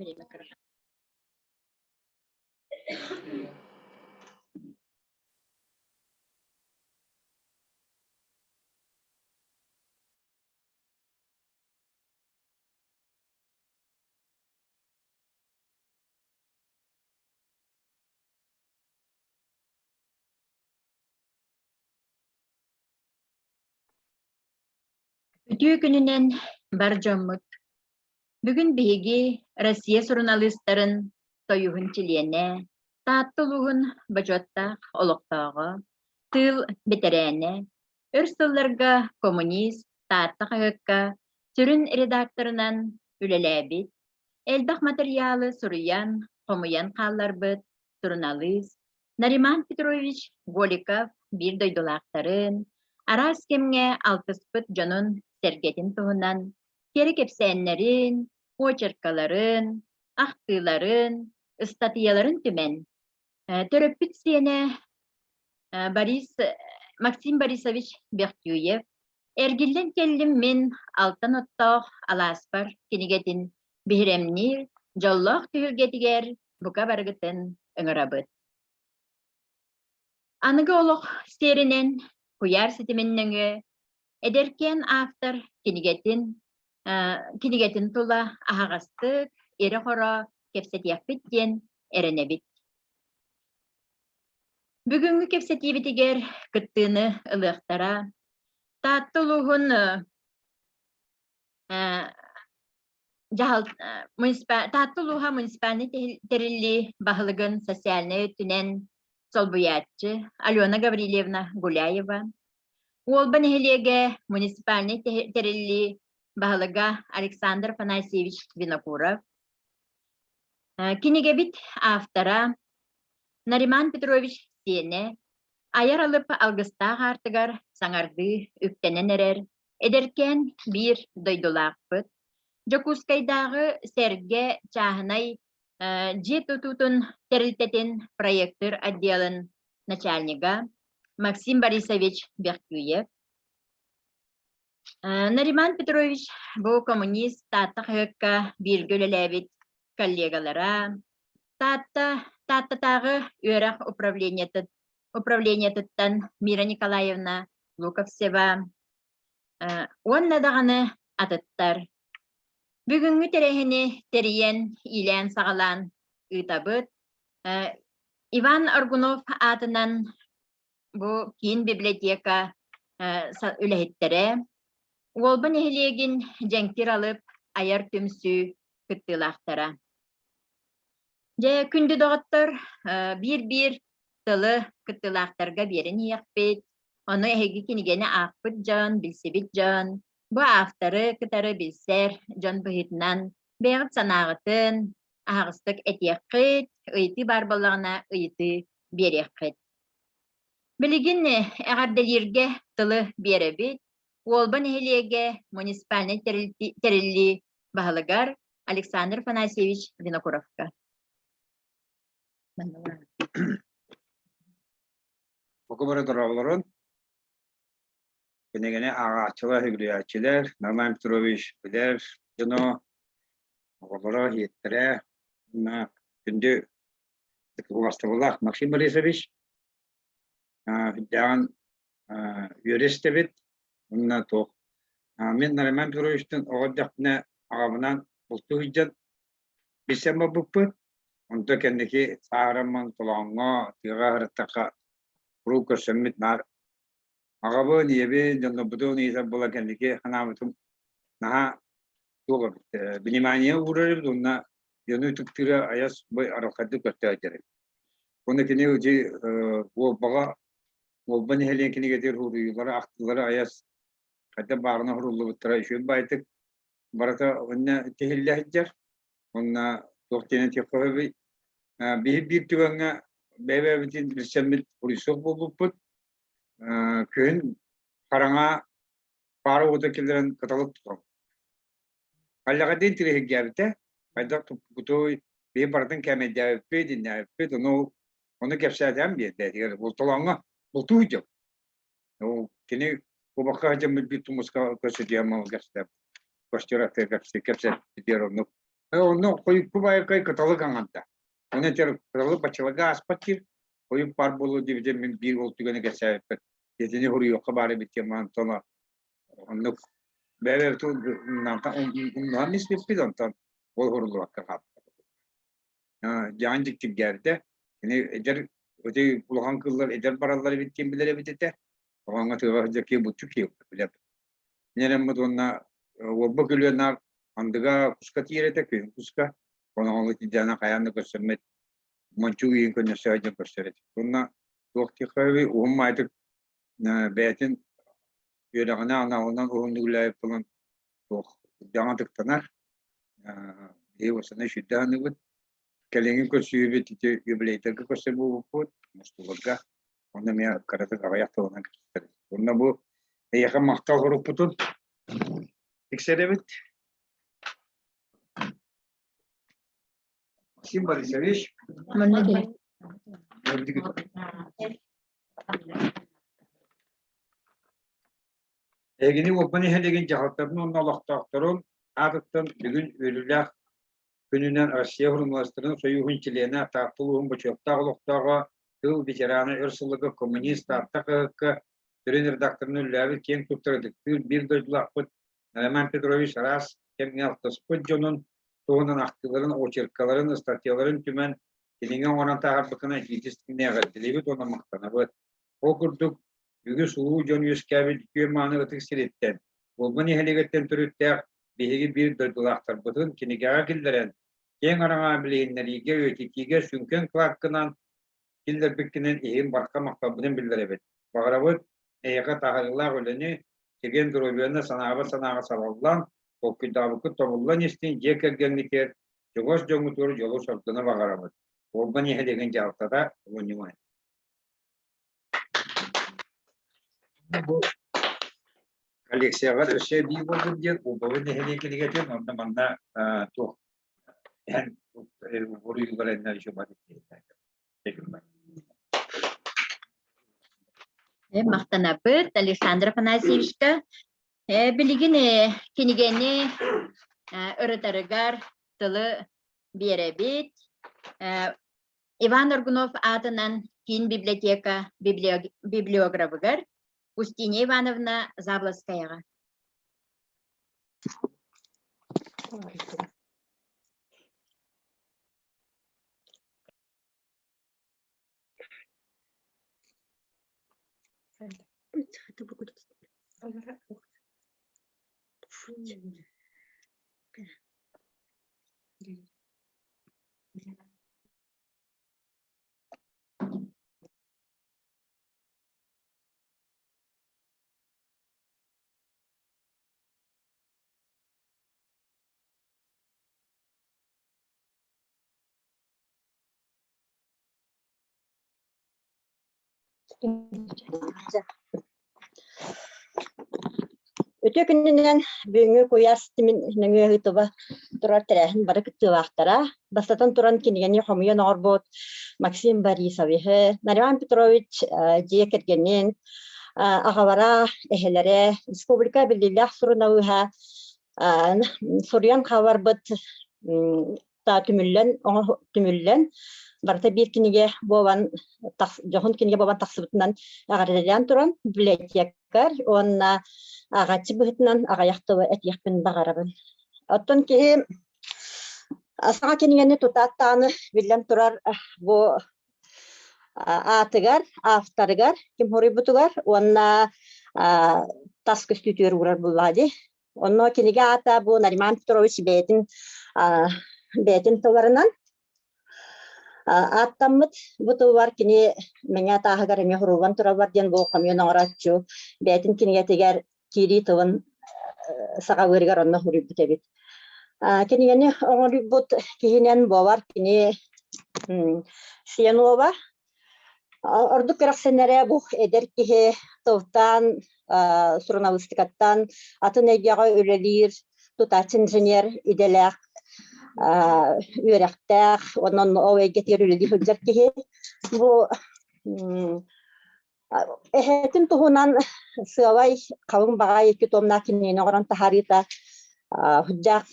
Время кыра. Үтүө күнүнэн бар дьоммут! Бүгүн биһиги Россия суруналыыстарын Союһун чилиэнэ, Таатта улууһун бочуоттаах олохтооҕо, тыыл бэтэрээнэ, өр сылларга «Коммунист» Таатта хаһыакка сүрүн редакторынан үлэлээбит, элбэх матырыйаалы суруйан, хомуйан хаалларбыт суруналыыс Нариман Петрович Голиков биир дойдулаахтарын, араас кэмҥэ алтыспыт дьонун-сэргэтин туһунан кэрэ кэпсээннэрин, очеркаларын, ахтыыларын, ыстатыйаларын түмэн, төрөппүт сиэнэ Борис Максим Борисович Бехтюев «Эргиллэн кэллим мин алтан оттоох алааспар» кинигэтин биһирэмниир дьоллоох түһүлгэтигэр бука барыгытын ыҥырабыт. Аныгы олох сиэринэн куйаар ситимин нөҥүө эдэркээн автор кинигэтин кинигэтин тула аһаҕастык, ирэ-хоро кэпсэтиэхпит диэн эрэнэбит. Бүгүҥҥү кэпсэтиибитигэр кыттыыны ылыахтара Таатта улууһун Таатта улууһа муниципальнай тэриллии баһылыгын социальнай өттүнэн солбуйааччы Алена Гаврильевна Гуляева, Уолба нэһилиэгэ муниципальнай тэриллии баһылыга Александр Афанасьевич Винокуров, кинигэбит автора Нариман Петрович Сиэнэ айар алып алгыстаах аартыгар саҥардыы үктэнэн эрэр Эдэркээн биир дойдулаахпыт, Дьокуускайдааҕы Сэргэ чааһынай дьиэ тутуутун тэрилтэтин проектыр отделын начальнига Максим Борисович Бехтюев, Нариман Петрович бу коммунист Таатта хаһыакка бииргэ үлэлээбит коллегалара, Таатта Тааттатааҕы үөрэх управлениетыттан Мира Николаевна Луковцева уонна даҕаны атыттар. Бүгүҥҥү тэрээһини тэрийэн, иилээн-саҕалаан ыытабыт. Иван Аргунов аатынан бу киин библиотека үлэһиттэрэ, Уолба нэһилиэгин Дьэҥкир алып айар түмсүү кыттыылаахтара. Дьэ, күндү доҕоттор, биир-биир тылы кыттыылаахтарга биэрэн иһиэхпит. Ону эһиги кинигэни аахпыт дьон, билсибит дьон, бу авторы кытары билсэр дьон быһыытынан бэйэҕит санааҕытын аһаҕастык этиэххит, ыйытыы баар буоллаҕына ыйытыы биэриэххит. Билигин эҕэрдэлииргэ тылы биэрэбит. Уолба нэһилиэгэ муниципальнай тэриллии баһылыгар Александр Афанасьевич Винокуровка. Бука бары дорооболорун. Кинигэни ааҕааччылар, үгүрүйээччилэр, Нарман Петрович билэр дьоно, оҕолоро, иһиттэрэ, уонна күндү убастабыллаах Максим Борисович үрдээҕин үөрэ истэбит уонна туох мин Нариман Петровичтыын оҕо эрдэхпинэ аҕабынаан бултуу сылдьан билсэн барбыппыт. Онто кэнники сааһыраммын толооҥҥо тыаҕа сырыттахха куруук көрсөммүт наар аҕабын, ийэбин, дьоннорбутун ыйытар буолан кэнники санаабытым наһаа туох эбит внимание уурар эбит уонна дьону ытыктыыра айас бу арылхайдык көстөөччү эбит. Уонна кини ити Уолбаҕа Уолба нэһилиэгин кинигэтигэр уруйуулара, ахтыылара айас хайдах баарына уһуруллубуттара үчүгэй баайдык барыта онно тиһиллэ сылдьар. Уонна туох диэн этиэххэ сөбүй биһи биир түгэҥҥэ бэйэ-бэйэбитин билсэммит уруйсуох буолбуппут. Күһүн хараҥа паара уота киллэрэн кыталык тутан. Аллаҕадыын тириһиргээбитэ, хайдах туппутуй, биһи барытын кээмэйдээбиппит, иннээбиппит, ону ону кэпсээтэҕим биэрдээтигэр бултолооҥҥо бултуу дьон. Ол кини кубакка сылдьаммыт биир тумуска көрсүтүөм ол кэпсэтэ костер аттыгар кэпсэппитигэр оннук. Онно хойукку байыкай кыталык аҥарда. Оны этэр кыталык баччаларга ааспат диир. Хойук баар буолуо диэбитим мин биир ол түгэни кэпсээбиппэр. Итини суруйуохха баар эбит диэн онтон оннук бэйэ-бэйэбитин умнуһан испиппит онтон ол уһуруллубакка хаалбыта. Дьаан дьиктиргээбитэ. Кини эдэр ити улахан кыыллар эдэр бараллар эбит диэн билэр эбит этэ. Оҕоҥҥо тыаҕа сылдьар киһи буччу киһи билэр. Инэрэммит уонна уолба күлүөн наар андыга куска тиийэр этэ, күһүн куска. Ону тиийдэҕинэ хайаан да көрсөммүт мончуук иһин көннөсө сылдьан көрсөр этик. Уонна туох диэххэ уһун маайдык бэйэтин үөрэҕинэ аналынан уһуннук үлэлээбит буолан туох дьаҥа тыктанар. Биһиги уопсайынан сүрдээх аныыбыт. Кэлиҥҥи көрсүһүүбүт ити юбилейдарга көрсөр буолбуппут, мустууларга. Онно эмиэ кыратык аҕыйах тылынан кэпсэтэбит. Уонна бу эйиэхэ махтал сурукпутун тиксэрэбит. Максим Борисович. Эһигини Уолба нэһилиэгин дьаһалтатын уонна олохтоохторун аатыттан бүгүн үөрүүлээх күнүнэн Россия Суруналыыстарын сойууһун чилиэнэ, Таатта улууһун бочуоттаах олохтооҕо, тыыл ветерана, өр сылларга коммунист, Таатта хаһыакка сүрүн редакторынан үлэлээбит киэҥ туттар ытыктыыр биир дойдулаахпыт Роман Петрович араас кэмҥэ алтыспыт дьонун туһунан ахтыыларын, очеркаларын, ыстатыйаларын түмэн кинигэ оҥорон таһаарбыккына итиитистиҥҥэ эҕэрдэлиибит уонна махтанабыт. Ол курдук, үгүс улуу дьон үөскээбит үтүө мааны ытык сириттэн, Уолба нэһилиэгиттэн төрүттээх биһиги биир дойдулаахтарбытын кинигэҕэ киллэрэн, киэҥ араҥаҕа билиһиннэриигэ, үйэтитиигэ сүҥкэн кылааккынан киллэрбиккинэн иһин барха махталбытын биллэрэбит. Баҕарабыт эйиэхэ таһаарыылаах үлэни, чэгиэн доруобуйаны санаабыт санааҕа салаллан, толкуйдаабыккыт тобуллан истин дьиэ кэргэҥҥитигэр, чугас дьоҥҥутугар дьолу-соргуну баҕарабыт. Уолба нэһилиэгин дьаһалтата Лунньумай. Бу коллекцияҕа өссө эбии буолбут диэн Уолбабыт нэһилиэк кинигэтин онно манна туох эн буруйугар эннэр Махтанабыт Александр Афанасьевичка. Билигин кинигэни ырытарыгар тылы биэрэбит. Иван Аргунов аатынан киин библиотека библиографыгар Устинья Ивановна Заблоцкаяҕа. Үтүө күнүнэн бүгүҥҥү куйаас ситимин нөҥүө ыытыба турар тэрээһин бары кыттыылаахтара. Бастатан туран кинигэни хомуйан оҥорбут Максим Борисовиһы, Нариман Петрович дьиэ кэргэнин, аҕалара, эһэлэрэ, республика биллиилээх суруналыыһа суруйан хааларбыт түмүллэн түмүллэн барыта биир кинигэ буолан дьоһун кинигэ буолан тахсыбытынан эҕэрдэлээн туран библиотекарь уонна ааҕааччы быһыытынан аҕыйах тылы этиэхпин баҕарабын. Оттон киһи саҥа кинигэни тутаат даҕаны биллэн турар бу аатыгар, авторыгар ким хоруйбутугар уонна тас көстүүтүгэр уурар буоллаҕа дии. Онно кинигэ аата бу Нариман Петрович бэйэтин бэйэтин тылларынан ааттаммыт. Бу тыллар кини мэҥэ тааһыгар эмиэ суруллан тураллар диэн бу хомуйан оҥорооччу бэйэтин кинигэтигэр киирии тылын саҕалыырыгар онно суруйбут эбит. Кинигэни оҥоруйбут киһинэн буолар кини Сиэнова Ордук кэрэхсэнэрэ бу эдэр киһи тылтан, суруналыыстыкаттан атын эйгэҕэ үлэлиир тутааччы инженер идэлээх, үөрэхтээх уонна ол эйгэтигэр үлэлии сылдьар киһи. Бу эһэтин туһунан сыалай халыҥ баҕайы икки томнаах кинигэни оҥорон таһаарыыта. Сүрдээх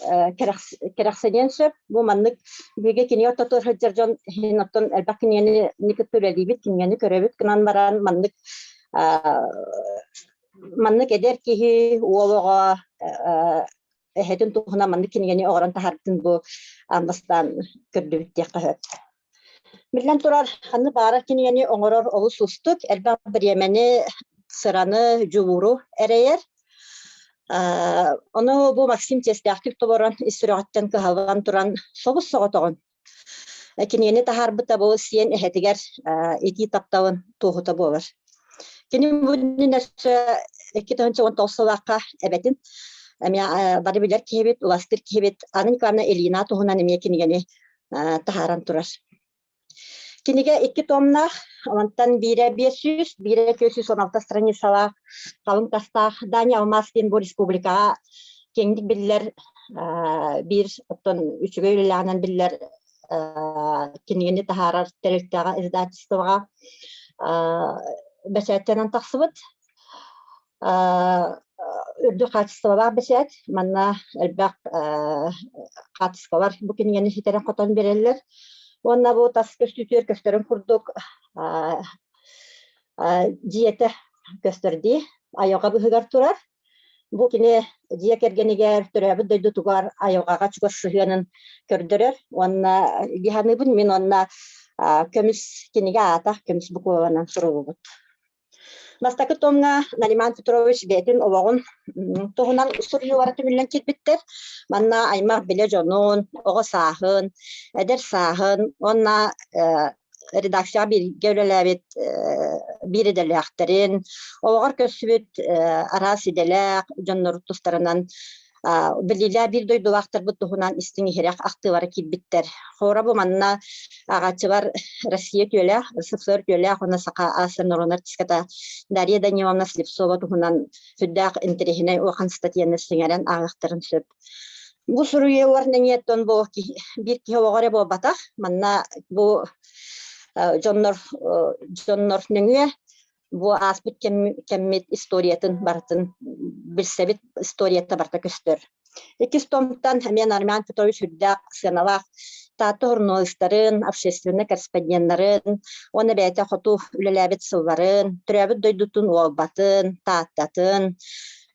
кэрэхсэниэн сөп. Бу маннык биһиги кинигэ ортотугар сылдьар дьон иһин оттон элбэх кинигэни кытта үлэлиибит, кинигэни көрөбүт гынан баран маннык маннык эдэр киһи, уол оҕо эһэтин туһунан маннык кинигэни оҥорон таһаардын бу аан бастаан көрдүбүт диэххэ сөп. Биллэн турар, ханнык баҕарар кинигэни оҥорор олус уустук, элбэх бириэмэни, сыраны, дьулууру эрэйэр. Ону бу Максим чиэстээхтик толорон, ис сүрэҕиттэн кыһаллан туран собус-соҕотоҕун кинигэни таһаарбыта бу сиэн эһэтигэр итии тапталын туоһута буолар. Кини бу иннинэ өссө 2019 сыллаахха эбэтин эмиэ бары билэр киһибит, уластыр киһибит Анна Николаевна Ильина туһунан эмиэ кинигэни таһааран турар. Кинигэ икки томнаах, онтон биирэ 500, биирэ 416 страницалаах, халыҥ тастаах Дани Алмаз диэн бу республикаҕа киэҥник биллэр биир оттон үчүгэй үлэлээҕинэн биллэр кинигэни таһаарар тэрилтэҕэ издательствоҕа бэчээттэнэн тахсыбыт. Үрдүк хаачыстыбалаах бэчээт. Манна элбэх хаачыстыбалар бу кинигэни ситэрэн-хотон биэрэллэр. Уонна бу тас көстүүтүгэр көстөрүн курдук дьиэтэ көстөр дии. Айылҕа быһыгар турар. Бу кини дьиэ кэргэнигэр, төрөөбүт дойдутугар айылҕаҕа чугас сыһыанын көрдөрөр. Уонна дии саныыбын мин уонна көмүс кинигэ аата көмүс букваларынан суруллубут. Бастакы томҥа Нариман Петрович бэйэтин олоҕун туһунан суруйуулара түмүллэн киирбиттэр. Манна аймах билэ дьонун, оҕо сааһын, эдэр сааһын уонна редакцияҕа бииргэ үлэлээбит биир идэлээхтэрин, олоҕор көрсүбүт араас идэлээх дьоннор тустарынан Билиилээх биир дойдулаахтарбыт туһунан истиҥ иһирэх ахтыылара киирбиттэр. Хора бу манна аҕааччылар Россия үтүөлээх, РСФСР үтүөлээх уонна Саха АССР норуот артистката Дарья Даниловна Слепцова туһунан сүрдээх интэриэһинэй улахан статьяны сиҥэрэн ааҕыахтарын сөп. Бу суруйуулар нөҥүөттэн бу биир киһи олоҕо эрэ буолбатах. Манна бу дьоннор дьоннор нөҥүө бу ааспыт кэммит историятын барытын билсэбит, историята барыта көстөр. Иккис томтан эмиэ Армян Петрович үрдээх сыаналаах Таатта журналистарын, общественнай корреспонденнарын уонна бэйэтэ хоту үлэлээбит сылларын, төрөөбүт дойдутун уолбатын, Тааттатын,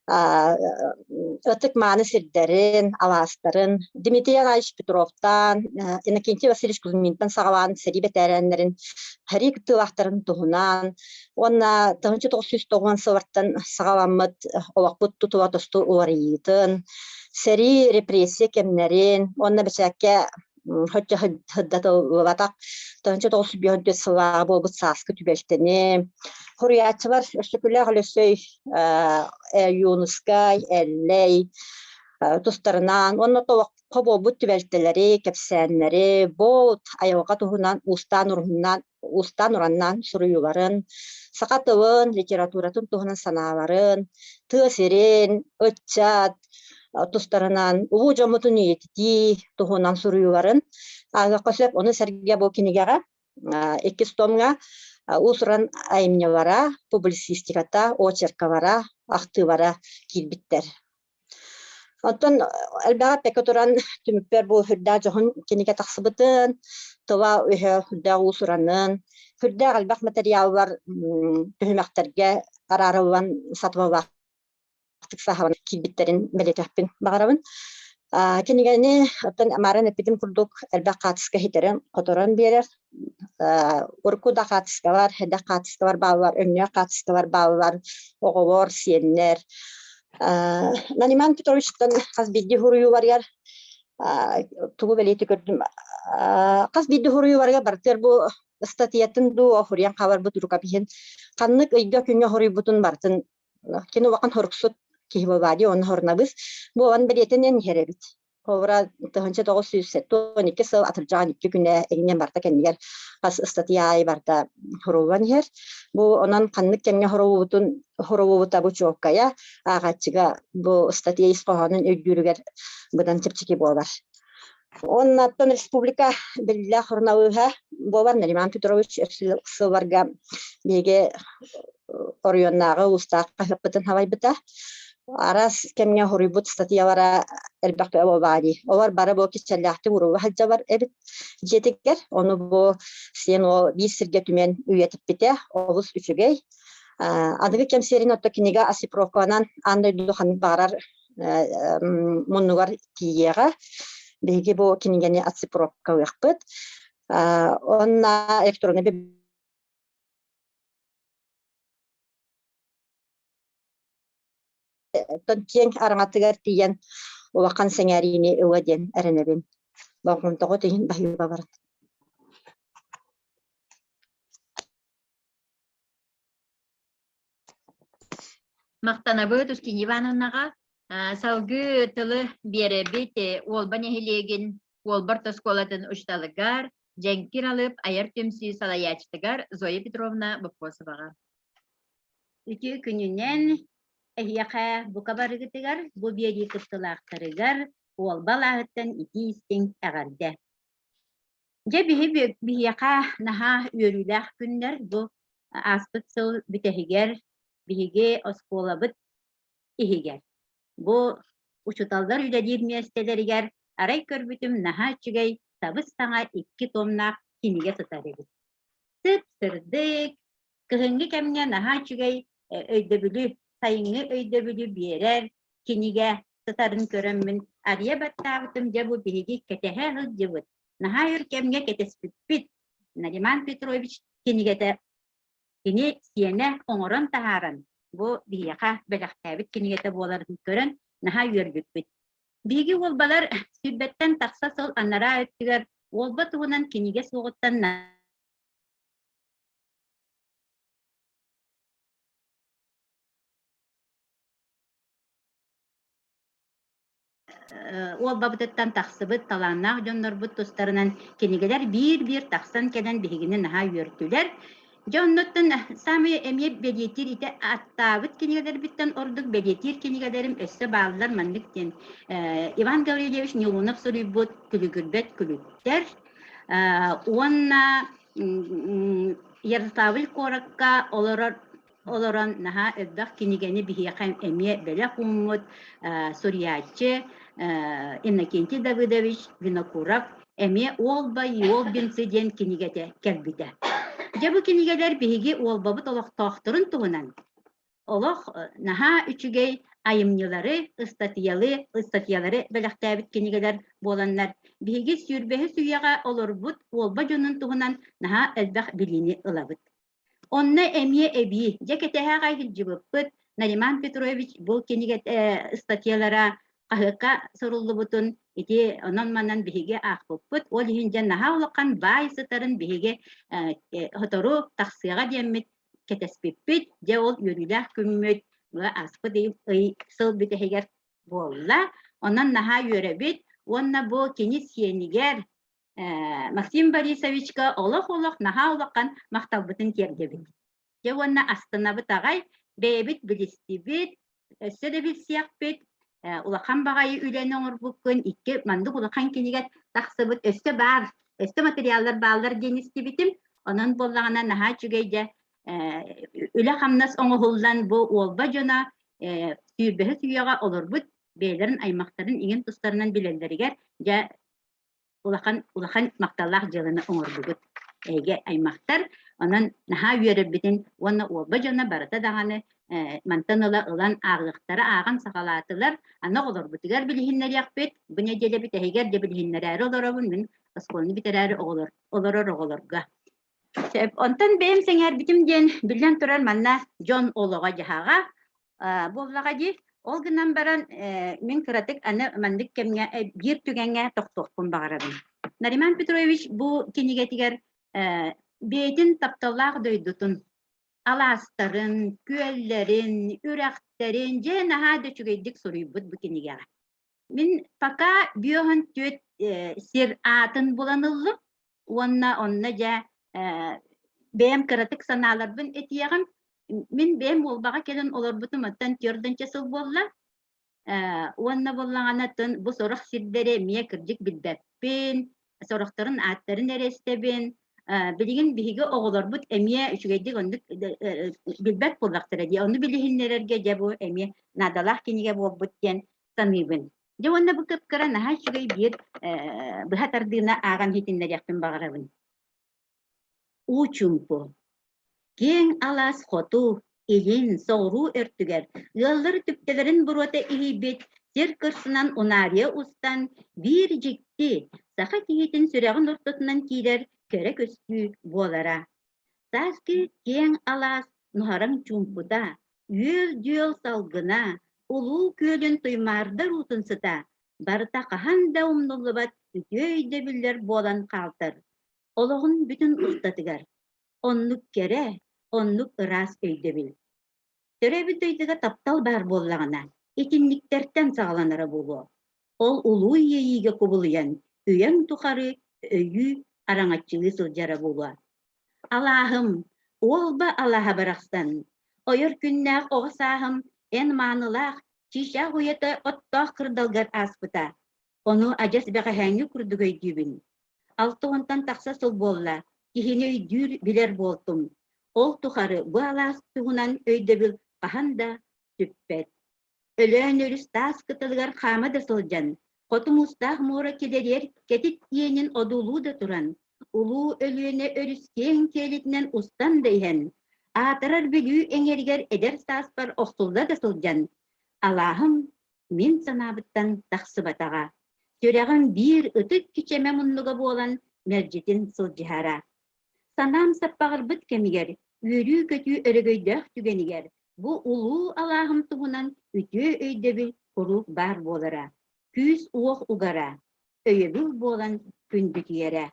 ытык мааны сирдэрин, алаастарын Дмитрий Иванович Петровтан, Иннокентий Васильевич Кузьминтан саҕалаан сэрии бэтэрээннэрин, сэрии кыттыылаахтарын туһунан уонна 1990 сыллартан саҕаламмыт олохпут тутула тосту уларыйыытын, сэрии репрессия кэмнэрин уонна бэчээккэ Хоччо сырдатыллыбатах 1954 сыллааҕы буолбут сааскы түбэлтэни хоруйааччылар Өксөкүлээх Өлөксөй Юнускай, Эллэй тустарынан уонна толоххо буолбут түбэлтэлэри, кэпсээннэри, болт айылҕа туһунан уустаан-уруһуннаан уустаан-ураннаан суруйууларын, саха тылын, литературатын туһунан санааларын, тыа сирин, ыччат тустарынан улуу дьоммутун үйэтитии туһунан суруйууларын ааҕыахха сөп. Ону сэргэ бу кинигэҕэ иккис томҥа уус-уран айымньылара, публицистиката, очеркалара, ахтыылара киирбиттэр. Оттон элбэҕи эппэккэ туран түмүкпэр бу сүрдээх дьоһун кинигэ тахсыбытын, тыла-өһө сүрдээх уус-уранын, сүрдээх элбэх материаллар түһүмэхтэргэ араарыллан сатабыллаахтык саһаран киирбиттэрин бэлиэтэхпин баҕарабын. Кинигэни оттон Амаран эппитим курдук элбэх хаартыска ситэрэн-хоторон биэрэр. Урукку да хаартыскалар, эдэр хаартыскалар бааллар, өҥнөөх хаартыскалар бааллар, оҕолор, сиэннэр. Наниман Петровичтан хас биирдии суруйууларыгар тугу бэлиэтии көрдүм хас биирдии суруйууларыгар барытыгар бу ыстатыйатын дуу суруйан хааларбыт рукопиһын ханнык ыйга күҥҥэ суруйбутун барытын кини улахан хоруксут киһи буолбаа дии уонна хорунабыс буолан бэлиэтэнэн иһэр эбит. Холобура, 1972 сыл атырдьаҕын икки күнэ иҥнэн барта кэннигэр хас ыстатыйа аайы барта хоруллан иһэр. Бу онон ханнык кэмҥэ хоруллубутун хоруллубута бу чуолкайа ааҕааччыга бу ыстатыйа ис хоһоонун өйдүүрүгэр быдан чэпчэки буолар. Уонна республика биллээх суруналыыһа буолар Нариман Петрович өр сылларга биһиги оройуоннааҕы улуустаах хаһыаппытын салайбыта. Араас кэмҥэ хоруйбут статьялара элбэх баа дии. Олор бары бу кичэллээхтик уруйга сылдьаллар эбит дьиэтигэр. Ону бу сиэн уол биир сиргэ түмэн үйэтиппитэ олус үчүгэй. Аныгы кэм сиэрин отто кинигэ оцифровкаланан аан дойду ханнык баҕарар муннугар тиийиэҕэ. Биһиги бу кинигэни оцифровкалыахпыт. Уонна электронный Оттон киэҥ араҥатыгар тиийэн улахан сэҥээриини ылыа диэн эрэнэбин. Болҕомтоҕут иһин баһыыба баран. Махтанабыт Устинья Ивановнаҕа. Салгыы тылы биэрэбит Уолба нэһилиэгин Уолба орто оскуолатын учууталыгар, Дьэҥкир алып айар түмсүү салайааччытыгар Зоя Петровна Боппосоваҕа. Үтүө күнүнэн эһиэхэ бука барыгытыгар бу биэрии кыттыылаахтарыгар Уолба алааһыттан итии-истиҥ эҕэрдэ. Дьэ биһи биһиэхэ наһаа үөрүүлээх күннэр бу ааспыт сыл бүтэһигэр биһиги оскуолабыт иһигэр бу учууталлар үлэлиир миэстэлэригэр арай көрбүтүм наһаа үчүгэй сабыс-саҥа икки томнаах кинигэ сытар эбит. Сып-сырдык, Кыһыҥҥы кэмҥэ наһаа үчүгэй өйдөбүлү, сайыҥҥы өйдөбүлү биэрэр кинигэ сытарын көрөммүн арыйа баттаабытым дьэ бу биһиги кэтэһэ сылдьыбыт, наһаа өр кэмҥэ кэтэспиппит. Нариман Петрович кинигэтэ кини сиэнэ оҥорон таһааран бу биһиэхэ бэлэхтээбит кинигэтэ буоларын көрөн наһаа үөрбүппүт. Биһиги уолбалар сүүрбэттэн тахса сыл анараа өттүгэр уолба туһунан кинигэ суоҕуттан Уолбабытыттан тахсыбыт талааннаах дьоннорбут тустарынан кинигэлэр биир-биир тахсан кэлэн биһигини наһаа үөртүлэр. Дьэ оннуттан саамай эмиэ бэлиэтиир ити аттаабыт кинигэлэрбиттэн ордук бэлиэтиир кинигэлэрим өссө бааллар маннык диэн Иван Гаврильевич Нелунов суруйбут «Күлүгүрбэт күлүктэр» уонна Ярославль куоракка олорор олорон наһаа элбэх кинигэни биһиэхэ эмиэ бэлэх ууммут суруйааччы Иннокентий Давыдович Винокуров эмиэ «Уолба Уолбинцы» диэн кинигэтэ кэлбитэ. Дьэ бу кинигэлэр биһиги Уолбабыт олохтоохторун туһунан олох наһаа үчүгэй айымньылары, ыстатыйалы, ыстатыйалары бэлэхтээбит кинигэлэр буоланнар, биһиги сүүрбэһис үйэҕэ олорбут Уолба дьонун туһунан наһаа элбэх билиини ылабыт. Онно эмиэ эбии, дьэ кэтэһэ аҕай сылдьыбыппыт, Нариман Петрович бу кинигэ ыстатыйалара хаһыакка суруллубутун ити онон-манан биһиги аахпыппыт. Ол иһин дьэ наһаа улахан баай сытарын биһиги сотору тахсыаҕа диэммит кэтэспиппит. Дьэ ол үөрүүлээх күммүт ааспыт ый сыл бүтэһигэр буолла. Онон наһаа үөрэбит уонна бу кини сиэнигэр Максим Борисовичка олох-олох наһаа улахан махталбытын тиэрдэбит. Дьэ уонна астынабыт аҕай, бэйэбит билистибит, өссө да билсиэхпит, улахан баҕайы үлэни оҥорбуккун, икки маннык улахан кинигэ тахсыбыт өссө баар, өссө материаллар бааллар диэн истибитим. Онон буоллаҕына наһаа үчүгэй дьэ үлэ-хамнас оҥоһуллан бу Уолба дьоно сүүрбэһис үйэҕэ олорбут бэйэлэрин аймахтарын иҥин тустарынан билэллэригэр дьэ улахан улахан махталлаах дьыаланы оҥордугут эһиги аймахтар онон наһаа үөрэрбитин уонна Уолба дьоно барыта даҕаны мантан ыла ылан ааҕыахтара ааҕан саҕалаатылар аны оҕолорбутугар билиһиннэриэхпит бу нэдиэлэ бүтэһигэр дьэ билиһиннэрээри олоробун мин оскуоланы бүтэрээри оҕолор олорор оҕолорго Сөп. Онтон бэйэм сэҥээрбитим диэн, биллэн турар, манна дьон олоҕо-дьаһаҕа буоллаҕа дии. Ол гынан баран, мин кыратык аны маннык кэмҥэ биир түгэҥҥэ тохтуохпун баҕарабын. Нариман Петрович бу кинигэтигэр бэйэтин тапталлаах дойдутун, алаастарын, күөллэрин, үрэхтэрин дьэ наһаа да үчүгэйдик суруйбут бу кинигэҕэ. Мин пока бүөһүн түөрт сир аатын булан ыллым уонна онно дьэ бэйэм кыратык санааларбын этиэҕим. Мин бэйэм Уолбаҕа кэлэн олорбутум оттон түөртүнчэ сыл буолла. Уонна буоллаҕына тын бу сорох сирдэри эмиэ кырдьык билбэппин, сорохторун ааттарын эрэ истэбин. Билигин биһиги оҕолорбут эмиэ үчүгэйдик оннук билбэт буоллахтара дии. Ону билиһиннэрэргэ дьэ бу эмиэ наадалаах кинигэ буолбут диэн саныыбын. Дьэ уонна бу кып-кыра наһаа үчүгэй биир быһа тардыыны ааҕан иһитиннэриэхпин баҕарабын. Уу чуумпу. Киэҥ алаас хоту, илин, соҕуруу өртүгэр ыаллар түптэлэрин буруота иһийбит сир кырсынан унаарыйа устан биир дьикти, саха киһитин сүрэҕин ортотунан киирэр кэрэ көстүү буолара. Сааскы киэҥ алаас нуһараҥ чуумпута, үөл-дьүөл салгына, улуу күөлүн туймаардар уутун сыта барыта хаһан да умнуллубат үтүө өйдөбүллэр буолан хаалтар. Олоҕун бүтүн устатыгар оннук кэрэ, оннук ыраас өйдөбүл. Төрөөбүт дойдуга таптал баар буоллаҕына, итинниктэртэн саҕаланара буолуо. Ол улуу иэйиигэ кубулуйан, үйэҥ тухары өйүү араҥаччылыы сылдьара буолуо. Алааһым, уолба алааһа барахсан, ойор күннээх оҕо сааһым эн маанылаах чыычаах уйата оттоох кырдалгар ааспыта. Ону адьас бэҕэһээҥҥи курдук өйдүүбүн. 60-тан тахса сыл буолла, киһини өйдүүр, билэр буолтум. Ол тухары бу алаас туһунан өйдөбүл хаһан да сүппэт. Өлөөн өрүс таас кытылыгар хаама да сылдьан, хоту муустаах муора килэриэр кэтит иэнин одуулуу да туран, улуу Өлүөнэ өрүс киэҥ киэлитинэн устан да иһэн, аатырар Бүлүү эҥэригэр эдэр сааспар охсулла да сылдьан, алааһым мин санаабыттан тахсыбатаҕа. Сүрэҕим биир ытык кичэмэ муннуга буолан мэлдьитин сылдьыһара. Санаам саппаҕырбыт кэмигэр, үөрүү-көтүү өрөгөйдөөх түгэнигэр бу улуу алааһым туһунан үтүө өйдөбүл куруук баар буолара, күүс-уох угара, өйөбүл буолан күндүтүйэрэ.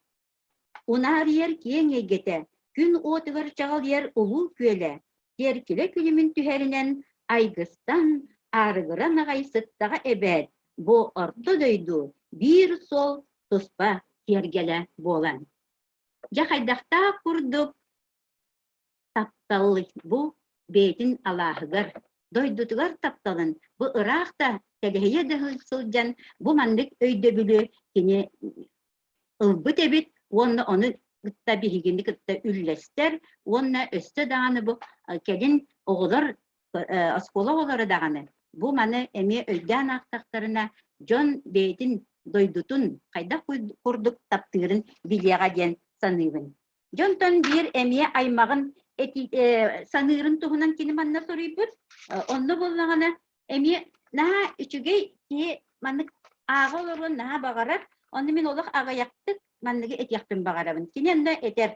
Унаарыйар киэҥ эйгэтэ, күн уотугар чаҕылыйар улуу күөлэ, сиэркилэ күлүмүн түһэринэн айгыстан, аарыгыран аҕай сыттаҕа эбээт, бу орто дойду биир суол туспа киэргэлэ буолан. Дьэ хайдахтаах курдук таптал бу бэйэтин алааһыгар, дойдутугар тапталын бу ыраах да тэлэһийэ да сылдьан бу маннык өйдөбүлү кини ылбыт эбит уонна ону кытта биһигини кытта үллэстэр уонна өссө даҕаны бу кэлин оҕолор оскуола оҕолоро даҕаны бу маны эмиэ өйдөөн аахтахтарына дьон бэйэтин дойдутун хайдах курдук таптыырын билиэҕэ диэн саныыбын. Дьонтон биир эмиэ аймаҕын саныырын туһунан кини манна суруйбут. Онно буоллаҕына эмиэ наһаа үчүгэй киһи маннык ааҕа олоруон наһаа баҕарар. Онно мин олох аҕыйахтык манныгы этиэхпин баҕарабын. Кини онно этэр: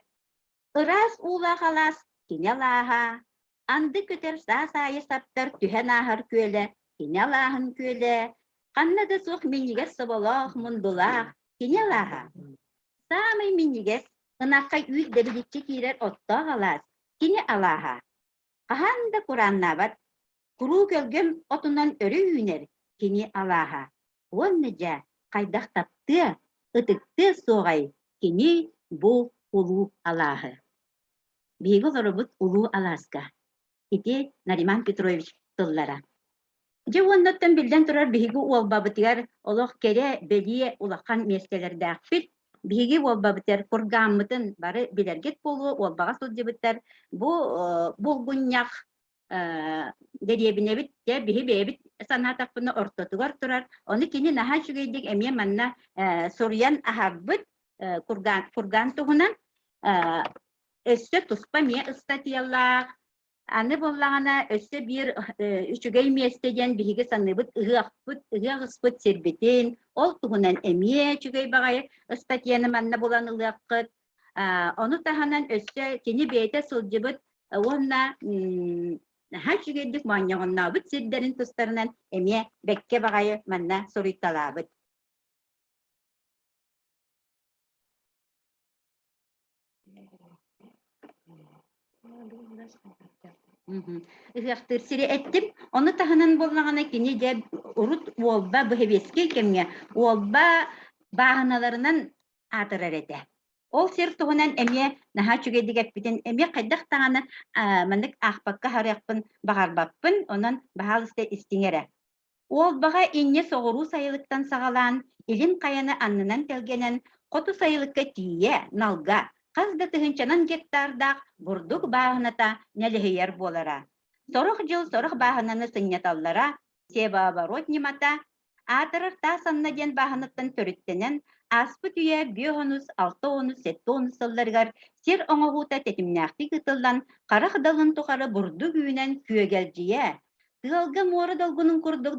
Ыраас уулаах алаас кини алааһа, анды көтөр саас аайы саптар түһэн ааһар күөлэ кини алааһын күөлэ, ханна да суох минньигэс соболоох, мундулаах кини алааһа. Саамай минньигэс, ынахха үүт дэбиличчи киирэр оттоох алаас кини алааһа. Хаһан да курааннаабат, куруук өлгөм отунан өрө үүнэр кини алааһа. Уонна дьэ, хайдах таптыа, ытыктыа суоҕай кини бу улуу алааһы. Биһиги олоробут улуу алааска. Ити Нариман Петрович тыллара. Дьэ уоннаттан биллэн турар биһиги уолбабытыгар олох кэрэ, бэлиэ улахан миэстэлэрдээхпит. Биһиги уолбабытыгар кургааммытын бары билэргит буолуо, уолбаҕа сылдьыбыттар. Бу булгунньах дэриэбинэбит дьэ биһи бэйэбит санаатахпына ортотугар турар. Ону кини наһаа үчүгэйдик эмиэ манна суруйан аһарбыт курган, курган туһунан өссө туспа эмиэ ыстатыйалаах. Аны буоллаҕына өссө биир үчүгэй миэстэ диэн биһиги саныыбыт ыһыахпыт, ыһыах ыспыт сирбитин, ол туһунан эмиэ үчүгэй баҕайы ыстатыйаны манна булан ылыаххыт. Ону таһынан өссө кини бэйэтэ сылдьыбыт уонна наһаа үчүгэйдик моонньоҕоннообут сирдэрин тустарынан эмиэ бэккэ баҕайы манна суруйталаабыт. Ыһыахтыыр сири эттим. Ону таһынан буоллаҕына кини дьэ урут Уолба бу сэбиэскэй кэмҥэ Уолба бааһыналарынан аатырар этэ. Ол сир туһунан эмиэ наһаа үчүгэйдик эппитин эмиэ хайдах даҕаны маннык аахпакка аһарыахпын баҕарбаппын, онон баһаалыста истиҥ эрэ. Уолбаҕа инньэ соҕуруу сайылыктан саҕалаан, илин хайаны аннынан тэлгэнэн, хоту сайылыкка тиийэ, Налга. Хас да тыһыынчанан гектардаах бурдук бааһыната нэлэһийэр буолара. Сорох дьыл сорох бааһынаны сынньаталлара, севооборот ньымата, аатырар Таас Анна диэн бааһынаттан төрүттэнэн, ааспыт үйэ биэс онус, алта онус, сэттэ онус сылларыгар сир оҥоһуута тэтимнээхтик ыытыллан, харах далын тухары бурдук үүнэн күөгэлдьийэ, тыалга муора долгунун курдук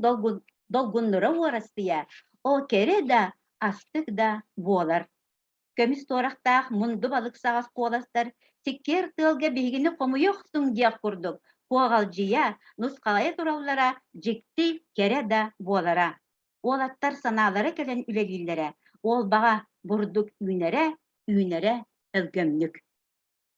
долгуннура уорастыйа, ол кэрэ да, астык да буолар. Көмүс туорахтаах мунду балык саҕас куоластар сиккиэр тыалга биһигини хомуйа охсуҥ диэх курдук куоҕалдьыйа, нусхалайа тураллара дьикти, кэрэ да буолара. Уолаттар санаалара кэлэн үлэлииллэрэ, уолбаҕа бурдук үүнэрэ, үүнэрэ өлгөмнүк.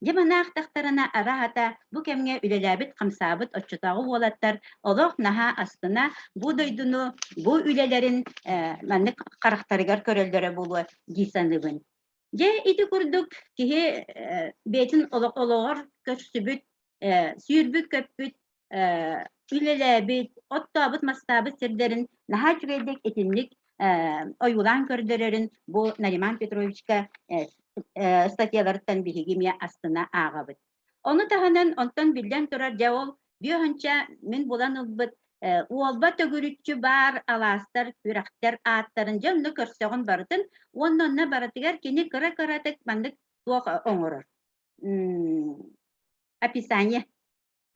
Дьэ маны аахтахтарына араһата бу кэмҥэ үлэлээбит-хамсаабыт оччотооҕу уолаттар олох наһаа астына бу дойдуну, бу үлэлэрин маннык харахтарыгар көрөллөрө буолуо дии саныыбын. Дьэ ити курдук киһи бэйэтин олоҕор көрсүбүт, сүүрбүт-көппүт, үлэлээбит, оттообут-мастаабыт сирдэрин наһаа үчүгэйдик итинник ойуулаан көрдөрөрүн бу Нариман Петровичка статьяларыттан биһиги эмиэ астына ааҕабыт. Ону таһынан онтон биллэн турар дьэ ол бүөһүнчэ мин булан ылбыт уолба төгүрүччү баар алаастар, үрэхтэр ааттарын дьэ онно көрсөҕүн барытын уонна онно барытыгар кини кыра-кыратык маннык туох оҥорор. Описание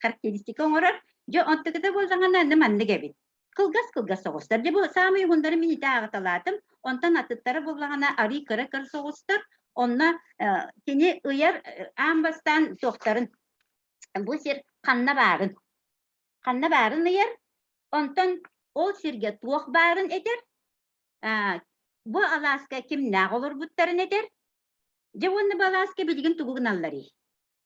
характеристика оҥорор. Дьэ, онтуката буоллаҕына аны маннык эбит. Кылгас-кылгас соҕустар. Дьэ, бу саамай уһуннары мин ити ааҕыталаатым. Онтон атыттара буоллаҕына арый кыра-кыра соҕустар. Онно кини ыйар аан бастаан туохтарын бу сир ханна баарын ханна баарын ыйар. Онтон ол сиргэ туох баарын этэр. Бу алааска кимнээх олорбуттарын этэр. Дьэ уонна бу алааска билигин тугу гыналларый?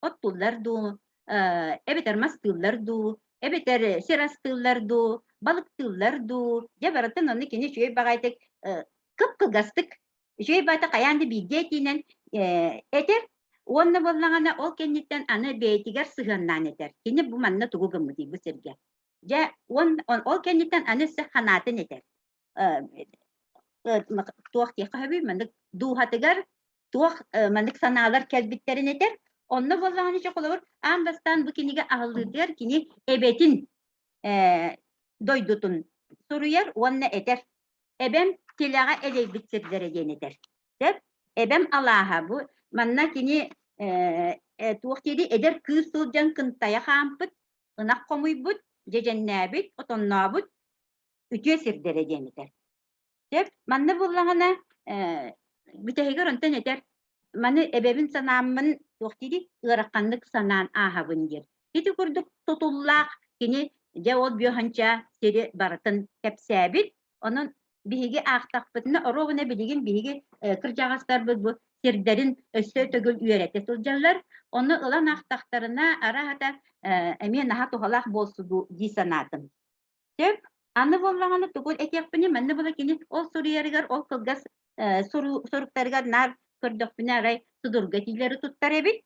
Оттуллар дуу, эбэтэр мастыыллар дуу, эбэтэр сир астыыллар дуу, балыктыыллар дуу. Дьэ барытын онно кини үчүгэй баҕайытык кып-кылгастык үчүгэй баҕайытык хайаан да биирдэ этиинэн этэр уонна буоллаҕына ол кэнниттэн аны бэйэтигэр сыһыаннаан этэр. Кини бу манна тугу гыммытый бу сиргэ. Дьэ ол кэнниттэн аны өссө ханаатын этэр. Туох диэххэ сөбүй маннык дууһатыгар туох маннык санаалар кэлбиттэрин этэр. Онно буоллаҕына чэ холобур аан бастаан бу кинигэ аһыллыытыгар кини эбэтин дойдутун суруйар уонна этэр. Эбэм тилэҕэ элэйбит сирдэрэ диэн этэр. Сөп? Эбэм алааһа бу манна кини туох диэри эдэр кыыс сылдьан кынтайа хаампыт, ынах хомуйбут, дьэдьэннээбит, отоннообут үтүө сирдэрэ диэн этэр. Сөп, манна буоллаҕына бүтэһигэр онтон этэр маны эбэбин санааммын туох диирий ыараханнык санаан ааһабын диир. Ити курдук тутуллаах кини дьэ ол бүөханча сири барытын кэпсээбит. Онон биһиги аахтахпытына оруобуна билигин биһиги кырдьаҕастарбыт бу сирдэрин өссө төгүл үөрэтэ сылдьаллар. Ону ылан аахтахтарына араһата эмиэ наһаа туһалаах буолсу дии санаатым. Сөп. Аны буоллаҕына тугу этиэхпиний, манна була кини ол суруйарыгар, ол кылгас суруктарыгар наар көрдөхпүнэ арай судургу этиилэри туттар эбит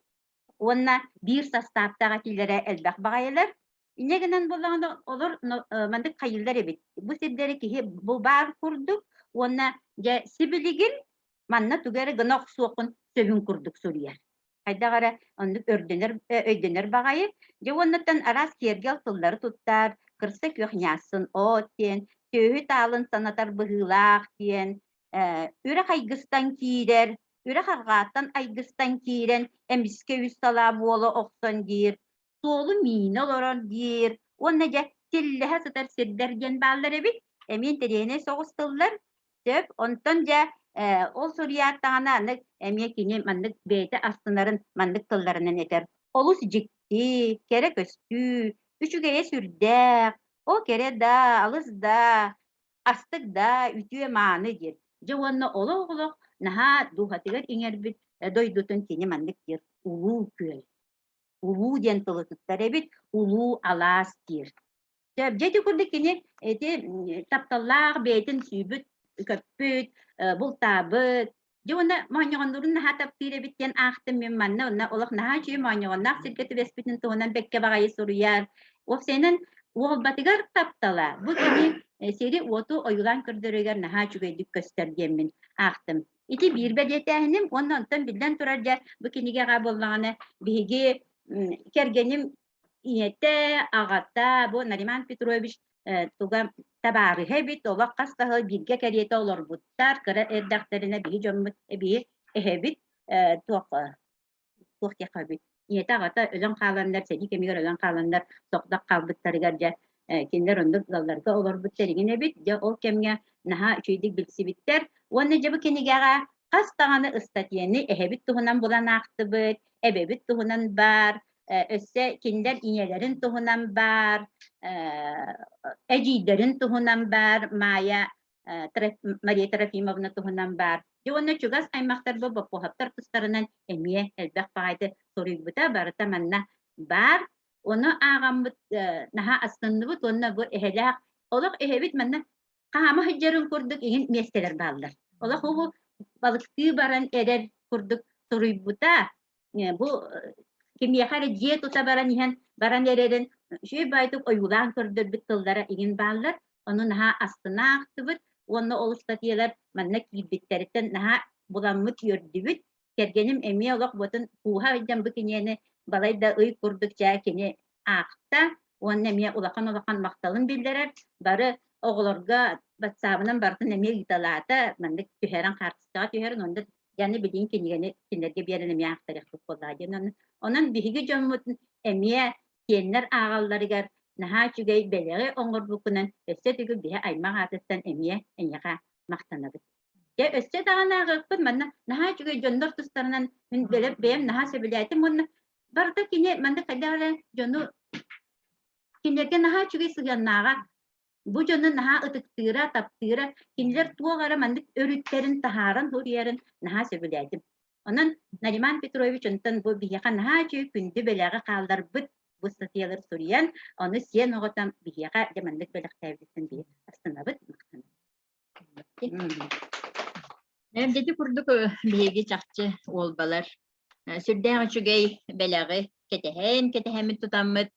уонна биир састааптаах этиилэрэ элбэх баҕайылар. Инньэ гынан буоллаҕына олор маннык хайыыллар эбит. Бу сирдэри киһи бу баар курдук уонна дьэ сибилигин манна тугу эрэ гына охсуоххун сөбүн курдук суруйар. Хайдах эрэ оннук өрдөнөр, өйдөнөр баҕайы. Дьэ уоннаттан араас киэргэл тыллары туттар, кырса күөх ньаассын от диэн, сүөһү таалын санатар быһыылаах диэн, үрэх айгыстан киирэр, үрэх арҕааттан айгыстан киирэн эмискэ үс салаа буола охсон диир, суолу миинэ олорор диир уонна дьэ силлэһэ сытар сирдэр диэн бааллар эбит. Эмиэ интэриэһинэй соҕус тыллар. Сөп. Онтон дьэ ол суруйааттаҕына аны эмиэ кини маннык бэйэтэ астынарын маннык тылларынан этэр. Олус дьикти, кэрэ көстүү, үчүгэйэ сүрдээх, ол кэрэ да, алыс да, астык да, үтүө-мааны диир. Дьэ уонна олох-олох наһаа дууһатыгар иҥэрбит дойдутун кини маннык диир улуу күөл. Улуу диэн тылы туттар эбит, улуу алаас диир. Дьэ ити курдук кини ити тапталлаах бэйэтин сүүбүт, көппүт, бултаабыт. Дьэ уонна моонньоҕоннуурун наһаа таптыыр эбит диэн аахтым мин манна уонна олох наһаа үчүгэй моонньоҕонноох сиргэ түбэспитин туһунан бэккэ баҕайы суруйар. Уопсайынан уолбатыгар таптала бу кини сири-уоту ойуулаан көрдөрөрүгэр наһаа үчүгэйдик көстөр диэммин аахтым. Ити биир бэлиэтээһиним уонна онтон биллэн турар дьэ бу кинигэҕэ буоллаҕына биһиги кэргэним ийэтэ, аҕата бу Нариман Петрович туга табаарыһа эбит, олох хас да сыл бииргэ кэриэтэ олорбуттар, кыра эрдэхтэринэ биһи дьоммут биһи эһэбит туох туох диэххэ эбит ийэтэ аҕата өлөн хааланнар сэрии кэмигэр өлөн хааланнар соҕотох хаалбыттарыгар дьэ кинилэр оннук ыалларга олорбуттар игин эбит дьэ ол кэмҥэ наһаа үчүгэйдик билсибиттэр уонна дьэ бу кинигэҕэ хас даҕаны ыстатыйаны эһэбит туһунан булан аахтыбыт эбэбит туһунан баар өссө кинилэр ийэлэрин туһунан баар эдьиийдэрин туһунан баар Маайа Мария Трофимовна туһунан баар. Дьэ уонна чугас аймахтарбы Боппуоһаптар тустарынан эмиэ элбэх баҕайы суруйбута барыта манна баар. Ону ааҕаммыт наһаа астынныбыт уонна бу эһэлээх олох эһэбит манна хаама сылдьарын курдук иһин миэстэлэр бааллар. Олох бу балыктыы баран эрэр курдук суруйбута. Бу кимиэхэ эрэ дьиэ тута баран иһэн баран эрэрин үчүгэй баайдык ойуулаан көрдөрбүт тыллара иҥин бааллар. Ону наһаа астына аахтыбыт уонна ол ыстатыйалар манна киирбиттэриттэн наһаа буламмыт үөрдүбүт. Кэргэним эмиэ олох буотун кууһа ыйдан бу киниэни балай да ый курдук чээ кини аахта уонна эмиэ улахан-улахан махталын биллэрэр. Бары оҕолорго ватсабынан барытын эмиэ ыыталаата, маннык түһэрэн хаартыскаҕа түһэрэн уонна дьаны билигин кинигэни кинилэргэ биэрэн эмиэ аахтарыахпыт буоллаҕа диэн. Онон биһиги дьоммут эмиэ сиэннэр ааҕалларыгар наһаа үчүгэй бэлэҕи оҥорбуккунан өссө төгүл биһи аймах аатыттан эмиэ эйиэхэ махтанабыт. Дьэ өссө даҕаны ааҕыахпыт манна наһаа үчүгэй дьоннор тустарынан мин бэйэм наһаа сөбүлээтим уонна барыта кини маннык хайдах эрэ дьону кинилэргэ наһаа үчүгэй сыһыаннааҕа бу дьону наһаа ытыктыыра, таптыыра, кинилэр туох эрэ маннык өрүттэрин таһааран суруйарын наһаа сөбүлээтим. Онон Нариман Петрович онтон бу биһиэхэ наһаа үчүгэй күндү бэлэҕи хаалларбыт бу ыстатыйалары суруйан, ону сиэн оҕотон биһиэхэ дьэ маннык бэлэхтээбититтэн биһи астынабыт, махтанабыт. Ити курдук биһиги чахчы уолбалар сүрдээх үчүгэй бэлэҕи кэтэһэн, кэтэһэммит тутаммыт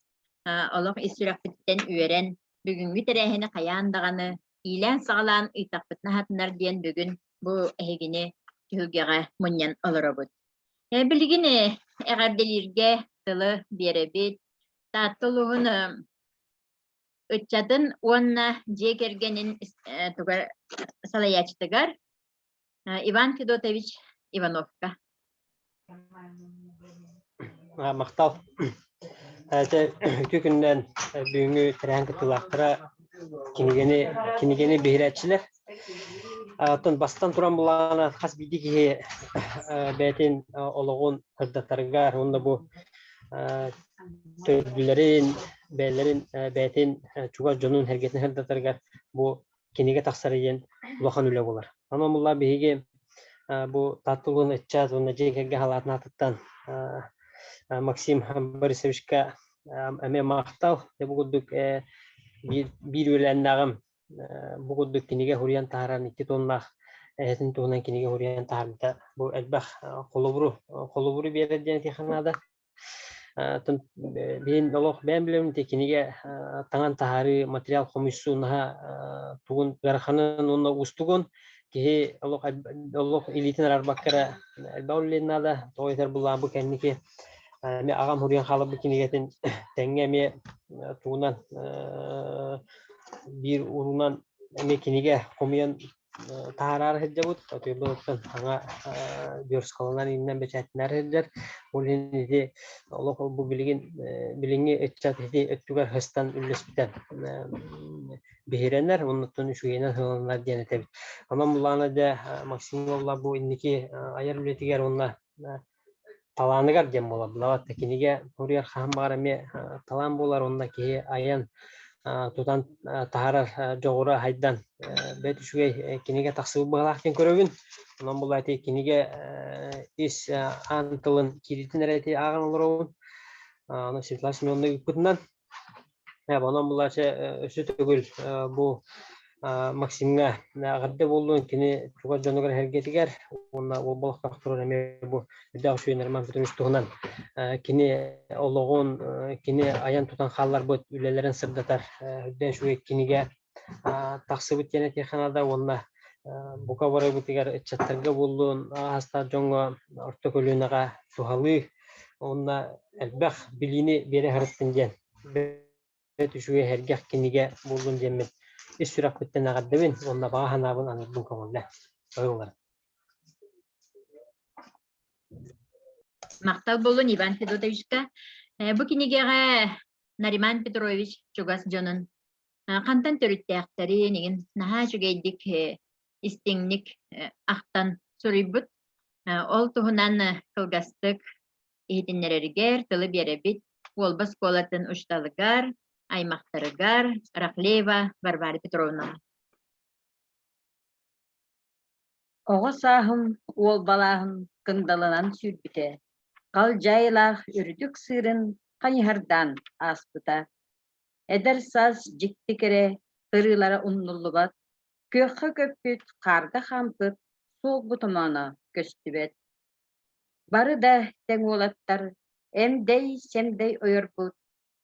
олох ис сүрэхпититтэн үөрэн, бүгүҥҥү тэрээһини хайаан даҕаны иилээн-саҕалаан ыйтахпытына аһатынар диэн бүгүн бу эһигини түһүлгэҕэ мунньан олоробут. Билигин эҕэрдэлииргэ тылы биэрэбит. Таатта улууһун ыччатын уонна дьиэ кэргэнин салайааччытыгар Иван Федотович Ивановка. Махтал. Үтүө күннэн бүгүҥҥү тэрээһин кыттыылаахтара кинигэни кинигэни биһирээччилэр. Оттон бастан туран булаана хас биирдии киһи бэйэтин олоҕун сырдатарыгар уонна бу төрдүлэрин, бэйэлэрин бэйэтин чугас дьонун сэргэтин сырдатарыгар бу кинигэ тахсар диэн улахан үлэ буолар. Онон булла биһиги бу Тааттулуун ыччат уонна дьиэ кэргэн халаатын аатыттан Максим Борисовичка эмиэ махтал. Бу курдук биир үөлээннээҕим бу курдук кинигэ суруйан таһааран икки тоннаах эһэтин туһунан кинигэ суруйан таһаарбыта бу элбэх холобуру холобуру биэрэр диэн этиэххэ наада. Билин олох бэйэм билэбин ити кинигэ таҥан таһаарыы материал хомуйсуу наһаа тугун ыараханын уонна уустугун киһи олох олох илиитин араарбакка эрэ элбэх үлэлиэн наада. Тоҕо этэр буллаҕа бу кэнники эмиэ аҕам суруйан хаалбыт кинигэтин тэҥҥэ эмиэ тугунан биир уруунан эмиэ кинигэ хомуйан таһаараары сылдьабыт. Отуйбутуттан саҥа версткаланан ииннэн бэчээттэнэр сылдьар. Ол иһин ити олох бу билигин билиҥҥи ыччат ити өттүгэр сыстан үллэспитэ биһирэнэр, оннуттан үчүгэйинэн сыаланар диэн этэбит. Онон буллаҕына дьэ Максим уолла бу инники айар үлэтигэр уонна талааныгар диэн буолар. Былаҕат кинигэ суруйар хаһан баҕар эмиэ талаан буолар уонна киһи айан тутан таһаарар дьоҕура хайдан бэт үчүгэй кинигэ тахсыбыт быһалаах диэн көрөбүн. Онон була ити кинигэ ис аан тылын кииритин эрэ ити ааҕан олоробун. Аны Светлана Семеновна ыыппытынан Онон булааччы өссө төгүл бу Максимҥа эҕэрдэ буоллун, кини чугас дьонугар эһэргэтигэр уонна уолбалахтаах турар эмиэ бу үрдээх үчүгэй Роман Петрович туһунан кини олоҕун, кини айан тутан хаалларбыт үлэлэрин сырдатар үрдээх үчүгэй кинигэ тахсыбыт диэн этиэххэ наада уонна Бука барыбытыгар ыччаттарга буоллун, аастаах дьоҥҥо орто көлүөнэҕэ туһалыы уонна элбэх билиини биэрэ сырыттын диэн бэт үчүгэй сэргэх кинигэ буоллун диэммин ис сүрэхпиттэн эҕэрдэбин уонна баҕа санаабын аныырбын көҥүллээ. Ойуулар. Махтал буоллун Иван Федотовичка. Бу кинигэҕэ Нариман Петрович чугас дьонун хантан төрүттээхтэрин игин наһаа үчүгэйдик истиҥник ахтан суруйбут. Ол туһунан кылгастык иһитиннэрэригэр тылы биэрэбит Уолба оскуолатын учууталыгар, аймахтарыгар Рахлеева Варвара Петровнаҕа. Оҕо сааһым уолбалааһын кындалынан сүүрбүтэ, халдьаайылаах үрдүк сыырын хайыһардаан ааспыта. Эдэр саас дьикти кэрэ тырыылара умнуллубат, күөххэ көппүт, хаарга хаампыт суолбут омооно көстүбэт. Бары да тэҥ уолаттар эмдэй-сэмдэй ойорбут,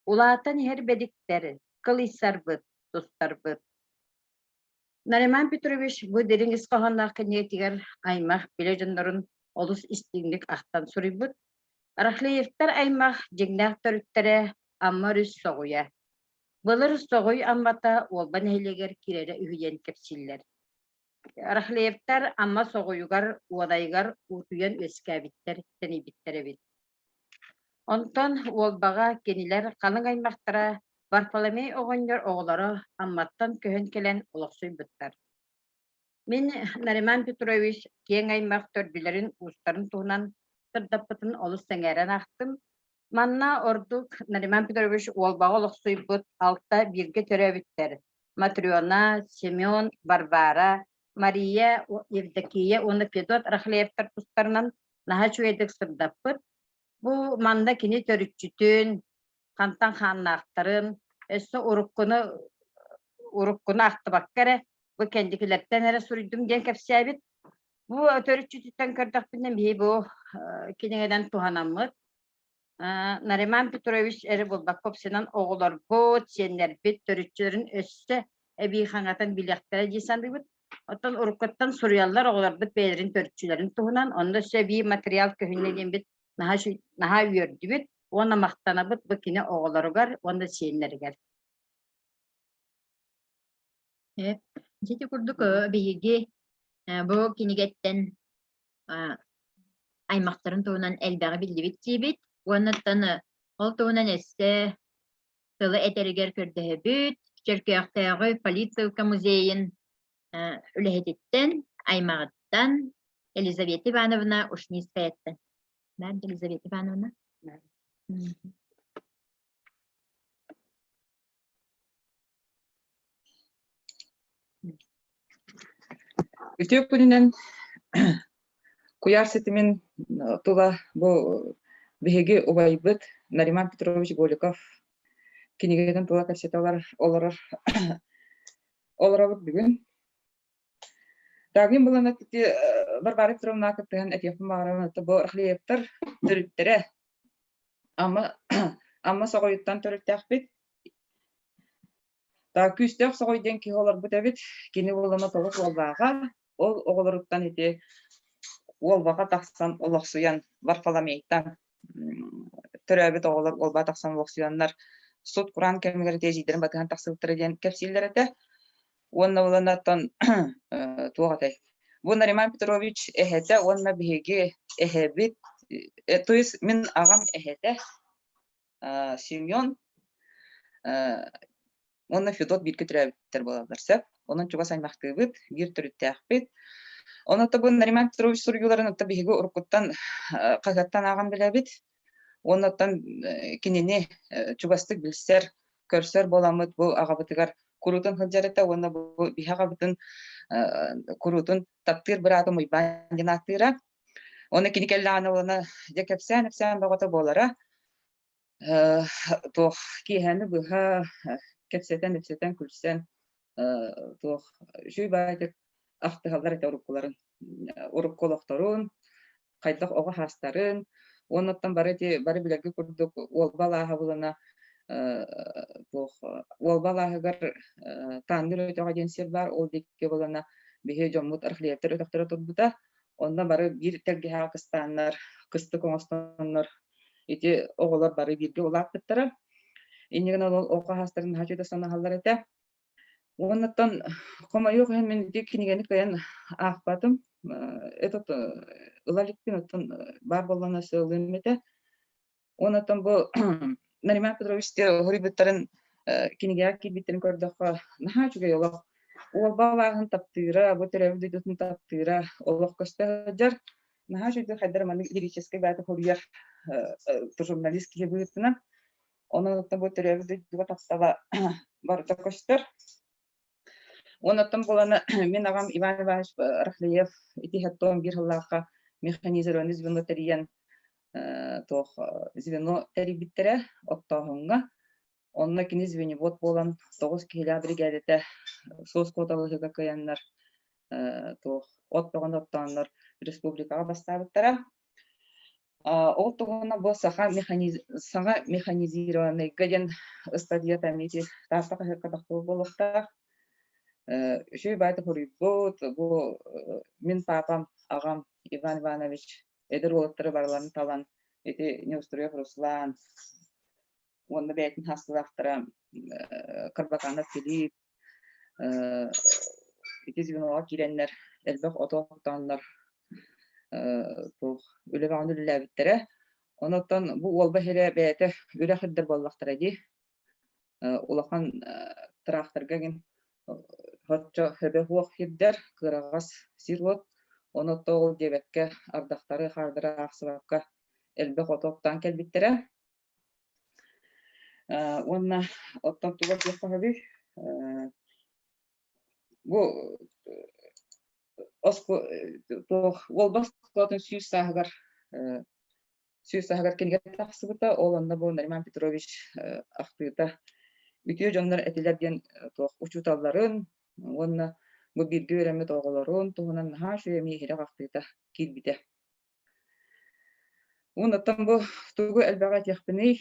улаатан иһэр бэдиктэр кылыйсарбыт, тустарбыт. Нариман Петрович бу дириҥ ис хоһоонноох кинигэтигэр аймах билэ дьоннорун олус истиҥник ахтан суруйбут. Рахлеевтар аймах дьиҥнээх төрүттэрэ Амма өрүс Соҕуйа. Былыр Соҕуй Аммата Уолба нэһилиэгэр киирэрэ үһү диэн кэпсииллэр. Рахлеевтар Амма Соҕуйугар, Уодайыгар уутуйан үөскээбиттэр, тэнийбиттэр эбит. Онтон Уолбаҕа кинилэр халыҥ аймахтара Варфоломей оҕонньор оҕолоро Амматтан көһөн кэлэн олохсуйбуттар. Мин Нариман Петрович киэҥ аймах төрдүлэрин-уустарын туһунан сырдаппытын олус сэҥээрэн аахтым. Манна ордук Нариман Петрович Уолбаҕа олохсуйбут алта бииргэ төрөөбүттэр Матрена, Семен, Варвара, Мария, Евдокия уонна Федот Рахлеевтар тустарынан наһаа үчүгэйдик сырдаппыт. Бу манна кини төрүччүтүн, хантан хааннаахтарын, өссө уруккуну уруккуну ахтыбакка эрэ, бу кэнникилэртэн эрэ суруйдум диэн кэпсээбит. Бу төрүччүтүттэн көрдөхпүнэ биһи бу кинигэнэн туһанаммыт Нариман Петрович эрэ буолбакка уопсайынан оҕолорбут, сиэннэрбит төрүччүлэрин өссө эбии хаҥатан билиэхтэрэ дии саныыбыт. Оттон уруккуттан суруйаллар оҕолорбут бэйэлэрин төрүччүлэрин туһунан, онно өссө эбии материал көһүннэ диэммит наһаа наһаа үөрдүбүт уонна махтанабыт бу кини оҕолоругар уонна сиэннэригэр. Ити курдук биһиги бу кинигэттэн аймахтарын туһунан элбэҕи биллибит диибит уоннаттан ол туһунан өссө тылы этэригэр көрдөһөбүт Чөркөөхтөөҕү полиция музейын үлэһититтэн аймаҕыттан Елизавета Ивановна Ушницкаяттан. Да, Елизавета Ивановна? Үтүө күнүнэн куйаар ситимин тула бу биһиги убайбыт Нариман Петрович Голиков кинигэтин тула кэпсэтэ олорор олоробут бүгүн. Дагин булан ити Варвара Петровна кыттыһан этиэхпин баҕарабын бу Рахлеевтар төрүттэрэ Амма Амма Соҕойуттан төрүттээхпит. Күүстээх Соҕой диэн киһи олорбут эбит. Кини буолана тоҕус уоллааҕа. Ол оҕолоруттан ити Уолбаҕа тахсан олохсуйан Варфоломейтан төрөөбүт оҕолор Уолбаҕа тахсан олохсуйаннар сут-кураан кэмигэр ити эдьиийдэрин батыһан тахсыбыттара диэн кэпсииллэр этэ. Уонна буланаттан туох этэй? Бу Нариман Петрович эһэтэ уонна биһиги эһэбит, то есть мин аҕам эһэтэ Семен уонна Федот бииргэ төрөөбүттэр буолаллар сөп. Онон чугас аймахтыыбыт, биир төрүттээхпит. Онон бу Нариман Петрович суруйууларын оттон биһиги уруккуттан хаһыаттан ааҕан билэбит. Уонна оттон кинини чугастык билсэр, көрсөр буоламмыт бу аҕабытыгар куруутун сылдьар этэ уонна бу биһи аҕабытын куруутун таптыыр быраатым Уйбаан диэн ааттыыра. Уонна кини кэллэҕинэ уонна дьэ кэпсээн-ипсээн бөҕөтө буолара. Туох киэһэни быһа кэпсэтэн-ипсэтэн, күлсэн туох үчүгэй баайдык ахтыһаллар этэ уруккуларын, урукку олохторун, хайдах оҕо саастарын уонна оттон бары ити бары билэргэ курдук Уолба алааһа булана туох Уолба алааһыгар Таанныр өтөҕө диэн сир баар, ол диэки булана. биһи дьоммут архлеевтар өтөхтөрө турбута. Онно бары биир тэлгэһэҕэ кыстааннар, кыстык оҥостоннор ити оҕолор бары бииргэ улааппыттара. Инньэ гынан ол оҕо хаһаастарын наһаа үчүгэй санаһаллар этэ. Уоннаттан хомойуох иһин мин ити кинигэни кыайан аахпатым. Этот ыла иликпин, оттон баар буоллаҕына сыалыам этэ. Уоннаттан бу Нариман Петрович хоруйбуттарын кинигэҕэ киирбиттэрин көрдөххө, наһаа үчүгэй олох. Уолба алааһын таптыыра, бу төрөөбүт дойдутун таптыыра олох көстө сылдьар. Наһаа үчүгэй хайдар маннык лирическэй бааты хоруйар журналист киһи быһыытынан. Онон оттон бу төрөөбүт дойдуга таптала барыта көстөр. Онон буолана мин аҕам Иван Иванович Рахлеев ити хэттон биир сыллаахха механизированный звено тэрийэн туох звено тэрийбиттэрэ оттооһуҥҥа. Онно кини звеневод буолан 9 киһилээх биригээдэтэ суос куоталаһыыга кыайаннар туох от бөҕөнү оттооннор республикаҕа бастаабыттара. Ол туһунан бу саха саҥа механизированныйга диэн ыстатыйата эмиэ ити Таатта хаһыакка тахсыбыт буолуохтаах. Үчүгэй баайда суруйбут, бу мин паапам, аҕам Иван Иванович эдэр уолаттары барыларын талан ити Неустроев Руслан уонна бэйэтин хаастылаахтара Карбаканов Филипп ити звеноҕа киирэннэр элбэх оту оттооннор туох үлэ бөҕөнү үлэлээбиттэрэ. Онон бу уолба иһирэ бэйэтэ үрэх ирдэр буоллахтара дии. Улахан тыраахтарга гин соччо сөбө суох сирдэр, кыараҕас сир-уот. Ону ол диэбэккэ ардахтары, хаардары аахсыбакка элбэх оту оттоон кэлбиттэрэ. Уонна оттон туга диэххэ сөбүй? Бу туох Уолба оскуолатын 100 сааһыгар кинигэ тахсыбыта. Ол онно бу Нариман Петрович ахтыыта үтүө дьоннор этилэр диэн туох учууталларын уонна бу бииргэ үөрэммит оҕолорун туһунан наһаа үчүгэй эмиэ иһирэх ахтыыта киирбитэ. Уоннаттан бу тугу элбэҕи этиэхпиний,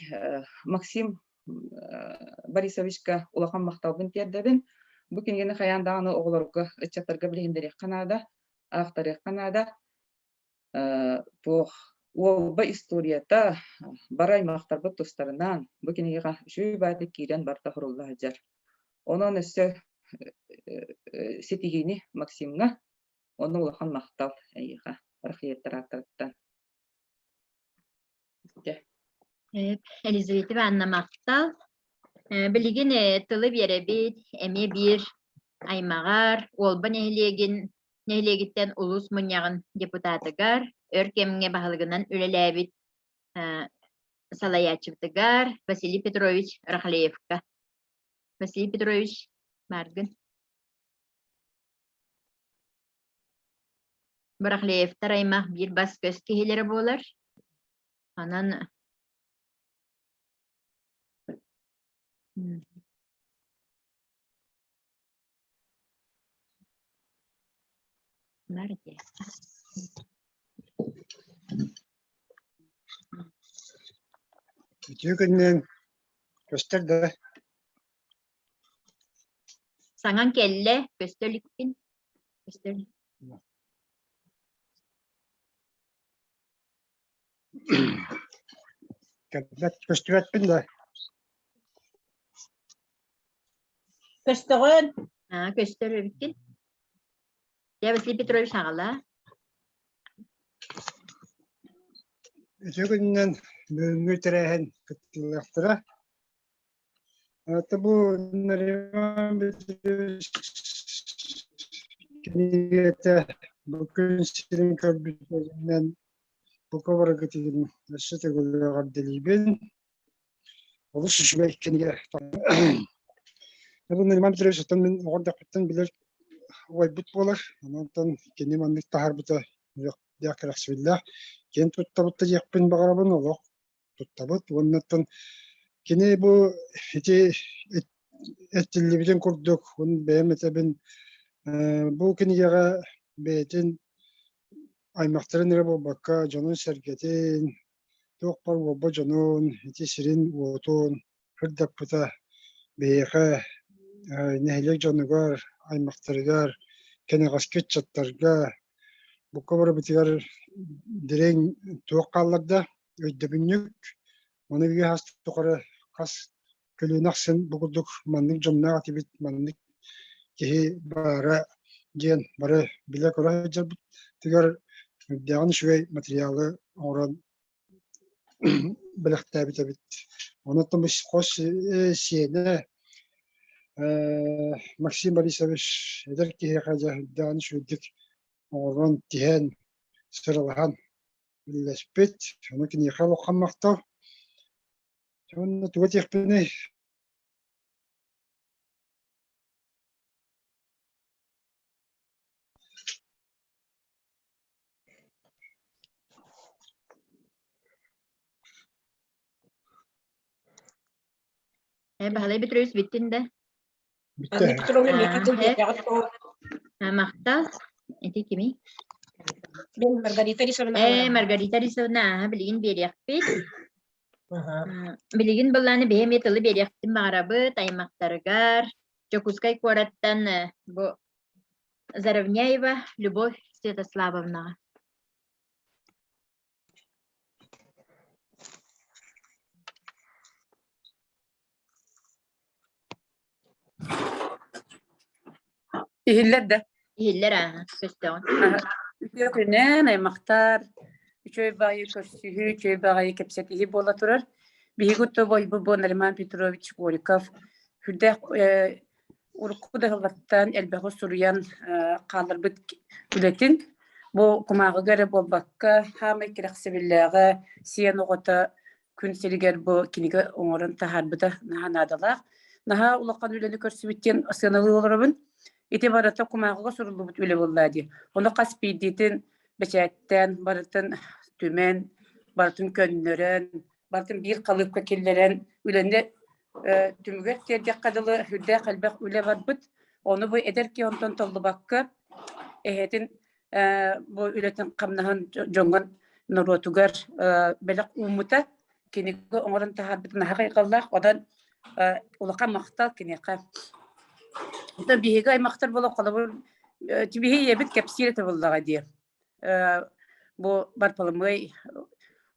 Максим Борисовичка улахан махталбын тиэрдэбин. Бу кинигэни хайаан даҕаны оҕолорго, ыччаттарга билиһиннэриэххэ наада, аахтарыахха наада. Туох Уолба историята, бары аймахтарбыт тустарынан бу кинигэҕэ үчүгэй баайдык киирэн барыта сурулла сылдьар. Онон өссө ситиһиини Максимҥа Онно улахан махтал эйиэхэ, архитектортан. Елизавета Ивановна махтал. Билигин тылы биэрэбит эмиэ биир аймаҕар, Уолба нэһилиэгин нэһилиэгиттэн улуус мунньаҕын депутатыгар, өр кэмҥэ баһылыгынан үлэлээбит салайааччыбытыгар Василий Петрович Рахлеевка. Василий Петрович, бааргын? Барахлеевтар аймах биир бас-көс киһилэрэ буолар. Онон Бар дии. Үтүө күнүнэн көстөр да Саҥаҥ кэллэ, көстө иликпин. Көстө илик. Кэлбэт, көстүбэппин да. Көстөҕүн. Аа, көстөр эбиккин. Дьэ, Василий Петрович аҕала. Үтүө күнүнэн бүгүҥҥү тэрээһин кыттыылаахтара. Это бу Нариман Петрович кинигэтэ бу күн сирин көрбүтүнэн бука барыгытыгын өссө төгүл эҕэрдэлиибин. Олус үчүгэй кинигэ. Бу Нариман Петрович оттон мин оҕо эрдэхпиттэн билэр убайбыт буолар. Онон кини маннык таһаарбыта диэх кэрэхсэбиллээх. Киэн туттабыт да диэхпин баҕарабын олох туттабыт уонна оттон кини бу ити этиллибитин курдук бэйэм этэбин бу кинигэҕэ бэйэтин аймахтарын эрэ буолбакка дьонун-сэргэтин туох баар уолба дьонун ити сирин-уотун сырдаппыта биһиэхэ нэһилиэк дьонугар аймахтарыгар. кэнэҕэски ыччаттарга бука барыбытыгар дириҥ туох хаалларда өйдөбүнньүк. Маны үйэ хас тухары хас көлүөнэ ахсын бу курдук маннык дьонноох этибит, маннык киһи баара диэн бары билэ-көрө сылдьарбытыгар сүрдээҕин үчүгэй материалы оҥорон бэлэхтээбит эбит. Онон хос сиэнэ Максим Борисович эдэр киһиэхэ дьэ сүрдээҕин үчүгэйдик оҥорон, тиһэн, сыралаһан үлэлэспит. Ону киниэхэ улахан махтал. Уонна тугу этиэхпиний? Баһылай Петрович бүттүн да? Бүттэ. Петровна миэхэ тыл биэрдэҕит Махтал. Ити кимий? Мен Маргарита Рисовна. Э, Маргарита Рисовна, аха, билигин биэриэхпит. Билигин былааны биһи эмиэ тылы биэриэхпитин баҕарабыт аймахтарыгар, Дьокуускай куораттан бу Заровняева Любовь Святославовнаҕа. Иһиллэр да? Иһиллэр ааһа, көстөҕүн. Үтүө күнэн, аймахтар, үчүгэй баҕайы көрсүһүү, үчүгэй баҕайы кэпсэтиһии буола турар. Биһиги тобойбут бу Нариман Петрович Голиков сүрдээх урукку да сыллартан элбэҕи суруйан хаалларбыт үлэтин бу кумааҕыга эрэ буолбакка, хаамай кэрэхсэбиллээҕэ, сиэн оҕото күн сиригэр бу кинигэ оҥорон таһаарбыта наһаа наадалаах. Наһаа улахан үлэни көрсүбүт диэн сыаналыы олоробун. Ити барыта кумааҕыга суруллубут үлэ буолла дии. Ону хас биирдиитин бэчээттээн, барытын түмэн, барытын көннөрөн, барытын биир халыыпка киллэрэн үлэни түмүгэр тиэрдиэххэ дылы сүрдээх элбэх үлэ барбыт. Ону бу эдэр киһи онтон толлубакка эһэтин бу үлэтин хамнаһын дьоҥҥо норуотугар бэлэх ууммута кинигэ оҥорон таһаарбыт наһаа хайҕаллаах. Онон улахан махтал киниэхэ. Оттон биһиги аймахтар буолан холобур биһи ийэбит кэпсиир этэ буоллаҕа дии. Бу Барпалымыай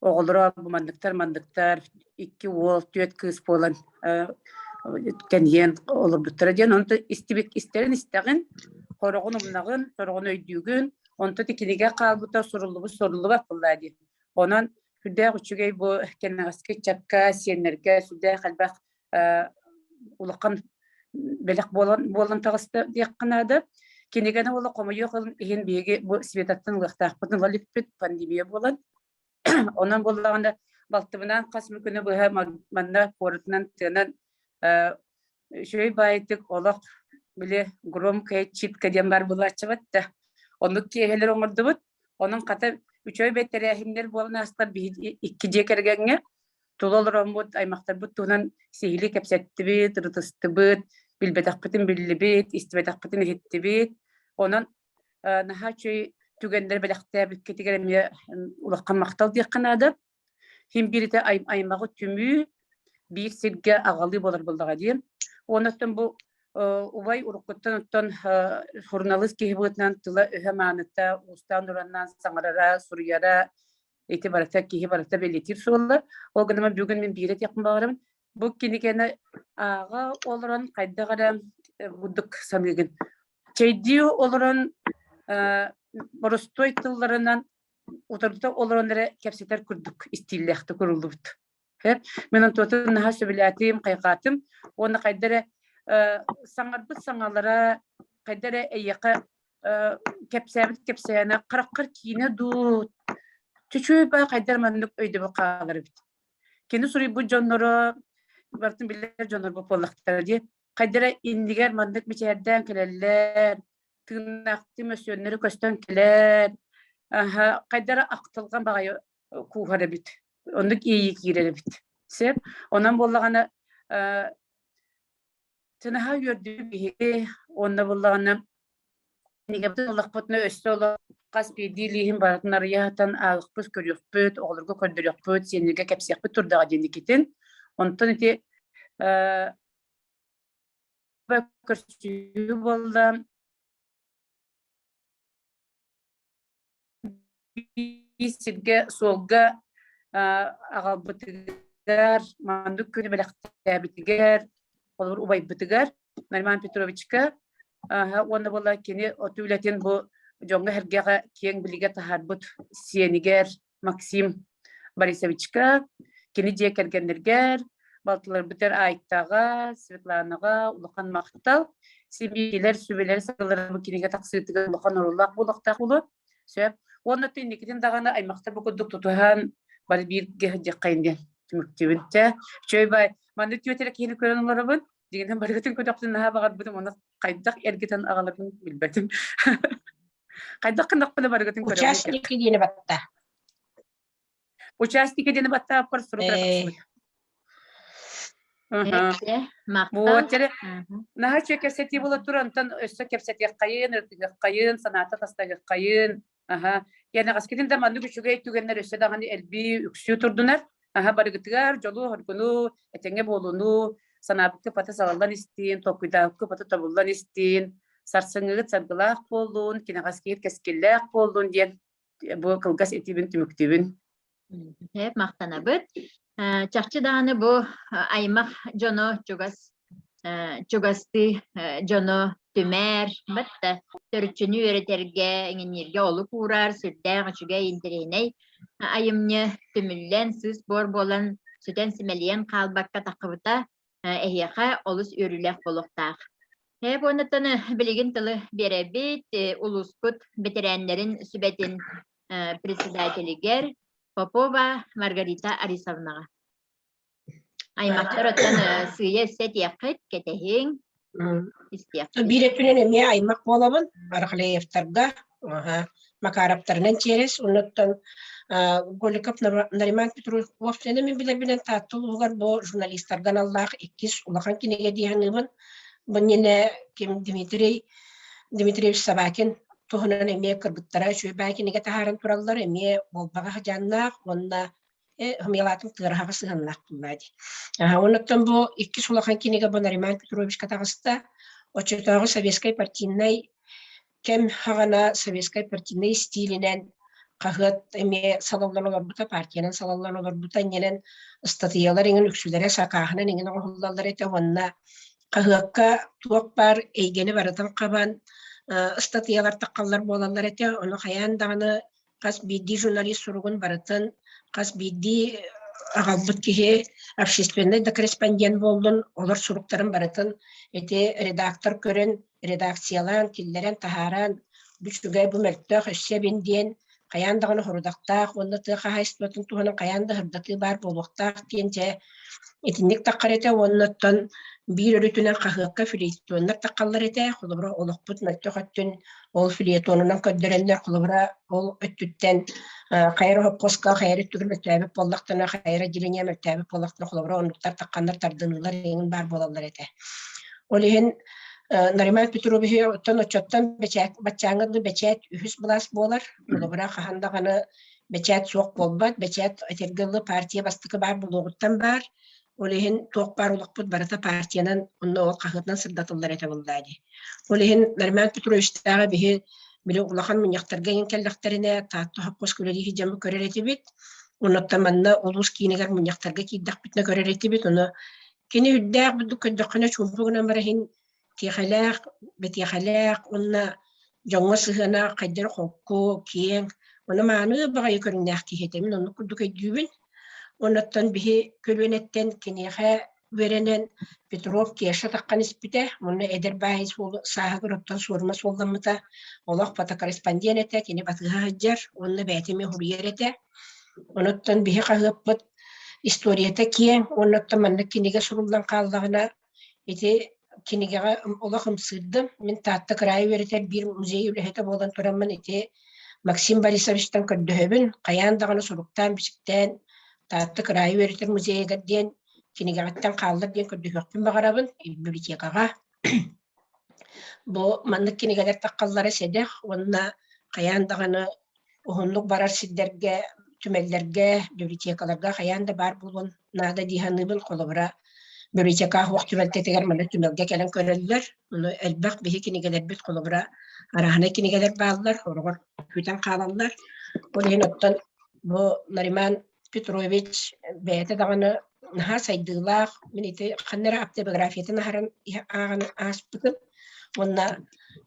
оҕолоро бу манныктар-манныктар икки уол, түөрт кыыс буолан тэнийэн олорбуттара диэн онто истибит истэрин истэҕин, хороҕун умнаҕын, сороҕун өйдүүгүн, онто ити кинигэ хаалбыта суруллубут суруллубат буоллаа дии. Онон сүрдээх үчүгэй бу кэнэҕэски ыччакка, сиэннэргэ сүрдээх элбэх улахан бэлэх буолан буолан таҕыста диэххэ наада. Кинигэни уола хомойуох иһин биһиги бу Светаттан ылыахтаахпытын ыла иликпит пандемия буолан. Онон буоллаҕына балтыбынаан хас мы күнү быһа манна куоратынан тыанан үчүгэй баайытык олох били громкая читка диэн бар булааччыбат да. Оннук киэһэлэр оҥордубут. Онон хата үчүгэй бэтэрээһиннэр буолан аастар биһиги икки дьиэ кэргэҥҥэ Тула олороммут, аймахтарбыт туһунан сиһилии кэпсэттибит, ырытыстыбыт, билбэтэхпитин биллибит, истибэтэхпитин иһиттибит. Онон наһаа үчүгэй түгэннэр бэлэхтээбиккитигэр эмиэ улахан махтал диэххэ наада. Хим бииритэ аймаҕы түмүү, биир сиргэ аҕалыы буолар буоллаҕа дии. Онон бу убай уруккуттан оттон суруналыыс киһи быһыытынан тыла-өһө мааныта, уустаан-ураннаан саҥарара, суруйара, Ити барыта киһи барыта бэлиэтиир суоллар. Ол гынан бүгүн мин биир этиэхпин баҕарабын. Бу кинигэни ааҕа олорон хайдах эрэ бурдук саныыгын. Чэйдии олорон боростуой тылларынан утарыта олорон эрэ кэпсэтэр курдук истииллээхтик куруллубут. Мин онтуотун наһаа сөбүлээтим, хайҕаатым. Уонна хайда эрэ саҥарбыт саҥалара хайда эрэ эйиэхэ кэпсээбит кэпсээнэ хараххар киинэ дуу чүчүөй баа хайдар маннык өйдөбүл хаалар эбит. Кини суруйбут дьонноро барытын билэр дьоннор буоллахтара дии. Хайдара иннигэр маннык мичээрдээн кэлэллэр, тыыннаахтыы мөссүөннэри көстөн кэлэр, хайдара ахтылҕан баҕайы кууһар эбит. Оннук иэйии киирэр эбит. Сөп. Онон буоллаҕына Тынаһа үөрдүү биһиги уонна буоллаҕына кинигэбитин ыллахпытына өссө олох хас биирдии илииһин барытын арыйа сатан ааҕыахпыт, көрүөхпүт, оҕолорго көрдөрүөхпүт, сиэннэргэ кэпсиэхпит турдаҕа диэникитин. Онтон ити көрсүһүү буолла. биир сиргэ суолга аҕалбытыгар, маннык күнү бэлэхтээбитигэр, холобур убайбытыгар Нариман Петровичка уонна буолла кини от үлэтин бу дьоҥҥо-сэргэҕэ киэҥ билигэ таһаарбыт сиэнигэр Максим Борисовичка, кини дьиэ кэргэннэригэр, балтыларбытыгар Айтаҕа, Светланаҕа улахан махтал. Сибиилэр сүбэлэр сыллара бу кинигэ тахсыытыгар улахан оруоллаах буолуохтаах буолуо. Сөп. Уонна инникитин даҕаны аймахтар бу курдук тутуһан бары бииргэ сылдьыаххайын диэн түмүктүүбүн. Чэ, үчүгэй бай. Маннык түөтэрэ киһини көрөн олоробун. Дьиҥинэн барыгытын көтөхтүн наһаа баҕарбытым, уонна хайдах эргитэн аҕаларын билбэтим. Хайдах гыннахпына барыгытын көрөбүн. Участники диэни батта. Участники диэни баттааппар сурук эрэ тахсыбыт. Махтал. Наһаа үчүгэй кэпсэтии буола турар, онтон өссө кэпсэтиэххэйин, ырытыһыаххайын, санаата тастаһыаххайын. Аха. Кэнэҕэскитин да маннык үчүгэй түгэннэр өссө даҕаны элбии, үксүү турдунар. Аха, барыгытыгар дьолу-соргуну, этэҥҥэ буолууну, санаабыкка бата салаллан истиин, толкуйдаабыкка бата тобуллан истиин, сарсыҥҥыгыт саргылаах буоллун, кэнэҕэскигит кэскиллээх буоллун диэн бу кылгас этиибин түмүктүүбүн. Сөп, махтанабыт. Чахчы даҕаны бу аймах дьоно чугас чугастыы дьоно түмэр, батта төрүччүнү үөрэтэргэ, иҥиннииргэ олук уурар, сүрдээх үчүгэй, интэриэһинэй айымньы түмүллэн, сыыс-буор буолан, сүтэн-симэлийэн хаалбакка таххыбыта эһиэхэ олус үөрүүлээх буолуохтаах. Уоннаттан билигин тылы биэрэбит улууспут бэтэрээннэрин сүбэтин председателигэр Попова Маргарита Арисовнаҕа. Аймахтар оттон сыыйа өссө этиэххит, кэтэһиҥ, истиэххит. Биир өттүнэн эмиэ аймах буолабын, Арахлеевтарга, Макаровтарынан чиэрэс, оннуттан Голиков Нариман Петрович мин билэрбинэн Таатта улууһугар бу журналистарга аналлаах иккис улахан кинигэ дии саныыбын. Бу иннинэ ким Дмитрий Дмитриевич Собакин туһунан эмиэ кыргыттара үчүгэй кинигэ таһааран тураллар, эмиэ буолбаҕа хадьааннаах уонна хомуйалаатым тыараһаҕа сыһыаннаах буолла дии. Оннуттан бу иккис улахан кинигэ бу Нариман Петровичка таҕыста. Оччотооҕу советскай партийнай кэм хаҕана советскай партийнай стилинэн хаһыат эмиэ салаллан олорбута, партиянан салаллан олорбута, иннинэн ыстатыйалар иҥин үксүлэрэ сакааһынан иҥин оҥоһуллаллар этэ уонна хаһыакка туох баар эйгэни барытын хабан ыстатыйалар таххаллар буолаллар этэ. Ону хайаан даҕаны хас биирдии журналист суругун барытын хас биирдии аҕалбыт киһи общественнай да корреспондент буоллун, олор суруктарын барытын ити редактор көрөн, редакциялаан, киллэрэн, таһааран, бу үчүгэй, бу мөлтөх, өссө эбин диэн хайаан даҕаны хорудахтаах уонна тыа хаһаайыстыбатын туһунан хайаан да сырдатыы баар буолуохтаах диэн дьэ итинник таххар этэ уонна оттон биир өрүтүнэн хаһыакка фельетоннар таххаллар этэ холобура олохпут мөлтөх өттүн ол фельетонунан көрдөрөннөр холобура ол өттүттэн хайа хоппуоска хайа өттүгэр мөлтөөбүт буоллахтана хайа отделение мөлтөөбүт буоллахтана холобура оннуктар тахханнар тардыныылар эҥин баар буолаллар этэ ол иһин Нариман Петрович оттон оччоттон бэчээт баччааҥҥа дылы бэчээт үһүс былаас буолар. Холобура хаһан даҕаны бэчээт суох буолбат. Бэчээт этэргэ дылы партия бастакы баар буолуоҕуттан баар. Ол иһин туох баар олохпут барыта партиянан онно ол хаһыатынан сырдатыллар этэ буоллаа дии. Ол иһин Нариман Петровичтааҕы биһи били улахан мунньахтарга иҥин кэллэхтэринэ Таатта хоппуос үлэлии дьамы көрөр этибит. Оннуттан манна улуус киинигэр мунньахтарга киирдэхпитинэ көрөр этибит. Ону Кини үрдээх бурдук көрдөххүнэ чуумпу гынан барар иһин тиэхэлээх, бэтиэхэлээх уонна дьоҥҥо сыһыана хайдары холку, киэҥ, ону мааны баҕайы көрүҥнээх киһи этэ. Мин оннук курдук өйдүүбүн. Оннуттан биһи көлүөнэттэн киниэхэ үөрэнэн Петров Кеша таххан испитэ. Уонна эдэр баайы сааһыгар оттон суорума суолламмыта. Олох фотокорреспондент этэ, кини батыһа сылдьар уонна бэйэтэ эмиэ суруйар этэ. Онуттан биһи хаһыаппыт историята киэҥ уонна оттон маннык кинигэ суруллан хааллаҕына ити кинигэҕэ олох ымсыырдым. Мин Таатта кыраайы үөрэтэр биир музей үлэһитэ буолан тураммын ити Максим Борисовичтан көрдөһөбүн, хайаан даҕаны суруктаан-бичиктээн Таатта кыраайы үөрэтэр музейыгар диэн кинигэҕиттэн хааллар диэн көрдөһүөхпүн баҕарабын библиотекаҕа. Бу маннык кинигэлэр таххаллара сэдэх уонна хайаан даҕаны уһуннук барар сирдэргэ, түмэллэргэ, библиотекаларга хайаан да баар буолуон наада дии саныыбын. Холобура, библиотека суох түбэлтэтигэр манна түмэлгэ кэлэн көрөллөр. Ону элбэх биһи кинигэлэрбит холобура арааһынай кинигэлэр бааллар, хороҕор бүтэн хаалаллар. Ол иһин оттон бу Нариман Петрович бэйэтэ даҕаны наһаа сайдыылаах, мин ити ханна эрэ автобиографиятын аһаран ааҕан ааспытым. Уонна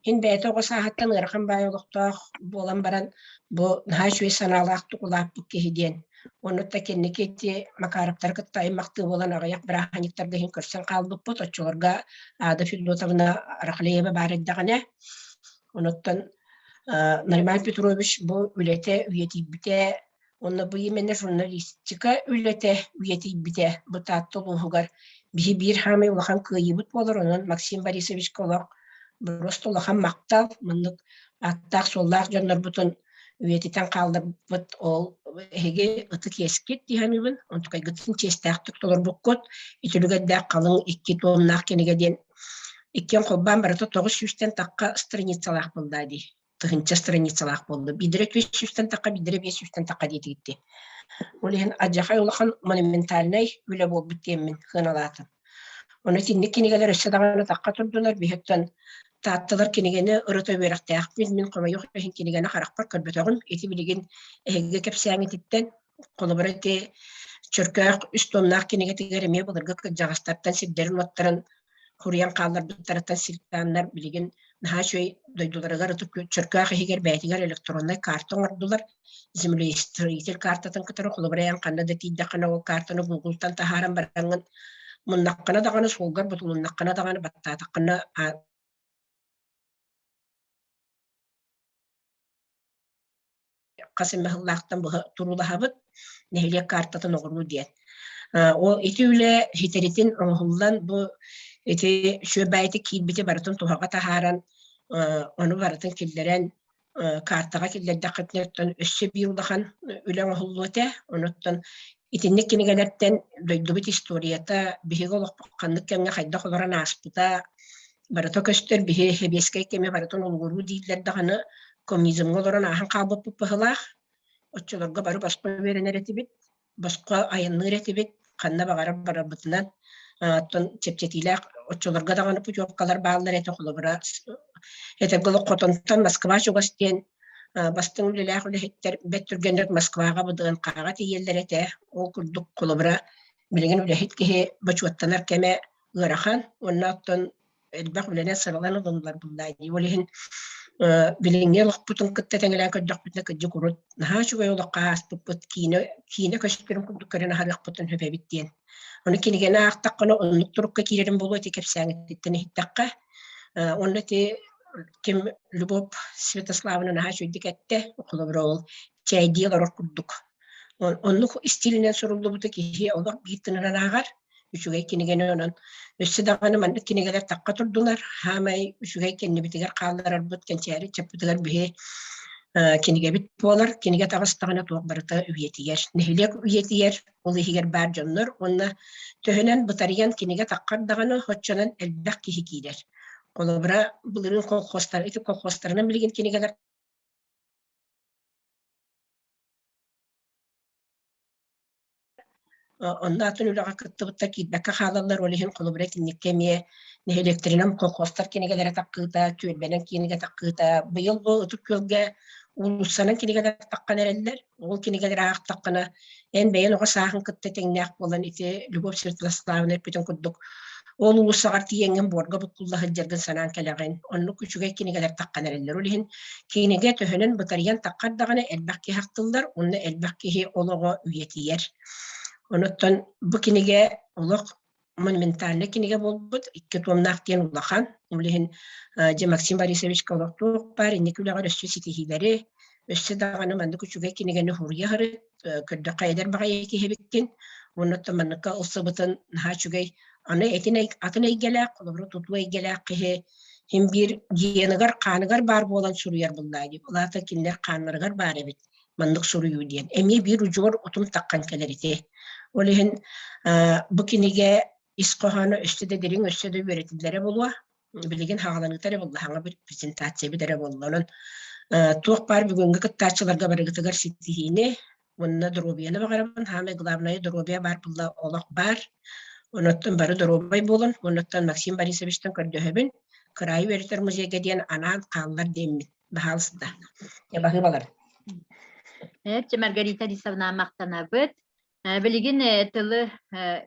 иһин бэйэтэ оҕо сааһыттан ыарахан баай олохтоох буолан баран бу наһаа үчүгэй санаалаахтык улааппыт киһи диэн. Онно да кэнники ити Макаровтары кытта аймахтыы буолан аҕыйах бырааһынньыктарга иһин көрсөн хаалбыппыт. Оччолорго Ада Федотовна Рахлеева баар эрдэҕинэ. Онуттан Нариман Петрович бу үлэтэ үйэтийбитэ Уонна бу именно журналистика үлэтэ үйэтийбитэ бу Таатта улууһугар биһи биир хаамай улахан кыайыыбыт буолар. Онон Максим Борисовичка олох просто улахан махтал. Маннык ааттаах-суоллаах дьоннорбутун үйэтитэн хаалларбыт ол эһиги ытык иэскит дии саныыбын. Онтукайгытын чиэстээхтик толорбуккут. Үтүлүгэрдээх халыҥ икки туомнаах кинигэ диэн иккиэн холбоон барыта 900-тэн тахха страницалаах буолла дии. Тыһыынча страницалаах буолла. Биирдэрэ 300-тэн тахха, биирдэрэ 500-тэн тахха диэтигитти. Ол иһин адьахай улахан монументальнай үлэ буолбут диэммин сыаналаатым. Ону итинник кинигэлэр өссө даҕаны тахха турдулар. Биһиттэн Таатталар кинигэни ырыта үөрэхтээхпин, мин хомойуох иһин кинигэни харахпар көрбөтөҕүм. Ити билигин эһиги кэпсээҥҥититтэн, холобура ити Чөркөөх үс томнаах кинигэтигэр эмиэ былыргы кырдьаҕастартан сирдэрин-уоттарын хуруйан хаалларбыттарыттан силтааннар билигин наһаа үчүгэй дойдуларыгар ытык Чөркөөх иһигэр бэйэтигэр электроннай карта оҥордулар. Землеустроитель картатын кытары холобура эн ханна да тиийдэххинэ ол картаны Google-тан таһааран бараҥҥын муннаххына даҕаны суолгар бутулуннаххына даҕаны баттаатаххына хас эмэ сыллаахтан быһа туруулаһабыт нэһилиэк картатын оҥоруу диэн. Ол ити үлэ ситэритин оҥоһуллан бу ити сүөбээйти киирбити барытын туһаҕа таһааран ону барытын киллэрэн картаҕа киллэрдэххитинэ оттон өссө биир улахан үлэ оҥоһуллуо этэ. Онуттан итинник кинигэлэртэн дойдубут историята, биһиги олохпут ханнык кэмҥэ хайдах олорон ааспыта барыта көстөр. Биһи сэбиэскэй кэми барытын улугуруу дииллэр даҕаны коммунизмҥа олорон ааһан хаалбыппыт быһыылаах. Оччолорго бары босхо үөрэнэр этибит, босхо айанныыр этибит, ханна баҕарар барарбытынан. Оттон чэпчэтиилээх оччолорго даҕаны путевкалар бааллар этэ, холобура, этэргэ дылы хотонтон Москва чугас диэн бастыҥ үлэлээх үлэһиттэр бэрт түргэнник Москваҕа БДНХ-ҕа тиийэллэр этэ. Ол курдук, холобура, билигин үлэһит киһи бочуоттанар кэмэ ыарахан уонна оттон элбэх үлэнэн сыралан ылыллар буоллаа дии. Ол иһин билиҥҥи олохпутун кытта тэҥэлээн көрдөхпүтүнэ кырдьык урут наһаа үчүгэй олоххо ааспыппыт киинэ киинэ көстөрүн курдук көрөн аһарыахпытын сөп эбит диэн. Ону кинигэни аахтаххына оннук турукка киирэрим буолуо ити кэпсээҥҥититтэн иһиттэххэ. Онно ити ким Любовь Святославовна наһаа үчүгэйдик эттэ. Холобура ол чээйдии олорор курдук. Оннук истиилинэн суруллубута киһи олох биир тынынан ааҕар. Үчүгэй кинигэни онон өссө даҕаны маннык кинигэлэр тахха турдулар. Хаамай үчүгэй кэннибитигэр хаалларарбыт кэнчээри ыччаппытыгар биһи кинигэбит буолар. Кинигэ таҕыстаҕына туох барыта үйэтигэр, нэһилиэк үйэтигэр, ол иһигэр баар дьоннор уонна төһөнөн бытарыйан кинигэ таххар даҕаны оччонон элбэх киһи киирэр. Холобура, былырыын колхозтар, ити колхозтарынан билигин кинигэлэр Онно атын үлэҕэ кыттыбыттар киирбэккэ хаалаллар, ол иһин холобура итинниккэ эмиэ нэһилиэктэринэн колхозтар кинигэлэрэ таххыыта, түөлбэнэн кинигэ таххыыта. Быйыл бу Ытык Күөлгэ уулуссанан кинигэлэр таххан эрэллэр. Ол кинигэлэри аахтаххына, эн бэйэн оҕо сааһын кытта тэҥнээх буолан ити Любовь Святославовна эппитин курдук ол уулуссаҕар тиийэҥҥин буорга буккулла сылдьаргын санаан кэлэҕин. Оннук үчүгэй кинигэлэр таххан эрэллэр. Ол иһин кинигэ төһөнөн бытарыйан таххар даҕаны элбэх киһи ахтыллар уонна элбэх киһи олоҕо үйэтийэр. Онуттан бу кинигэ олох монументальнай кинигэ буолбут, икки туомнаах диэн улахан. Ол иһин дьэ Максим Борисовичка олохтуох баар инники үлэҕэр өссө ситиһиилэри, өссө даҕаны маннык үчүгэй кинигэни суруйа сырыт, көрдөххө эдэр баҕайы киһи эбиккин. Оннуттан манныкка ылсыбытын наһаа үчүгэй. Аны этин атын эйгэлээх, холобура тутуу эйгэлээх киһи син биир геныгар, хааныгар баар буолан суруйар буоллаа дии. Ол аата кинилэр хааннарыгар баар эбит маннык суруйуу диэн. Эмиэ биир удьуор утум таххан кэлэр ити. Ол иһин бу кинигэ ис хоһооно өссө да дириҥ, өссө да үөрэтиллэрэ буолуо. Билигин хаҕаланыыта эрэ буолла, хаҥа презентациябыт эрэ буолла. Онон туох баар бүгүҥҥү кыттааччыларга барыгытыгар ситиһиини уонна доруобуйаны баҕарабын. Саамай главное доруобуйа баар буолла олох баар. Онуттан бары доруобай буолун. Онуттан Максим Борисовичтан көрдөһөбүн. Кыраайы үөрэтэр музейга диэн анаан хааллар диэммит. Баһаалыста. Баһыыбалар. Эпче Маргарита Алисовна махтанабыт. Билигин тылы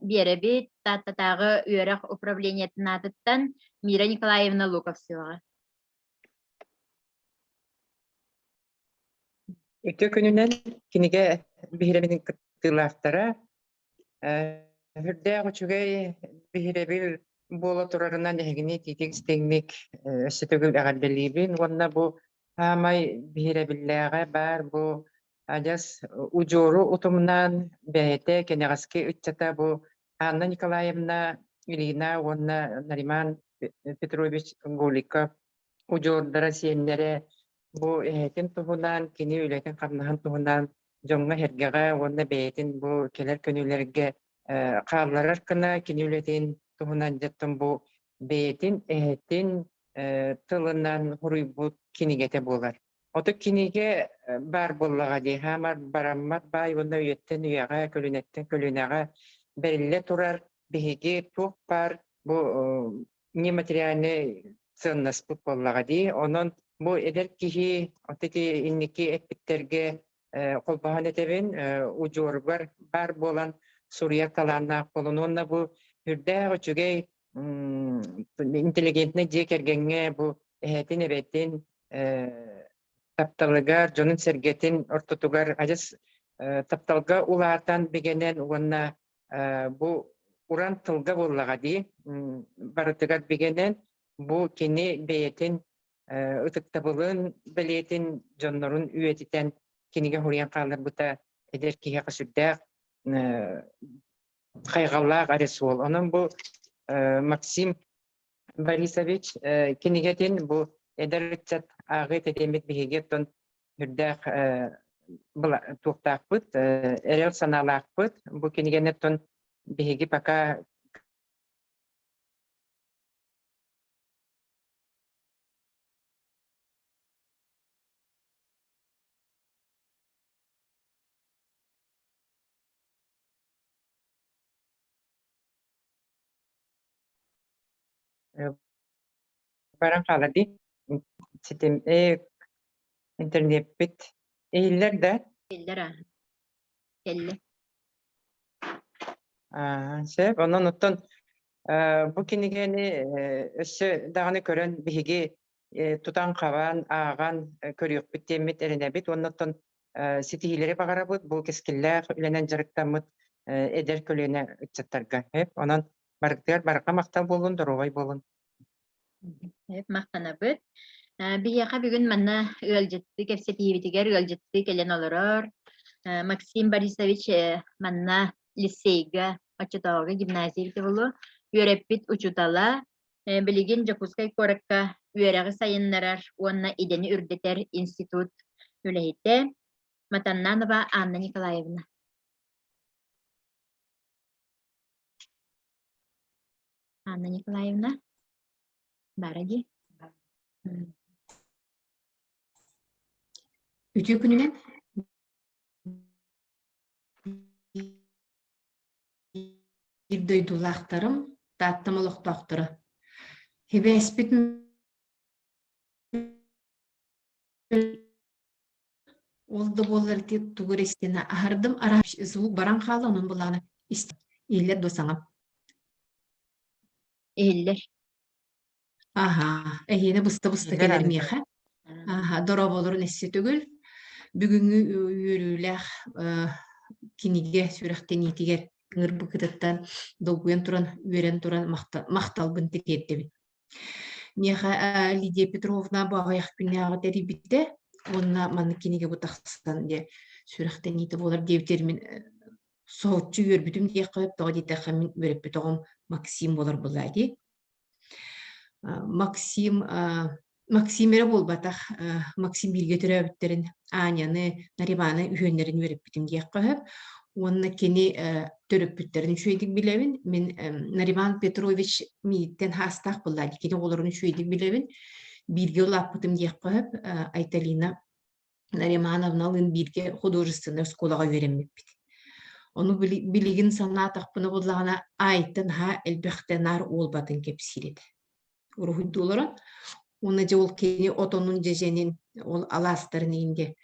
биэрэбит Тааттатааҕы үөрэх управлениетын аатыттан Мира Николаевна Луковцеваҕа. Үтүө күнүнэн кинигэ биһирэмин кыттыылаахтара Сүрдээх үчүгэй биһирэбил буола турарынан эһигини итиитик истиҥник өссө төгүл эҕэрдэлиибин уонна бу саамай биһирэбиллээҕэ баар бу адьас удьуору утумнаан бэйэтэ кэнэҕэски ыччата бу Анна Николаевна Ильина уонна Нариман Петрович Голиков удьуордара сиэннэрэ бу эһэтин туһунан, кини үлэтин-хамнаһын туһунан дьоҥҥо-сэргэҕэ уонна бэйэтин бу кэлэр күнүлэргэ хаалларар гына кини үлэтин туһунан дьэттэн бу бэйэтин эһэтин тылынан суруйбут кинигэтэ буолар. Ото кинигэ баар буоллаҕа дии, хаамар бараммат баай уонна үйэттэн үйэҕэ, көлүнэттэн көлүнэҕэ бэриллэ турар биһиги туох баар бу нематериальнай сыаннаспыт буоллаҕа дии. Онон бу эдэр киһи вот ити инники эппиттэргэ холбоһон этэбин, удьуоругар баар буолан суруйар талааннаах буолан уонна бу үрдээх үчүгэй интеллигентнэй дьиэ кэргэҥҥэ бу эһэтин эбэтин тапталыгар, дьонун-сэргэтин ортотугар адьас тапталга улаатан бигэнэн уонна бу уран тылга буоллаҕа дии барытыгар бигэнэн бу кини бэйэтин ытыктабылын бэлиэтин дьоннорун үйэтитэн кинигэ суруйан хаалларбыта эдэр киһиэхэ сүрдээх хайҕаллаах эрэ суол. Онон бу Максим Борисович кинигэтин бу эдэр ыччат ааҕыы тэтиэммит биһиги оттон үрдээх туохтаахпыт, эрэл санаалаахпыт. Бу кинигэни оттон биһиги пока Баран хаалар дии. Ситим интернеппит иһиллэр да? Иһиллэр аа. Кэллэ. Аа, сөп. Онон оттон бу кинигэни өссө даҕаны көрөн биһиги тутан-хабан, ааҕан көрүөхпүт диэммит эрэнэбит уонна оттон ситиһиилэри баҕарабыт бу кэскиллээх үлэнэн дьарыктаммыт эдэр көлүөнэ ыччаттарга. Онон барытыгар барҕа махтал буоллун, доруобай буолун. Махтанабыт. Биһиэхэ бүгүн манна ыалдьытты кэпсэтиибитигэр ыалдьытты кэлэн олорор. Максим Борисович манна лицейга, оччотооҕуга гимназия эбитэ буолуо, үөрэппит учуутала, билигин Дьокуускай куоракка үөрэҕи сайыннарар уонна идэни үрдэтэр институт үлэһитэ Матаннанова Анна Николаевна. Анна Николаевна, бара дии. Үтүө күнүнэн биир дойдулаахтарым, Тааттам олохтоохторо. Хибээспит Ол да буоллар ити тугу эрэ истэн аһардым, араһ звук баран хаалла, онон былаана иһиллэр дуо саҥам? Иһиллэр. Аһаа, эһиэнэ быста-быста Иһиллэр кэлэр аны. миэхэ. Аһа, дорооболорун эссе төгүл. Бүгүҥҥү үөрүүлээх кинигэ сүрэхтэниитигэр ыҥырбыкытыттан долгуйан туран, үөрэн туран махталбын тириэрдэбин. Миэхэ Лидия Петровна бу аҕыйах күннээҕи тэрийбитэ уонна маннык кинигэ бу тахсан диэ сүрэхтэниитэ буолар диэбитигэр мин соһуччу үөрбүтүм диэххэ сөп, тоҕо диэтэххэ мин үөрэппит оҕом Максим буолар буоллаа дии. Максим Максим эрэ буолбатах, Максим бииргэ төрөөбүттэрин Аняны, Нариманы үһүөннэрин үөрэппитим диэххэ сөп. Уонна кини төрөппүттэрин үчүгэйдик билэбин. Мин Нариман Петрович мииттэн хаастаах буолла, кини оҕолорун үчүгэйдик билэбин. Бииргэ улааппытым диэххэ сөп. Айталина Наримановналыын бииргэ художественнай оскуолаҕа үөрэммиппит. Ону билигин санаатахпына буоллаҕына, Айта наһаа элбэхтэ наар уолбатын кэпсиир этэ. Уруһуйдуулара. Уонна дьэ ол кини отонун, дьэдьэнин, ол алаастарын иһин дьэ.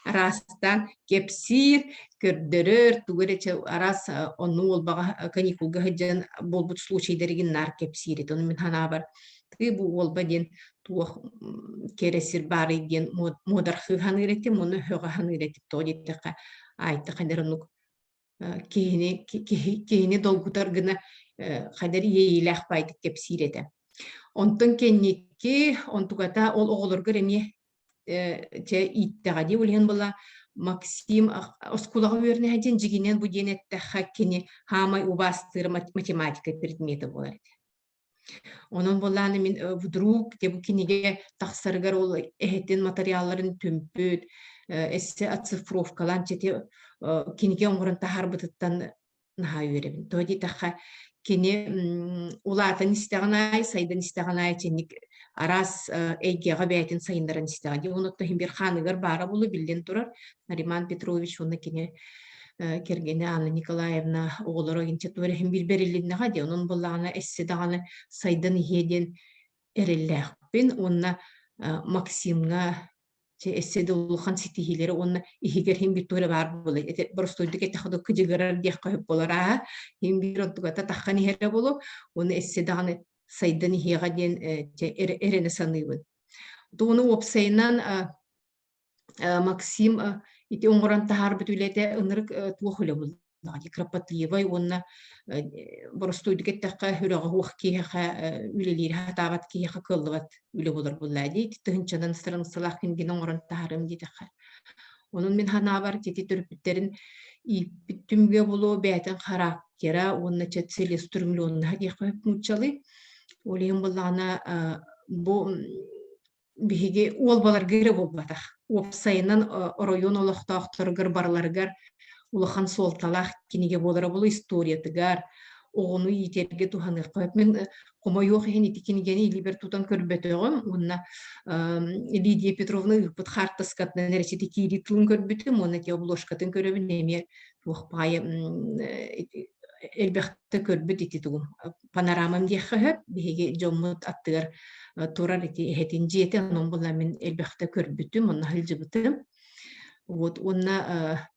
Араастаан кэпсиир, көрдөрөр, тугу эрэ чэ араас онну уолбаҕа каникулга сылдьан буолбут случайдарыгын наар кэпсиир этэ. Ону мин санаабар тыы бу уолба диэн туох кэрэ сир баарый диэн муодархыы саныыр этим, уонна һөҕө саныыр этим. Тоҕо диэтэххэ, Айта хайдах оннук киһини киһини долгутар гына хайдах иэйиилээх баайдык кэпсиир этэ. Онтон кэнники онтуката ол оҕолоргор эмиэ чэ ииттэҕэ дии ол иһин була Максим оскуолаҕа үөрэнэ диэн дьигинэн бу диэн эттэххэ кини хаамай убаастыыр математика предмета буолар этэ. Онон буоллааны мин вдруг дьэ бу кинигэ тахсарыгар ол эһэтин матырыйаалларын түмпүт, эссе оцифровкалаан чэти кинигэ оҥорон таһаарбытыттан наһаа үөрэбин. Тоҕо диэтэххэ, кини улаатан истэҕин аайы, сайдан истэҕин аайы итинник араас эйгэҕэ бэйэтин сайыннаран истэҕэ дии. Онон иһин биир хааныгар баара буолуо биллэн турар. Нариман Петрович уонна кини кэргэнэ Анна Николаевна оҕолоро инчэ иһин биир бэрилиннэҕэ дии. Онон буоллаҕына эссе даҕаны сайдан иһиэ диэн эрэллээхпин уонна Максимҥа чэ эссе да улахан ситиһиилэри уонна иһигэр иһин биир туора баар буолар. Ити боростуойдук эттэххэ да кыдьыгырар диэххэ сөп буолар аа. Иһин биир онтугата таххан иһэрэ буолуо уонна эссе даҕаны сайдан иһиэҕэ диэн чэ эрэнэ саныыбын. Тугуну уопсайынан Максим ити оҥорон таһаарбыт үлэтэ ынырык туох үлэ буллаҕа дии кропотливай уонна боростуойдук эттэххэ үрэҕэ уох киһиэхэ үлэлиир сатаабат киһиэхэ кыаллыбат үлэ буолар буоллаа дии ити тыһыынчанан страницалаах кинигини оҥорон таһаарыам диэтэххэ. Онон мин санаабар ити төрөппүттэрин ииппит түмүгэ буолуо бэйэтин характера уонна чэ целеустремленноһа диэххэ сөп нууччалыы. Ол иһин буоллаҕына бу биһиги уолбаларга эрэ буолбатах, уопсайынан оройуон олохтоохторугар барыларыгар улахан суолталаах кинигэ буолара буолуо историятыгар, оҕону иитэргэ туһаныахха сөп. Мин хомойуох иһин ити кинигэни илиибэр тутан көрбөтөҕүм уонна Лидия Петровна ыыппыт хаартыскатынан эрэ сити киирии тылын көрбүтүм уонна ити обложкатын көрөбүн эмиэ туох баайы элбэхтэ көрбүт ити тугум панорамам диэххэ сөп. Биһиги дьоммут аттыгар турар ити эһэтин дьиэтэ, онон була мин элбэхтэ көрбүтүм, онно сылдьыбытым. Вот, уонна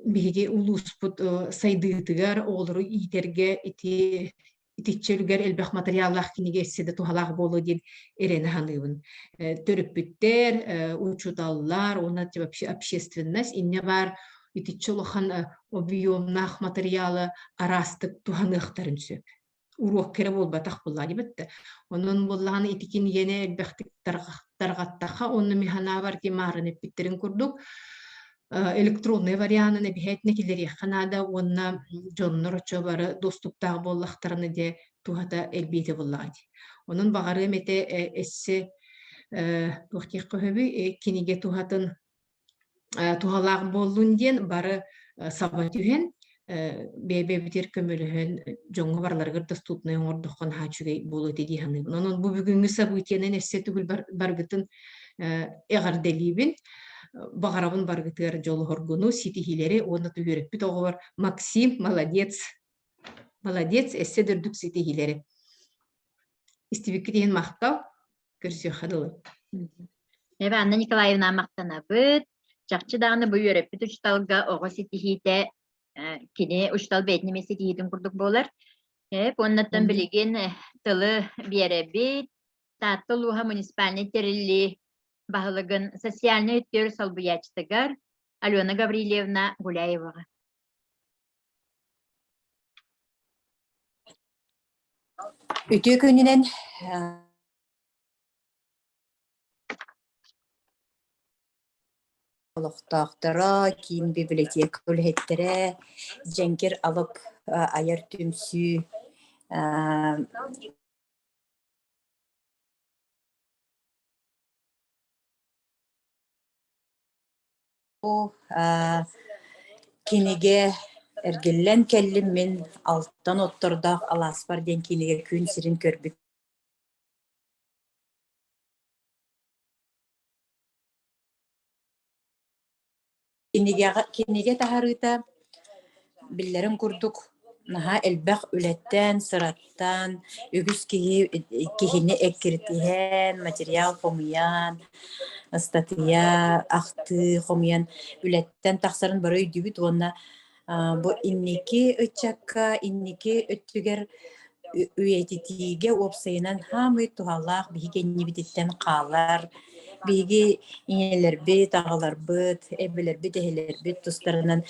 биһиги улууспут сайдыытыгар оҕолору иитэргэ ити итиччэ үлүгэр элбэх материаллаах кинигэ эссе да туһалаах буолуо диэн эрэнэ саныыбын. Төрөппүттэр, учууталлар уонна вообще общественность инньэ баар итиччэ улахан объемнаах матырыйаалы араастык туһаныахтарын сөп. Уруокка эрэ буолбатах буоллаҕа диэбит да. Онон буоллаҕына ити кинигэни элбэхтик тарҕаттахха уонна мин санаабар маарын эппиттэрин курдук электроннай варианын эбиһээтинэ киллэриэххэ наада уонна дьоннор оччо бары доступтаах буоллахтарына дьэ туһата элбиэтэ буоллаҕа дии. Онон баҕарыам этэ эссе туох диэххэ сөбүй кинигэ туһатын туһалаах буоллун диэн бары саба түһэн бэйэ-бэйэбитигэр көмөлөһөн дьоҥҥо барыларыгар доступнай оҥордоххо наһаа үчүгэй буолуо этэ дии саныыбын. Онон бу бүгүҥҥү событиенан өссө төгүл баргытын эҕэрдэлиибин. Баҕарабын баргытыгар дьолуһоргуну, ситиһиилэри уонна үөрэппит оҕолор Максим молодец, молодец, өссө да үрдүк ситиһиилэри. Истибиккит иһин махтал. Көрсүөххэ дылы. Эбэ Анна Николаевна махтанабыт. Чахчы даҕаны бу үөрэппит учууталга оҕо ситиһиитэ кини учуутал бэйэтин эмиэ ситиһиитин курдук буолар. Эп уоннаттан билигин тылы биэрэбит. Таатта улууһа муниципальнай тэриллии баһылыгын социальнай өттүгэр солбуйааччытыгар Алена Гаврильевна Гуляеваҕа. Үтүө күнүнэн олохтоохторо, киин библиотека үлэһиттэрэ, Дьэҥкир алып айар түмсүү Кинигэ «Эргиллэн кэллим мин алтан оттордоох алааспар» диэн кинигэ күн сирин көрбүт Кинигэҕэ кинигэ таһаарыыта биллэрин курдук Наһаа элбэх үлэттэн, сыраттан, үгүс киһи киһини эккирэтиһэн, материал хомуйан, ыстатыйа, ахтыы хомуйан үлэттэн тахсарын бары өйдүүбүт уонна бу инники ыччакка, инники өттүгэр үйэтитиигэ уопсайынан хаамый туһалаах биһиги иннибититтэн хаалар биһиги ийэлэрбит, аҕаларбыт, эбэлэрбит, эһэлэрбит тустарынан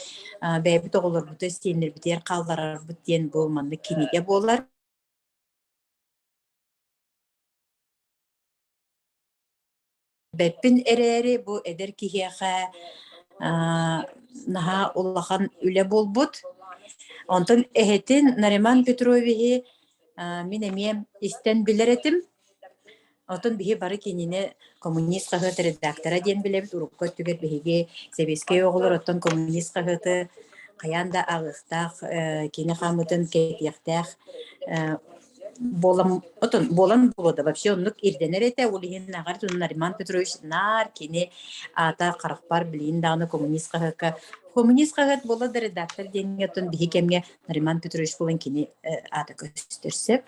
бэйэбит оҕолорбутун сиэннэрбитигэр хаалларарбыт диэн бу маннык кинигэ буолар. Бэппин эрээри бу эдэр киһиэхэ наһаа улахан үлэ буолбут. Онтон эһэтин Нариман Петровиһы мин эмиэ истэн билэр этим. Оттон биһи бары кинини Коммунист хаһыат редактора диэн билэбит. Урукку өттүгэр биһиги сэбиэскэй оҕолор оттон Коммунист хаһыаты хайаан да ааҕыахтаах, кини хаамыытын кэтиэхтээх буолан отон буолан буолуо да вообще оннук ирдэнэр этэ. Ол иһин аҕар Нариман Петрович наар кини аата харахпар билигин даҕаны Коммунист хаһыакка Коммунист хаһыат буола да редактор диэҥҥэ оттон биһи кэмҥэ Нариман Петрович буолан кини аата көстөр сөп.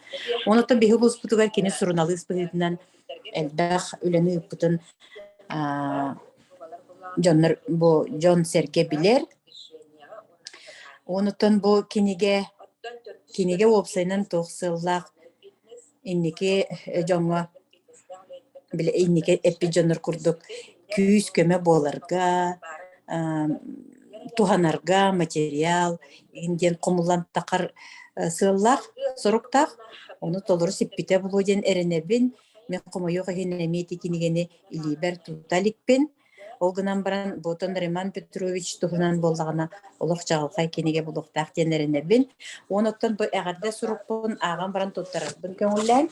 Онон биһи улууспутугар кини суруналыыс быһыытынан элбэх үлэни ыыппытын дьоннор бу дьон-сэргэ билэр. Онутан бу кинигэ кинигэ уопсайынан туох сыаллаах инники дьоҥҥо били инники эппит дьоннор курдук күүс-көмө буоларга, туһанарга материал диэн хомуллан тахар сыаллаах, соруктаах. Ону толору сиппитэ буолуо диэн эрэнэбин. Мин хомойуох иһин эмиэ ити кинигэни илиибэр тута иликпин. Ол гынан баран, Ботон Риман Петрович туһунан буоллаҕына, олох чаҕылхай кинигэ булуохтаах диэн эрэнэбин. Уон оттон бу эҕэрдэ сурукпун ааҕан баран туттарарбын көҥүллээн.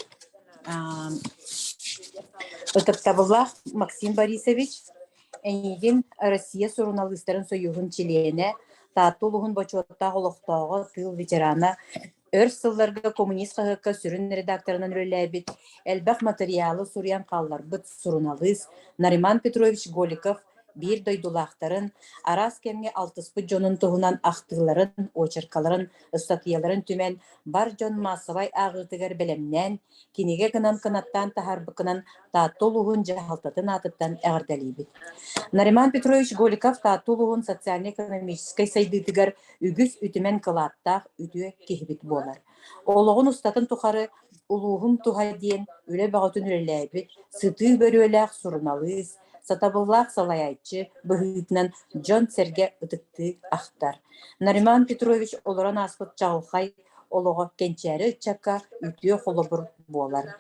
Ытыктабыллаах Максим Борисович, эйигин Россия суруналыыстарын союһун чилиэнэ, Таатта улууһун бочуоттаах олохтооҕо, тыыл ветерана, Өр сылларга «Коммунист» хаһыакка сүрүн редакторынан үлэлээбит, элбэх матырыйаалы суруйан хаалларбыт суруналыыс Нариман Петрович Голиков биир дойдулаахтарын, араас кэмҥэ алтыспыт дьонун туһунан ахтыыларын, очеркаларын, ыстатыйаларын түмэн, бар дьон маассабай ааҕыытыгар бэлэмнээн, кинигэ гынан кынаттаан таһаарбыккынан Таатта улууһун дьаһалтатын аатыттан эҕэрдэлиибит. Нариман Петрович Голиков Таатта улууһун социально-экономическай сайдыытыгар үгүс үтүмэн кылааттаах үтүө киһибит буолар. Олоҕун устатын тухары улууһум туһа диэн үлэ бөҕөтүн үлэлээбит, сытыы бөрүөлээх суруналыыс, сатабыллаах салайааччы быһыытынан дьон-сэргэ ытыктыы ахтар. Нариман Петрович олорон ааспыт чаҕылхай олоҕо кэнчээри ыччакка үтүө холобур буолар.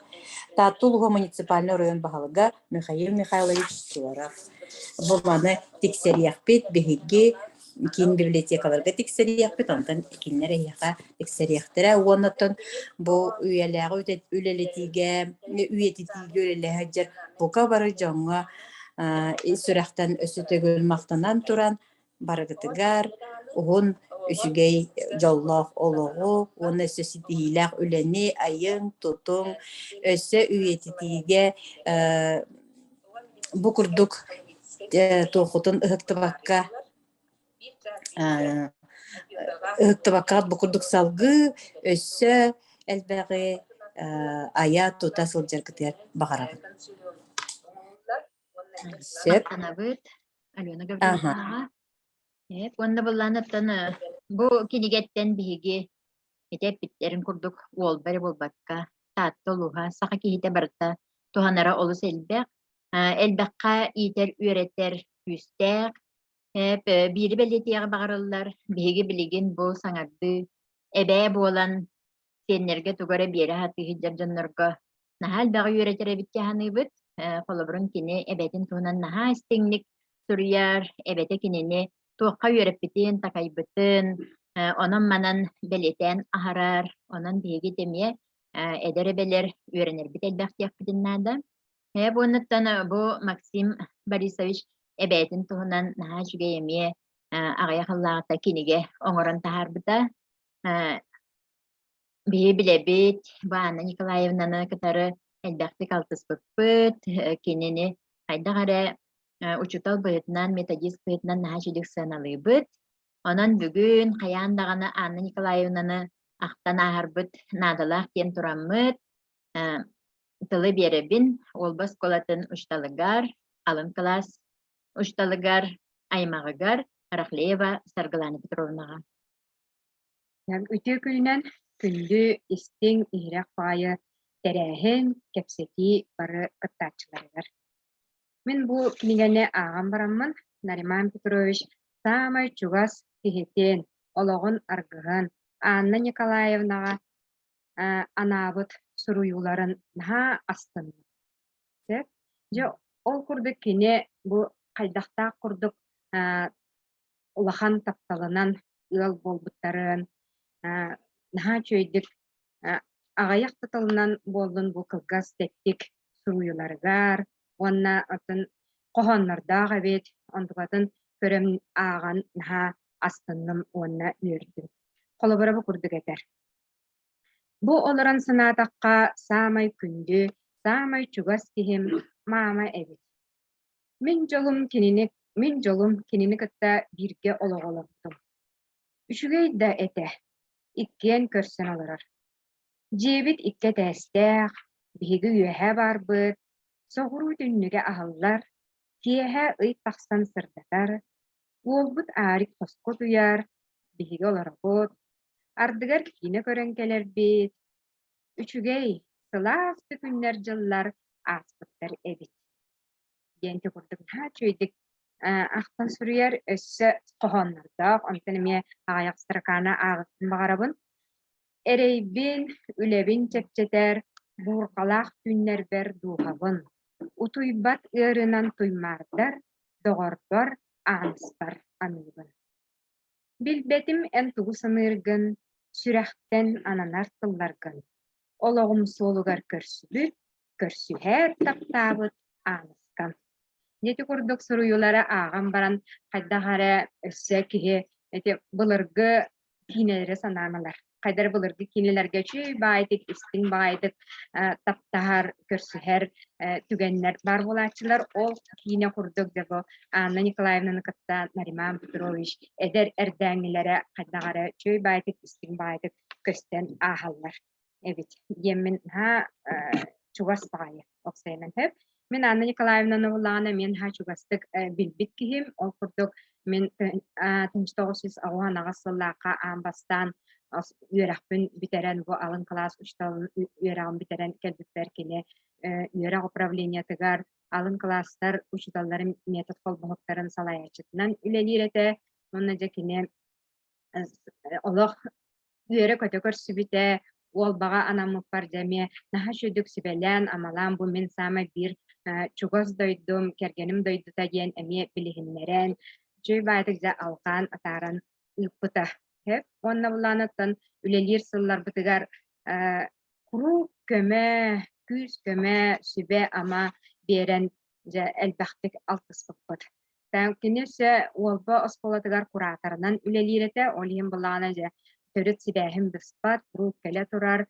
Таатта улууһа муниципальнай оройуон баһылыга Михаил Михайлович Соров. Бу маны тиксэриэхпит биһиги киин библиотекаларга тиксэриэхпит, онтон кинилэр эһиэхэ тиксэриэхтэрэ. Уонна оттон бу үйэлээҕи үлэлэтиигэ, үйэтитиигэ үлэлэһэ сылдьар бука бары дьоҥҥо ис сүрэхтэн өссө төгүл махтанан туран барыгытыгар уһун үчүгэй дьоллоох олоҕу уонна өссө ситиһиилээх үлэни айыҥ, тутуҥ, өссө үйэтитиигэ бу курдук туоххутун ыһыктыбакка ыһыктыбакка бу курдук салгыы өссө элбэҕи айа-тута сылдьаргытыгар баҕарабын. Сөп. Махтанабыт Алена Гаврильевнаҕа. Уонна былаанаттан бу кинигэттэн биһиги ити эппиттэрин курдук уолба эрэ буолбакка, Таатта улууһа, саха киһитэ барыта туһанара олус элбэх. Элбэххэ иитэр, үөрэтэр күүстээх. Биири бэлиэтиэҕи баҕарыллар, биһиги билигин бу саҥардыы эбээ буолан сиэннэргэ тугу эрэ биэрэ сатыы сылдьар дьоннорго наһаа элбэҕи үөрэтэр эбит дии саныыбыт. Холобурун кини эбэтин туһунан наһаа истиҥник суруйар, эбэтэ кинини туохха үөрэппитин, такайбытын, онон-манан бэлиэтээн аһарар. Онон биһиги эмиэ эдэр эбэлэр үөрэнэрбит элбэх диэхпитин наада. Ээ, буонуттан бу Максим Борисович эбээтин туһунан наһаа үчүгэй эмиэ аҕыйах сыллааҕыта кинигэ оҥорон таһаарбыта. Биһи билэбит, бу Анна Николаевнаны кытары элбэхтик алтыспыппыт, кинини хайдах эрэ учуутал быһыытынан, методист быһыытынан наһаа үчүгэй сыаналыыбыт. Онон бүгүн хайаан даҕаны Анна Николаевнаны ахтан ааһарбыт наадалаах диэн тураммыт, тылы биэрэбин Уолба оскуолатын учууталыгар, алын кылаас учууталыгар, аймаҕыгар Рахлеева Саргылана Петровнаҕа. Үтүө күнүнэн күндү, истиҥ, иһирэх баҕайы тэрээһин, кэпсэтии бары кыттааччыларыгар. Мин бу кинигэни ааҕан бараммын, Нариман Петрович саамай чугас киһитин, олоҕун аргыһын Анна Николаевнаҕа анаабыт суруйууларын наһаа астынным. Сөп. Дьэ, ол курдук кини бу хайдахтаах курдук улахан тапталынан ыал буолбуттарын, наһаа үчүгэйдик аҕыйах да тылынан буоллун бу кылгас тэттик суруйууларыгар уонна оттон хоһооннордоох эбит, онтукатын көрөн ааҕан наһаа астынным уонна үөрдүм. Холобура бу курдук этэр. Бу олорон санаатахха, саамай күндү, саамай чугас киһим маама эбит. Мин дьолум кинини, мин дьолум кинини кытта бииргэ олоҕу олордум. Үчүгэй да этэ, иккиэн көрсөн олорор. Дьиэбит икки этээстээх, биһиги үөһэ баарбыт, соҕуруу түннүгэ аһыллар, киэһэ ый тахсан сырдатар, уолбут Аарик хоско утуйар, биһиги олоробут, ардыгар киинэ көрөн кэлэрбит, үчүгэй, сылаас да күннэр-дьыллар ааспыттар эбит диэн ити курдук наһаа үчүгэйдик ахтан суруйар, өссө хоһооннордоох, онтон эмиэ аҕыйах строканы ааҕыахпын баҕарабын. Эрэйбин, үлэбин чэпчэтэр, буурҕалаах түүннэрбэр дууһабын, утуйбат ыарыынан туймаардар, доҕорбор, ааныспар аныыбын. Билбэтим эн тугу саныыргын, сүрэхтэн ананар тылларгын. Олоҕум суолугар көрсүбүт, көрсүһэр таптаабыт Ааныскам. Ити курдук суруйуулары ааҕан баран хайдах эрэ өссө киһи ити былыргы киинэлэри санаан ылар. Хайдах эрэ былыргы киинэлэргэ үчүгэй баайдык, истиҥ баайдык таптаһар, көрсүһэр түгэннэр баар буолааччылар. Ол киинэ курдук дьэ бу Анна Николаевнаны кытта Нариман Петрович эдэр эрдээҥҥилэрэ хайдах эрэ үчүгэй баайдык, истиҥ баайдык көстөн ааһаллар эбит диэммин наһаа чугас баҕайы уопсайынан сөп. Мин Анна Николаевнаны буллаҕына мин наһаа чугастык билбит киһим. Ол курдук мин 1998 сыллаахха аан бастаан үөрэхпин бүтэрэн бу алын кылаас учууталын үөрэҕин бүтэрэн кэлбиппэр кини үөрэх управлениетыгар алын кылаастар учууталларын метод холбоһуктарын салайааччытынан үлэлиир этэ. Уонна дьэ кини олох үөрэ-көтө көрсүбүтэ, Уолбаҕа анаммыппар дьэ эмиэ наһаа үчүгдүк сүбэлээн-амалаан бу мин саамай биир чугас дойдум, кэргэним дойдута диэн эмиэ билиһиннэрэн, үчүгэй баайдык дьэ алҕаан атааран ыыппыта. Уонна былааныттан үлэлиир сылларбытыгар куруук көмө, күүс-көмө, сүбэ-ама биэрэн дьэ элбэхтик алтыспыппыт. Кини өссө Уолба оскуолатыгар кураторынан үлэлиир этэ, ол иһин былаана дьэ төрүт сибээһин быспат, куруук кэлэ турар,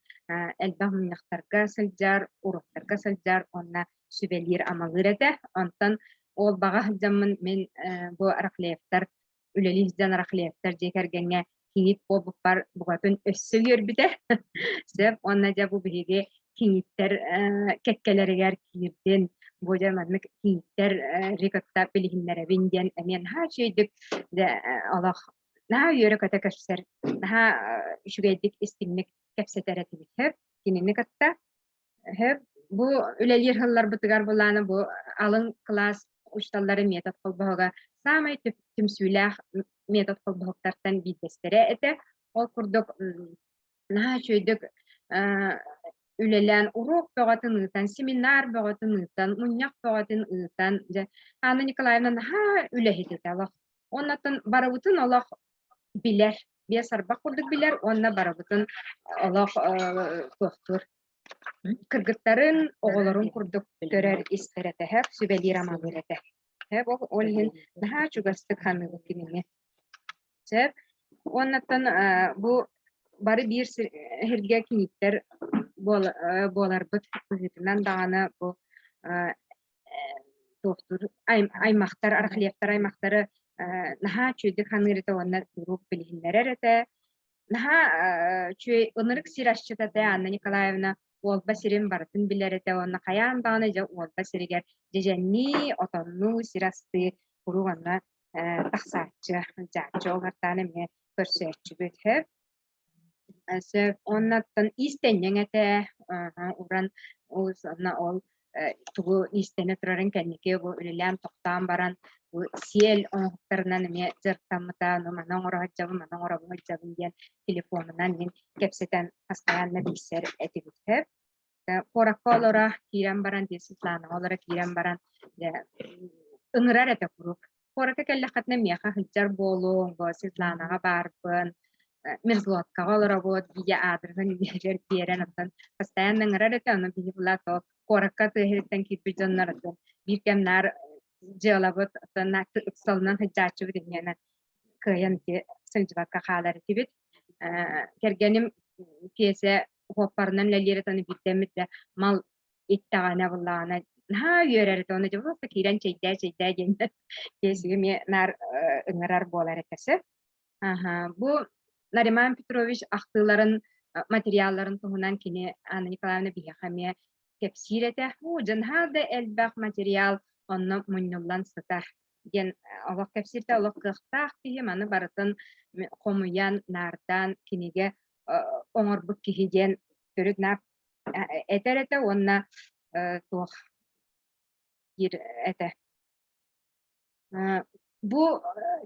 элбэх мунньахтарга сылдьар, уруоктарга сылдьар уонна сүбэлиир-амалыыр этэ. Онтон Уолбаҕа сылдьаммын мин бу Рахлеевтар үлэлии сылдьан Рахлеевтар дьиэ кэргэҥҥэ кийиит буолбуппар букатын өссө үөрбүтэ. Сөп уонна дьэ бу биһиги кийииттэр кэккэлэригэр киирдин, бу дьэ маннык кийииттэр кытта билиһиннэрэбин диэн эмиэ наһаа үчүгэйдик дьэ олох наһаа үөрэ-көтө көрсөр, наһаа үчүгэйдик истиҥник кэпсэтэр этибит. Сөп кинини кытта Сөп. Бу үлэлиир сылларбытыгар былаана бу алын кылаас учууталларын метод холбоһуга саамай түмсүүлээх метод холбоһуктартан биирдэстэрэ этэ. Ол курдук наһаа үчүгэйдик үлэлээн уруок бөҕөтүн ыытан, семинар бөҕөтүн ыытан, мунньах бөҕөтүн ыытан, дьэ Анна Николаевна наһаа үлэһит этэ олох. Оннуттан барыбытын олох билэр, биэс арбах курдук билэр уонна барыбытын олох туохтуур кыргыттарын, оҕолорун курдук көрөр истэр этэ, сүбэлиир-амалыыр этэ. Ол иһин наһаа чугастык саныыбын кинини. Сөп. Уоннаттан бу бары биир сиргэ киниттэр буоларбыт быһыытынан даҕаны бу туохтуур аймахтар, архлевтар аймахтары Наһаа үчүгэйдик саныыр этэ уонна куруук билиһиннэрэр этэ. Наһаа үчүгэй ынырык сир асчыта этэ Анна Николаевна Уолба сирин барытын билэр этэ уонна хайаан даҕаны дьэ Уолба сиригэр дьэдьэннии, отоннуу, сир астыы куруук онно тахсааччы, дьааччы ол артаан эмиэ көрсөөччүбүт. Сөп. Уоннаттан иистэнньэҥ этэ, уран уус уонна ол тугу иистэнэ турарын кэнники бу үлэлээн тохтоон баран бу сиэл оҥоһуктарынан эмиэ дьарыктаммыта, ну маны оҥоро сылдьабын, маны оҥоробун сылдьабын диэн телефонунан мин кэпсэтэн постоянно билсэр этибит. Сөп. Куоракка олоро киирэн баран, дии Светланаҕа олоро киирэн баран, дьэ, ыҥырар этэ куруук. Куоракка кэллэххитинэ миэхэ сылдьар буолуоҥ, бу Светланаҕа баарбын, Мерзлоткаҕа олоробут, бигэ аадырыһын биэрэр биэрэн, оттон постоянно ыҥырар этэ, ону биһи була то куоракка тыа сириттэн киирбит дьоннор оттон биир кэм наар дьыалабыт оттон ыксалынан сылдьааччыбыт инньэнэ кыайан ити сылдьыбакка хаалар этибит. Кэргэним Киэсэ уоппарынан үлэлиир этэ, ону биирдэммит да мал иттэҕинэ буллаҕына наһаа үөрэр этэ, ону дьэ просто киирэн чэйдээ чэйдээ диэн Киэсигэ эмиэ наар ыҥырар буолар этэ сөп. Аха, бу Нариман Петрович ахтыыларын материалларын туһунан кини Анна Николаевна биһиэхэ эмиэ кэпсиир этэ. Уу, дьэ наһаа да элбэх материал онно мунньуллан сытар диэн олох кэпсииртэ олох кыахтаах киһи маны барытын хомуйан, наардаан кинигэ оҥорбут киһи диэн төрүт наар этэр этэ уонна туох диир этэ. Бу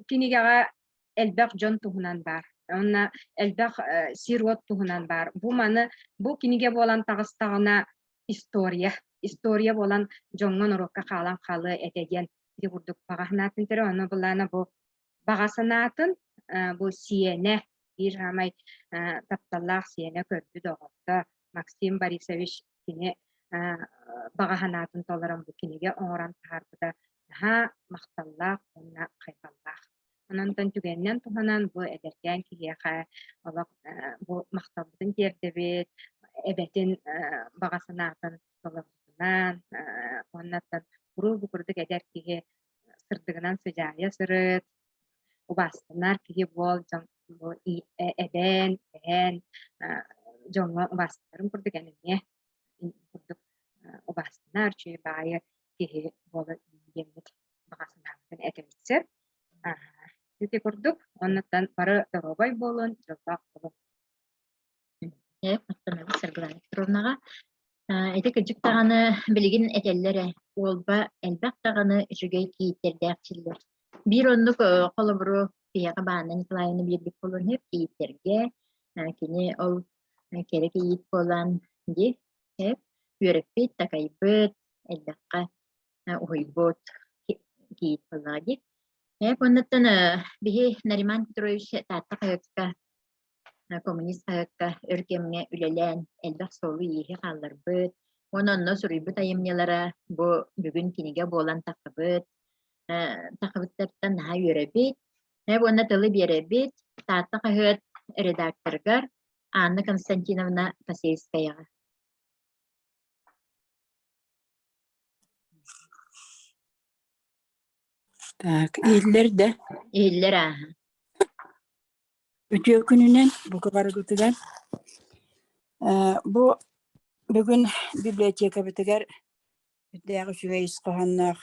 кинигэҕэ элбэх дьон туһунан баар. Уонна элбэх сир-уот туһунан баар. Бу маны бу кинигэ буолан таҕыстаҕына история, история буолан дьоҥҥо норуокка хаалан хаалыа этэ диэн ити курдук баҕа санаатын этэрэ. Ону былаана бу баҕа санаатын бу сиэнэ биир саамай тапталлаах сиэнэ көрбүт оҕото Максим Борисович кини баҕа санаатын толорон бу кинигэ оҥорон таһаарбыта наһаа махталлаах уонна хайҕаллаах. Онон түгэнинэн туһанан бу эдэркээн киһиэхэ олох бу махталбытын тиэрдэбит, эбэтин баҕа санаатын толорбутунан уонна куруук бу курдук эдэр киһи сырдыгынан сыдьаайа сырыт, убаастанар киһи буол, дьон бу эбээн, эһээн дьоҥҥо убаастанарын курдук эн эмиэ курдук убаастанар, үчүгэй баайы киһи буола диэммит баҕа санаабытын этэбит сөп. Ити курдук, оннуттан бары доруобай буолун, дьоллоох буолун. Махтанабыт Саргылана Петровнаҕа. Ити кырдьык даҕаны билигин этэллэр ээ, Уолба элбэх даҕаны үчүгэй кийииттэрдээх силлэр. Биир оннук холобуру биһиэхэ Баанна Николаевна биэрбит буолуон сөп кийииттэргэ. Кини ол кэрэ кийиит буолан дии үөрэппит, такайбыт, элбэххэ уһуйбут кийиит буоллаҕа дии. Оннуттан биһи Нариман Петрович Таатта хаһыакка Коммунист хаһыакка өр кэмҥэ үлэлээн элбэх суолу-ииһи хаалларбыт уонна онно суруйбут айымньылара бу бүгүн кинигэ буолан таххыбыт таххыбыттартан наһаа үөрэбит уонна тылы биэрэбит Таатта хаһыат редакторыгар Анна Константиновна Посельскаяҕа. Так, иһиллэр да? Иһиллэр ааһа. Үтүө күнүнэн бука барыгытыгар. Бу бүгүн библиотекабытыгар үрдээх үчүгэй ис хоһоонноох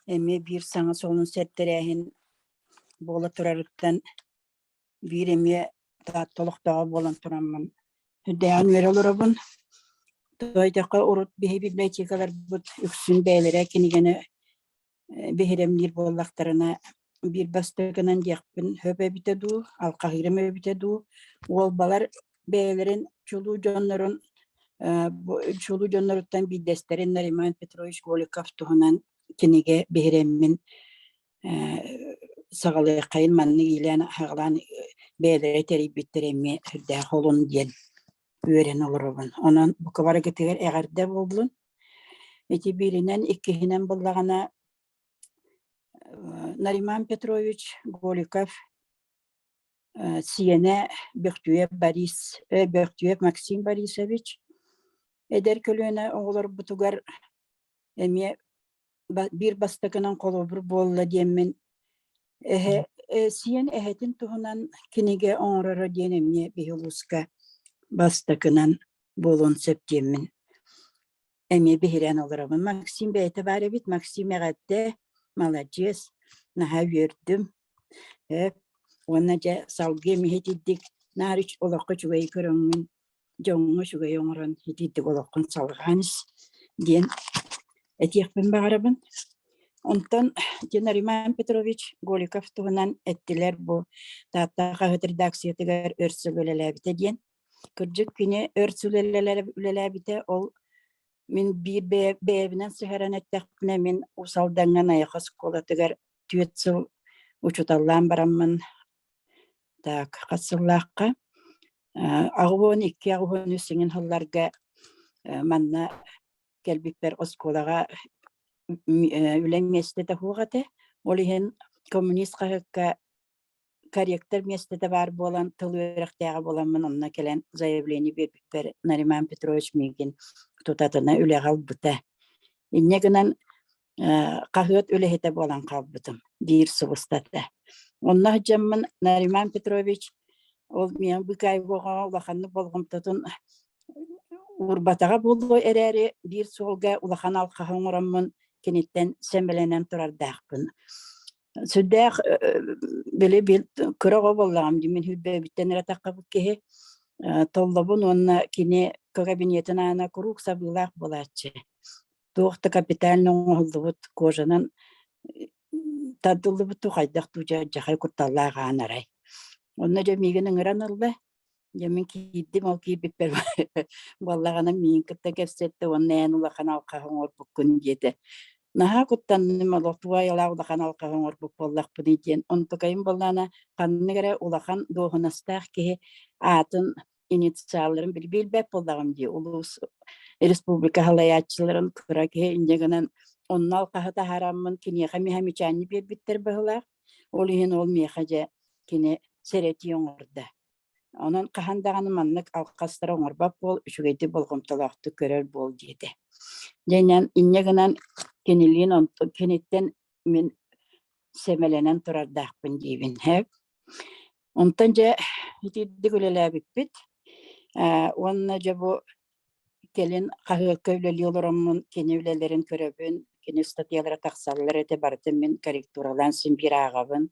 эмиэ биир саҥа сонун сэртэрээһин буола турарыттан биир эмиэ Таатта олохтооҕо буолан тураммын үрдээҕин үөрэ олоробун. Тоойдоххо урут биһи библиотекаларбыт үксүн бэйэлэрэ кинигэни биһирэмниир буоллахтарына биир бастакынан диэхпин сөп эбитэ дуу, алхаһыырым эбитэ дуу, уолбалар бэйэлэрин чулуу дьоннорун чулуу дьонноруттан биирдэстэрин Нариман Петрович Голиков туһунан кинигэ биһирэммин саҕалыаххайын маннык иилээн-аҕалаан бэйэлэрэ тэрийбиттэрэ эмиэ сүрдээх олун диэн үөрэн олоробун. Онон бука барыгытыгар эҕэрдэ буоллун. Ити бииринэн, иккиһинэн буоллаҕына Нариман Петрович Голиков сиэнэ Бөхтүөп Борис, Бөхтүөп Максим Борисович эдэр көлүөнэ оҕолорбутугар эмиэ биир бастакынан холобур буолла диэммин. Эһэ сиэн эһэтин туһунан кинигэ оҥороро диэн эмиэ биһи улууска бастакынан буолуон сөп диэммин эмиэ биһирээн олоробун. Максим бэйэтэ баар эбит. Максим эҕэрдэ, маладьыас, наһаа үөрдүм. Ээ, уонна дьэ салгыы эмиэ итирдик наар олоххо үчүгэйи көрөҥҥүн, дьоҥҥо үчүгэйи оҥорон итирдик олоххун салҕаан ис диэн этиэхпин баҕарабын. Онтон Динар Иван Петрович Голиков туһунан эттилэр бу Таатта хаһыат редакциятыгар өр сыл үлэлээбитэ диэн. Кырдьык кини өр сыл үлэлээбитэ ол Мин биир бэйэбинэн сыһаран эттэхпинэ, мин Уус Алдаҥҥа Найахы оскуолатыгар түөрт сыл учууталлаан бараммын, так, хас сыллаахха, 82, 83 сиҥин сылларга манна кэлбиппэр оскуолаҕа үлэм миэстэтэ суох этэ. Ол иһин коммунист хаһыакка корректор миэстэтэ баар буолан, тыл үөрэхтээҕэ буоламмын онно кэлэн заявление биэрбиппэр Нариман Петрович миигин тутатына үлэҕэ ылбыта. Инньэ гынан хаһыат үлэһитэ буолан хаалбытым биир сыл устата. Онно сылдьаммын Нариман Петрович ол миэхэ Быкаевоҕа улаханнык болҕомтотун уурбатаҕа буолуо эрээри, биир суолга улахан алхаһы оҥороммун киниттэн сэмэлэнэн турардаахпын. Сүрдээх били кыра оҕо буоллаҕым дии, мин сүүрбэбиттэн эрэ таххабыт киһи толлобун уонна кини кабинетын аана куруук сабыылаах буолааччы. Туох да капитально оҥоһуллубут кожанан тардыллыбыт хайдах дуу дьахай кутталлаах аан арай. Онно дьэ миигин ыҥыран ылла Дьэ мин киирдим, ол киирбиппэр буоллаҕына миигин кытта кэпсэттэ уонна эн улахан алхаһы оҥорбуккун диэтэ. Наһаа куттанным, олох тугу айылаах улахан алхаһы оҥорбут буоллахпыный диэн. Онтукайым буоллаҕына ханнык эрэ улахан дуоһунастаах киһи аатын инициалларын билбэт буоллаҕым дии. Улуус республика салайааччыларын кыра киһи инньэ гынан онно алхаһы таһаараммын киниэхэ миһэ биэрбиттэр быһыылаах. Ол иһин ол миэхэ дьэ кини сэрэтии оҥордо. Онон хаһан даҕаны маннык алҕастары оҥорбот буол, үчүгэйдик болҕомтолоохтук көрөр буол диэтэ. Дьэ инньэ гынан кинилиин киниттэн мин сэмэлэнэн турардаахпын диибин. Онтон дьэ итирдик үлэлээбиппит. Уонна дьэ бу Кэлин хаһыакка үлэлии олороммун кини үлэлэрин көрөбүн, кини ыстатыйалара тахсаллар этэ, барытын мин корректуралаан син биир ааҕабын.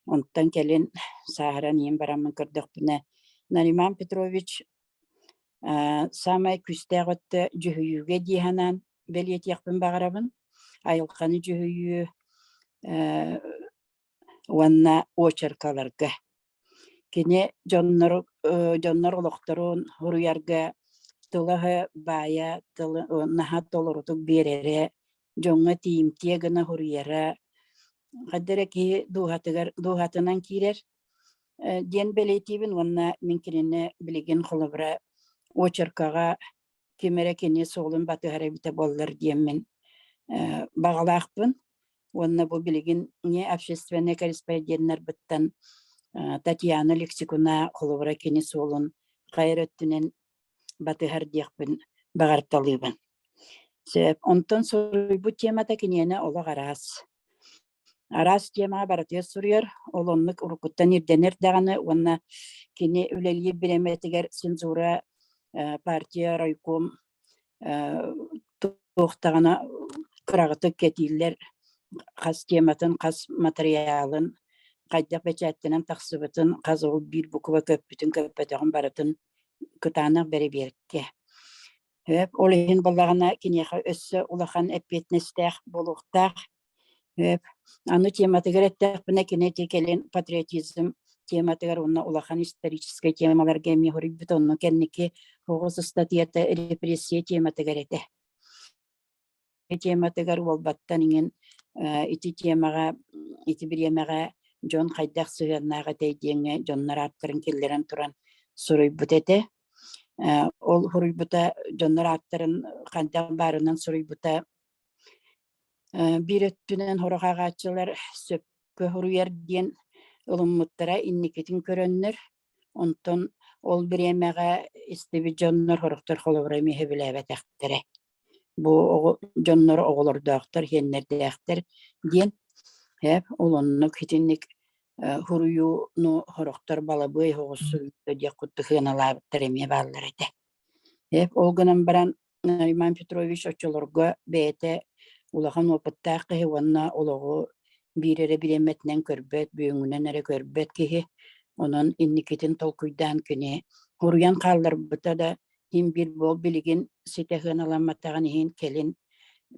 Онтон кэлин сааһыран ийэм бараммын көрдөхпүнэ, Нариман Петрович саамай күүстээх өттө дьүһүйүүгэ дии санаан бэлиэтиэхпин баҕарабын. Айылҕаны дьүһүйүү уонна очеркаларга. Кини дьоннору дьоннор олохторун суруйарга тыла-өһө баайа, тылы наһаа толорутук биэрэрэ, дьоҥҥо тиийимтиэ гына суруйара, хайда эрэ киһи дууһатыгар дууһатынан киирэр диэн бэлиэтиибин уонна мин кинини билигин холобура очеркаҕа ким эрэ кини суолун батыһар эбитэ буоллар диэммин баҕалаахпын. Уонна бу билигин не общественнай корреспонденнарбыттан Татьяна Лексикуна холобура кини суолун хайа эрэ өттүнэн батыһар диэхпин баҕарталыыбын. Сөп. Онтон суруйбут темата киниэнэ олох араас. Араас темаҕа барытыгар суруйар, ол оннук уруккуттан ирдэнэр даҕаны уонна кини үлэлиир бириэмэтигэр цензура, партия, райком туох даҕаны кыраҕытык кэтииллэр хас тематын, хас матырыйаалын, хайдах бэчээттэнэн тахсыбытын, хас ол биир буква көппүтүн, көппөтөҕүн барытын кытаанах бэрэбиэркэ. Сөп, ол иһин буоллаҕына киниэхэ өссө улахан эппиэтинэстээх буолуохтаах. Сөп. Аны тематыгар эттэхпинэ, кини ити кэлин патриотизм тематыгар уонна улахан историческай темаларга эмиэ суруйбут, онно кэнники оҕус ыстатыйата репрессия тематыгар этэ. Тематыгар уолбаттан иҥин ити темаҕа, ити бириэмэҕэ дьон хайдах сыһыаннаах этэй диэҥҥэ дьоннор ааттарын киллэрэн туран суруйбут этэ. Ол суруйбута дьоннор ааттарын хайдах баарынан суруйбута биир өттүнэн сорох ааҕааччылар сөпкө суруйар диэн ылыммыттара инникитин көрөннөр онтон ол бириэмэҕэ истибит дьоннор сорохтор холобура эмиэ сөбүлээбэтэхтэрэ. Бу оҕо дьоннор оҕолордоохтор, иһиэннэрдээхтэр диэн. Һээп, ол оннук итинник суруйууну сорохтор балабыай соҕус суруйда диэх курдук сыаналаабыттар эмиэ бааллар этэ. Һээп, ол гынан баран Иван Петрович оччолорго бэйэтэ улахан уопуттаах киһи уонна олоҕу биир эрэ бириэмэтинэн көрбөт, бүөҥүнэн эрэ көрбөт киһи. Онон инникитин толкуйдаан кини суруйан хаалларбыта да иһин биир буол билигин ситэ сыаналамматаҕын иһин кэлин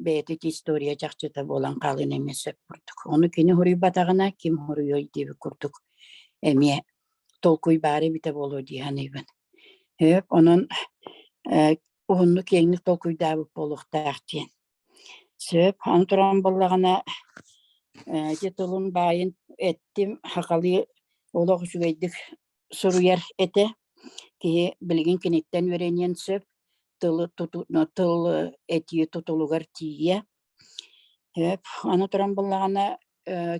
бэйэтэ ити история чахчыта буолан хаалыан эмиэ сөп курдук. Ону кини суруйбатаҕына ким суруйуой диэбит курдук эмиэ толкуй баар эбитэ буолуо дии саныыбын. Сөп, онон уһуннук киэҥник толкуйдаабыт буолуохтаах диэн. Сөп, аны туран буоллаҕына ити тылын баайын эттим, сахалыы олох үчүгэйдик суруйар этэ. Киһи билигин киниттэн үөрэниэн сөп, тылы тыл этии тутулугар тиийэ. Сөп, аны туран буоллаҕына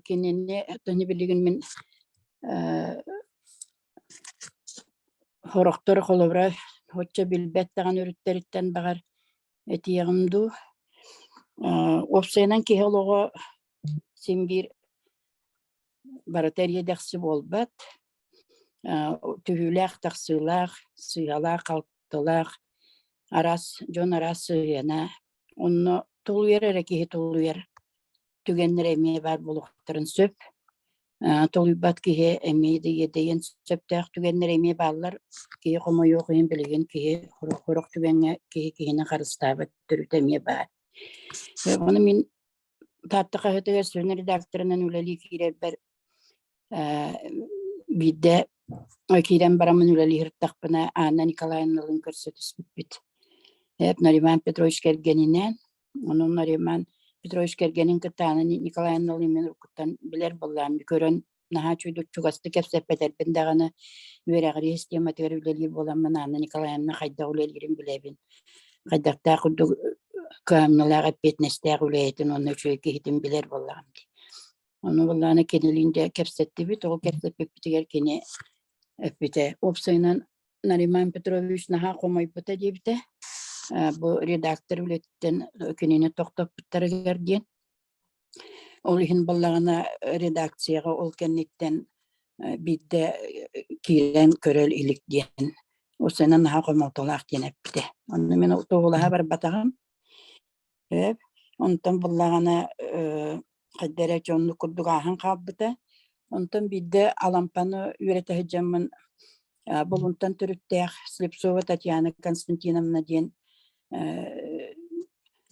кинини билигин мин Сорохтор холобура оччо билбэт даҕаны өрүттэриттэн баҕар этиэҕим дуу. Уопсайынан киһи олоҕо син биир барыта эриэ-дэхси буолбат. Түһүүлээх-тахсыылаах, сыыһалаах-халтылаах, араас дьон араас сыһыана. Онно тулуйар эрэ киһи тулуйар түгэннэрэ эмиэ баар буолуохтарын сөп. Толуйбат киһи эмиэ да иэдэйиэн сөптөөх түгэннэр эмиэ бааллар. Киһи хомойуох иһин билигин киһи сорох түгэҥҥэ киһи киһини харыстаабат төрүтэ эмиэ баар. Ону мин Таатта хаһыатыгар сүрүн редакторынан үлэлии киирэрбэр биирдэ киирэн бараммын үлэлии сырыттахпына Анна Николаевналыын көрсө түспүппүт. Нариман Петрович кэргэнинээн Онон Нариман Петрович кэргэнин кытта Анна Николаевналыын мин уруккуттан билэр буоллаҕым көрөн наһаа үчүгэйдик чугастык кэпсэппэтэрбин даҕаны үөрэҕирии систематыгар үлэлиир буоламмын Анна Николаевна хайдах үлэлиирин билэбин. Хайдахтаах курдук кыһамньылаах эппиэтинэстээх үлэһитин уонна үчүгэй киһитин билэр буоллаҕым дии. Ону буоллаҕына кинилиин дьэ кэпсэттибит, ол кэпсэппиппитигэр кини эппитэ уопсайынан Нариман Петрович наһаа хомойбута диэбитэ. Бу редактор үлэтиттэн кинини тохтоппуттарыгар диэн. Ол иһин буоллаҕына редакцияҕа ол кэнниттэн биирдэ киирэн көрө илик диэн. Уопсайынан наһаа хомолтолоох диэн эппитэ. Онно мин туоһулаһа барбатаҕым. Сөп. Онтон буллаҕына хайда эрэ дьоннук курдук ааһан хаалбыта. Онтон биирдэ Алампаны үөрэтэ сылдьаммын Булунтан төрүттээх Слепцова Татьяна Константиновна диэн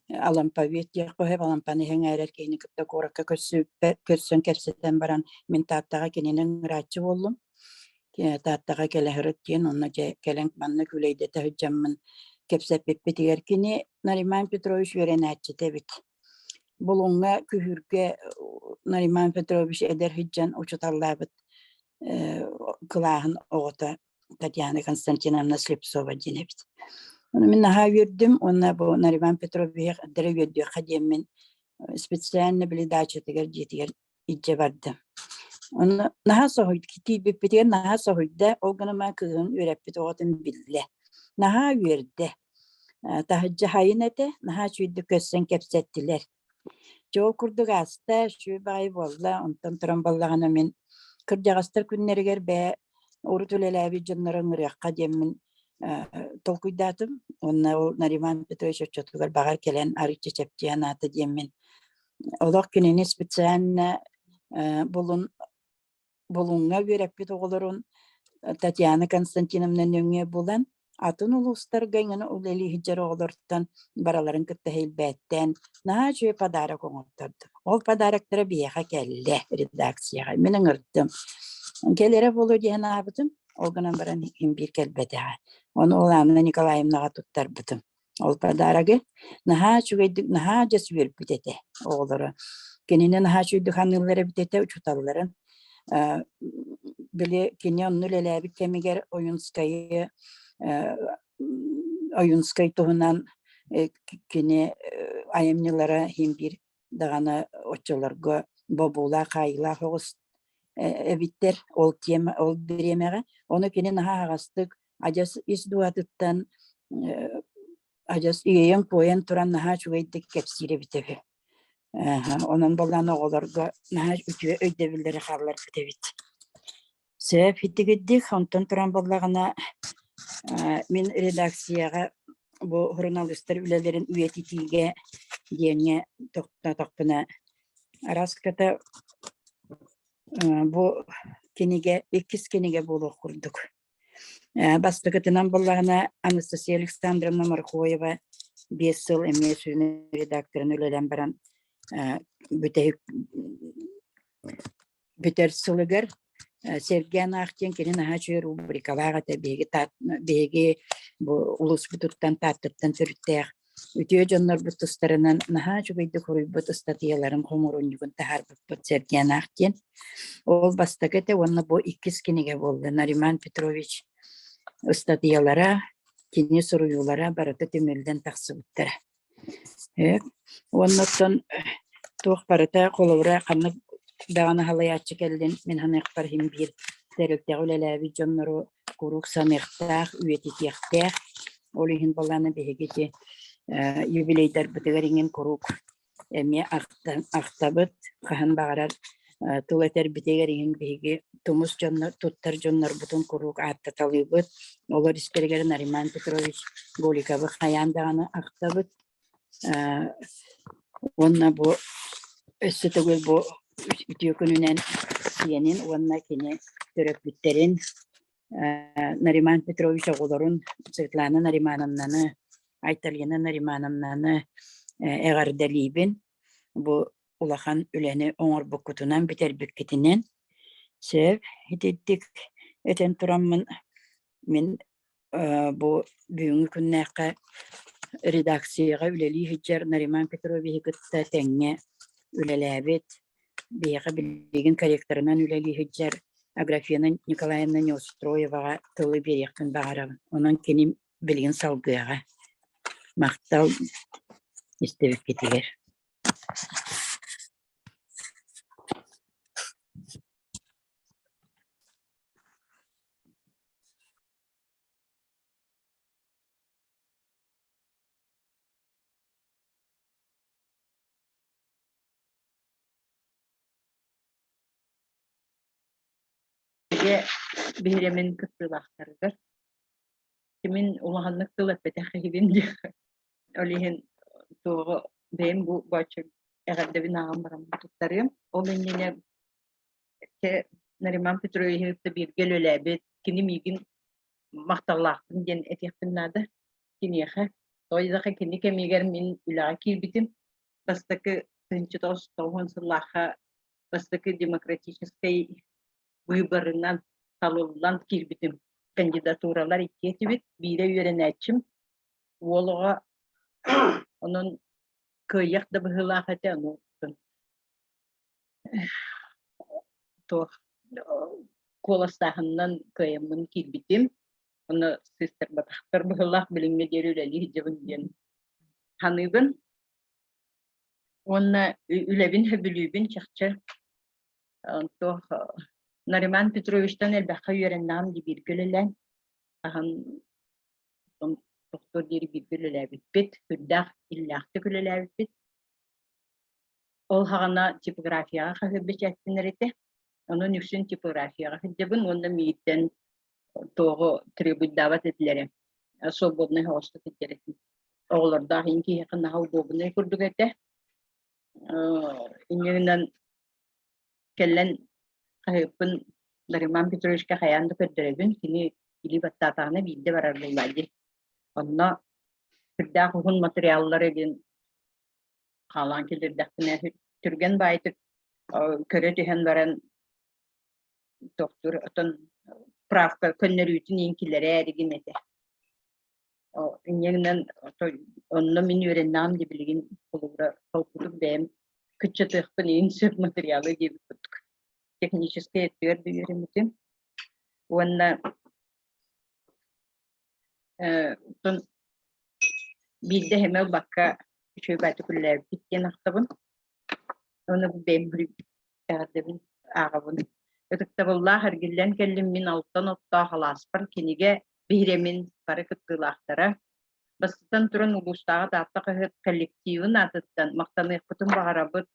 Алампавет диэх хоһоп Алампаны сэҥээрэр киһини кытта куоракка көрсөн кэпсэтэн баран мин Тааттаҕа кинини ыҥырааччы буоллум. Тааттаҕа кэлэ сырыт диэн онно дьэ кэлэн манна күлэйдэтэ сылдьаммын кэпсэппиппитигэр кини Нариман Петрович үөрэнээччитэ эбит. Булуҥҥа күһүүргэ Нариман Петрович эдэр сылдьан учууталлаабыт кылааһын оҕото Татьяна Константиновна Слепцова диэн эбит. Ону мин наһаа үөрдүм уонна бу Нариман Петровиһы эрдэрэ үөрдүөххэ диэммин специально били даачатыгар дьиэтигэр илдьэ бардым. Ону наһаа соһуйда, тиийбиппитигэр наһаа соһуйда, ол гынан баран кыыһын үөрэппит оҕотун биллэ. Наһаа үөрдэ. Таһырдьа сайын этэ, наһаа үчүгэйдик көрсөн кэпсэттилэр. Дьэ ол курдук ааста, үчүгэй баҕайы буолла, онтон туран буоллаҕына мин кырдьаҕастар күннэригэр бээ урут үлэлээбит дьоннору ыҥырыахха диэммин толкуйдаатым. Уонна ол Нариман Петрович оччотугар баҕар кэлэн арыычча чэпчиэн аата диэммин Олох кинини специально булун Булуҥҥа үөрэппит оҕолорун Татьяна Константиновна нөҥүө булан, атын улуустарга иҥэн үлэлии сылдьар оҕолортон барыларын кытта иһилбээттээн наһаа үчүгэй подарок оҥоттордум. Ол подароктара биһиэхэ кэллэ редакцияҕа. Мин ыҥырдым. Кэлэрэ буолуо диэн аабытым, ол гынан баран иһин биир кэлбэтэҕэ. Ону ол Анна Николаевнаҕа туттарбытым. Ол подарогы наһаа үчүгэйдик, наһаа дьэс үөрбүт этэ оҕолоро. Кинини наһаа үчүгэйдик ханыыллар эбит этэ учууталларын. Били кини онно үлэлээбит кэмигэр Ойунскайы Ойунскай туһунан кини айымньылара иһин биир даҕаны оччолорго бобуулаах, хаайыылаах оҕус эбиттэр ол тема ол бириэмэҕэ. Ону кини наһаа аһаҕастык адьас ис дууһатыттан адьас иэйэн-куойан туран наһаа үчүгэйдик кэпсиир эбитэ үһү. Онон буоллаҕына оҕолорго наһаа үтүө өйдөбүллэри хаалларбыт эбит. Сөп итигирдик, онтон туран буоллаҕына мин редакцияҕа бу суруналыыстар үлэлэрин үйэтитиигэ диэҥҥэ тохтоотохпуна араската бу кинигэ иккис кинигэ буолуох курдук. Бастакытынан буоллаҕына Анастасия Александровна Морхоева 5 сыл эмиэ сүрүн редакторын үлэлээн баран бүтэһик бүтэр сылыгар Сэргээн аах диэн кини наһаа үчүгэй рубрикалаах этэ. Биһиги биһиги бу улууспутуттан Тааттаттан төрүттээх үтүө дьоннорбут тустарынан наһаа үчүгэйдик суруйбут ыстатыйаларын хомуурунньугун таһаарбыппыт Сэргээн аах диэн. Ол бастакы этэ уонна бу иккис кинигэ буолла. Нариман Петрович ыстатыйалара, кини суруйуулара барыта түмүллэн тахсыбыттара. Уонна оттон туох барыта холобура ханнык даҕаны халайааччы кэллин мин саныахпар иһин биир тэрилтэҕэ үлэлээбит дьоннору куруук саныахтаах, үйэтитиэхтээх. Ол иһин буоллаҕына биһиги ити юбилейдарбытыгар иҥин куруук эмиэ ахтабыт, хаһан баҕарар тыл этэрбитигэр иһин биһиги тумус дьоннор, туттар дьоннорбутун куруук ааттаталыыбыт. Олор истэригэр Нариман Петрович Голиковы хайаан даҕаны ахтабыт. Уонна бу өссө төгүл бу үтүө күнүнэн сиэнин уонна кини төрөппүттэрин Нариман Петрович оҕолорун Светлана Наримановнаны, Айталина Наримановнаны эҕэрдэлиибин. Бу улахан үлэни оҥорбуккутунан, бүтэрбиккитинэн. Сөп, итинник этэн тураммын мин бу бүгүҥҥү күннээххэ редакцияҕа үлэлии сылдьар Нариман Петровиһы кытта тэҥҥэ үлэлээбит, биһиэхэ билигин корректорынан үлэлии сылдьар Аграфена Николаевна Неустроеваҕа тылы биэриэхпин баҕарабын. Онон кини билигин салгыаҕа. Махтал истибиккитигэр. Биһирэмин кыттыылаахтарыгар мин улаханнык тыл эппэтэх киһибин диэххэ. Ол иһин туоҕу бэйэм бу бачча эҕэрдэбин ааҕан баран туттарыам. Ол иннинэ Нариман Петровиһы кытта бииргэ үлэлээбит, кини миигин махталлаахпын диэн этиэхпин наада киниэхэ. Тоҕо диэтэххэ кини кэмигэр мин үлэҕэ киирбитим. Бастакы 1990 сыллаахха бастакы демократическай быыбарынан талыллан киирбитим. Кандидатуралар икки этибит. Биирэ үөрэнээччим, уол оҕо. Онон кыайыах да быһыылаах этэ, ону туох куоластааһынынан кыайаммын киирбитим. Ону сыыстарбатахтар быһыылаах билиҥҥэ диэри үлэлии сылдьабын диэн саныыбын. Уонна үлэбин сөбүлүүбүн чахчы. Туох Нариман Петровичтан элбэххэ үөрэннэҕим дии бииргэ үлэлээн. Хаһан тохтуор диэри бииргэ үлэлээбиппит, сүрдээх иллээхтик үлэлээбиппит. Ол саҕана типографияҕа хаһыат бэчээттэнэр этэ. Онон үксүн типографияҕа сылдьабын уонна миигиттэн туоҕу требуйдаабат этилэрэ. Свободнай соҕустук сылдьар этим. Оҕолордоох иин киһиэхэ наһаа удобнай курдук этэ. Инньэ гынан кэлэн хаһыаппын Нариман Петровичка хайаан да көрдөрөбүн. Кини илии баттаатаҕына биирдэ барар буоллаа дии. Онно сүрдээх уһун материаллары диэн хаалаан киллэрдэхпинэ түргэн баайытык көрө түһэн баран тохтуур отон правка көннөрүүтүн иин киллэрээр игин этэ. Инньэ гынан онно мин үөрэннэҕим дии билигин холобура холкутук бэйэм кыччатыахпын иин сөп материалы диэбит курдук техническэй өттүгэр да үөрэммитим. Уонна Оттон биирдэ эмэ ылбакка үчүгэй баайдык үлэлээбиппит диэн ахтабын. Уонна бу бэйэм эҕэрдэбин ааҕабын. Ытыктабыллаах эргиллэн кэллим мин алтан оттоох алааспар кинигэ биһирэмин бары кыттыылаахтара. Бастатан туран улуустааҕы Таатта хаһыат коллективын аатыттан махтаныахпытын баҕарабыт.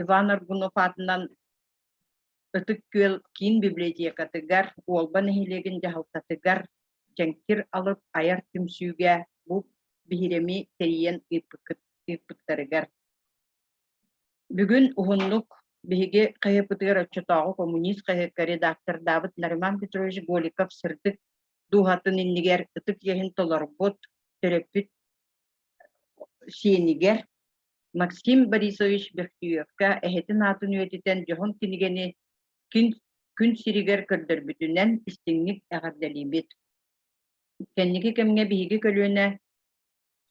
Иван Аргунов аатынан Ытык Күөл киин библиотекатыгар, Уолба нэһилиэгин дьаһалтатыгар Дьэҥкир алып айар түмсүүгэ бу биһирэми тэрийэн ыыппыттарыгар. Бүгүн уһуннук биһиги хаһыаппытыгар оччотооҕу коммунист хаһыакка редактордаабыт Нариман Петрович Голиков сырдык дууһатын иннигэр ытык иэһин толорбут, төрөппүт сиэнигэр Максим Борисович Бехтюевка эһэтин аатын үйэтитэн дьоһун кинигэни күн сиригэр көрдөрбүтүнэн истиҥник эҕэрдэлиибит. Кэнники кэмҥэ биһиги көлүөнэ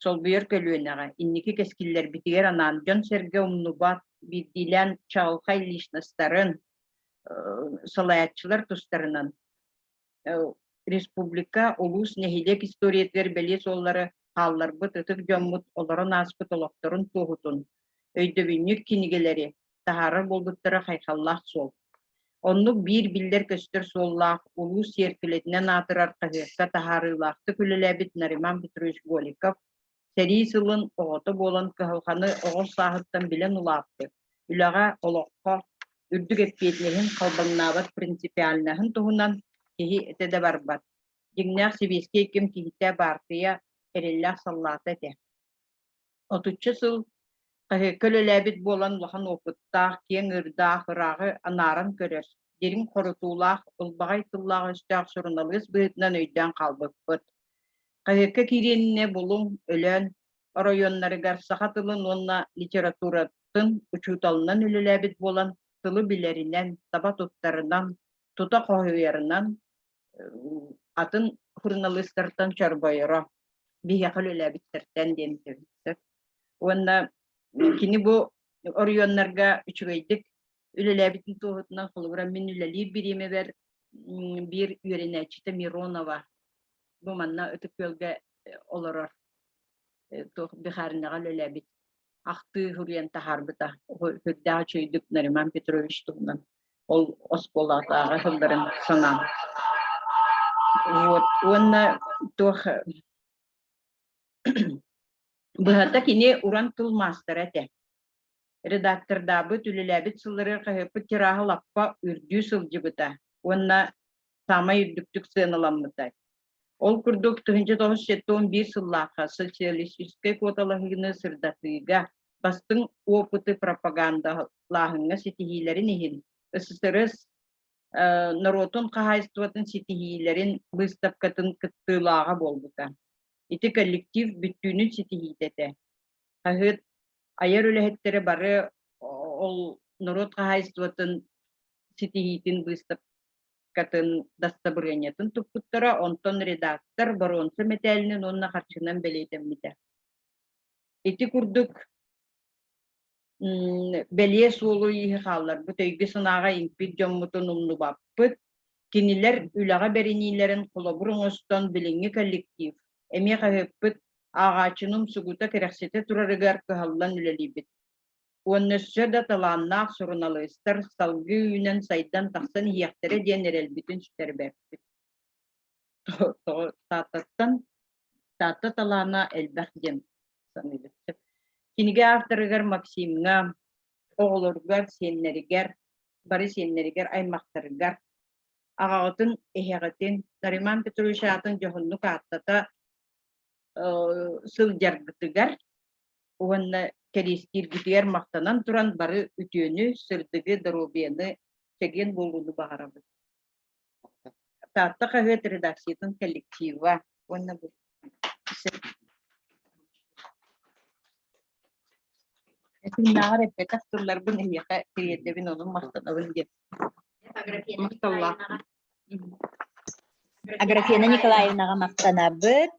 солбуйар көлүөнэҕэ, инники кэскиллэрбитигэр анаан дьон-сэргэ умнубат, биирдиилээн чаҕылхай личностарын, салайааччылар тустарынан республика, улуус, нэһилиэк историятыгар бэлиэ суоллары хаалларбыт ытык дьоммут олорон ааспыт олохторун туоһутун, өйдөбүнньүк кинигэлэри таһаарар буолбуттара хайҕаллаах суол. Оннук биир биллэр-көстөр суоллаах улуус сиэркилэтинэн аатырар хаһыакка таһаарыылаахтык үлэлээбит Нариман Петрович Голиков сэрии сылын оҕото буолан кыһалҕаны оҕо сааһыттан билэн улааппыт, үлэҕэ, олоххо үрдүк эппиэтинэһин халбаҥнаабат принципиальноһын туһунан киһи этэ да барбат. Дьиҥнээх сэбиэскэй кэм киһитэ баартыйа эрэллээх саллаата этэ. Отучча сыл хаһыакка үлэлээбит буолан улахан уопуттаах, киэҥ ыырдаах, ырааҕы анааран көрөр, дириҥ хорутуулаах, ылбаҕай тыллаах-өстөөх суруналыыс быһыытынан өйдөөн хаалбыппыт. Хаһыакка киириэн иннинэ Булуҥ, Өлөөн оройуоннарыгар саха тылын уонна литературатын учууталынан үлэлээбит буолан, тылы билэринэн, таба туттарынан, тута хоһуйарынан атын суруналыыстартан чорбойоро, биһиэхэ үлэлээбиттэртэн диэн сөп. Уонна кини бу оройуоннарга үчүгэйдик үлэлээбитин туоһутунан холобура мин үлэлиир бириэмэбэр биир үөрэнээччитэ Миронова бу манна Ытык Күөлгэ олорор туох Бихаринаҕа үлэлээбит ахтыы суруйан таһаарбыта сүрдээх үчүгэйдик Нариман Петрович туһунан ол оскуолатааҕы сылларын санаан вот уонна туох быһата кини уран тыл маастара этэ редактордаабыт үлэлээбит сылларыгар хаһыаппыт тираһа лаппа үрдүү сылдьыбыта уонна саамай үрдүктүк сыаналаммыта Ол курдук, 1971 сыллаахха социалистическай куоталаһыыны сырдатыыга, бастыҥ опыты пропагандалааһыҥҥа ситиһиилэрин иһин СССР норуотун хаһаайыстыбатын ситиһиилэрин быыстапкатын кыттыылааҕа буолбута. Ити коллектив бүттүүнүн ситиһиитэ этэ. Хаһыат айар үлэһиттэрэ бары ол норуот хаһаайыстыбатын ситиһиитин быыстапкатын дастабырыанньатын туппуттара, онтон редактор боруонса мэтээлинэн уонна харчынан бэлиэтэммитэ. Ити курдук бэлиэ суолу-ииһи хаалларбыт өйгө-санааҕа иҥпит дьоммутун умнубаппыт, кинилэр үлэҕэ бэриниилэрин холобур оҥостон билиҥҥи коллектив, эмиэ хаһыаппыт ааҕааччыны умсугута кэрэхсэтэ турарыгар кыһаллан үлэлиибит. Уонна өссө да талааннаах суруналыыстар салгыы үүнэн-сайдан тахсан иһиэхтэрэ диэн эрэлбитин сүтэрбэппит. Тоҕо Тааттаттан Таатта талаана элбэх диэн саныыбыт. Кинигэ авторыгар Максимҥа, оҕолоругар, сиэннэригэр, бары сиэннэригэр, аймахтарыгар аҕаҕытын, эһэҕитин Нариман Петрович аатын дьоһуннук ааттата сылдьаргытыгар уонна кэриэстииргитигэр махтанан туран бары үтүөнү, сырдыгы, доруобуйаны, чэгиэн буолууну баҕарабыт. Таатта хаһыат редакциятын коллектива уонна бу Этиннээҕэр эппэтэх тылларбын эһиэхэ тириэрдэбин, онон махтанабын диэн. Махталлаах. Аграфена Николаевнаҕа махтанабыт.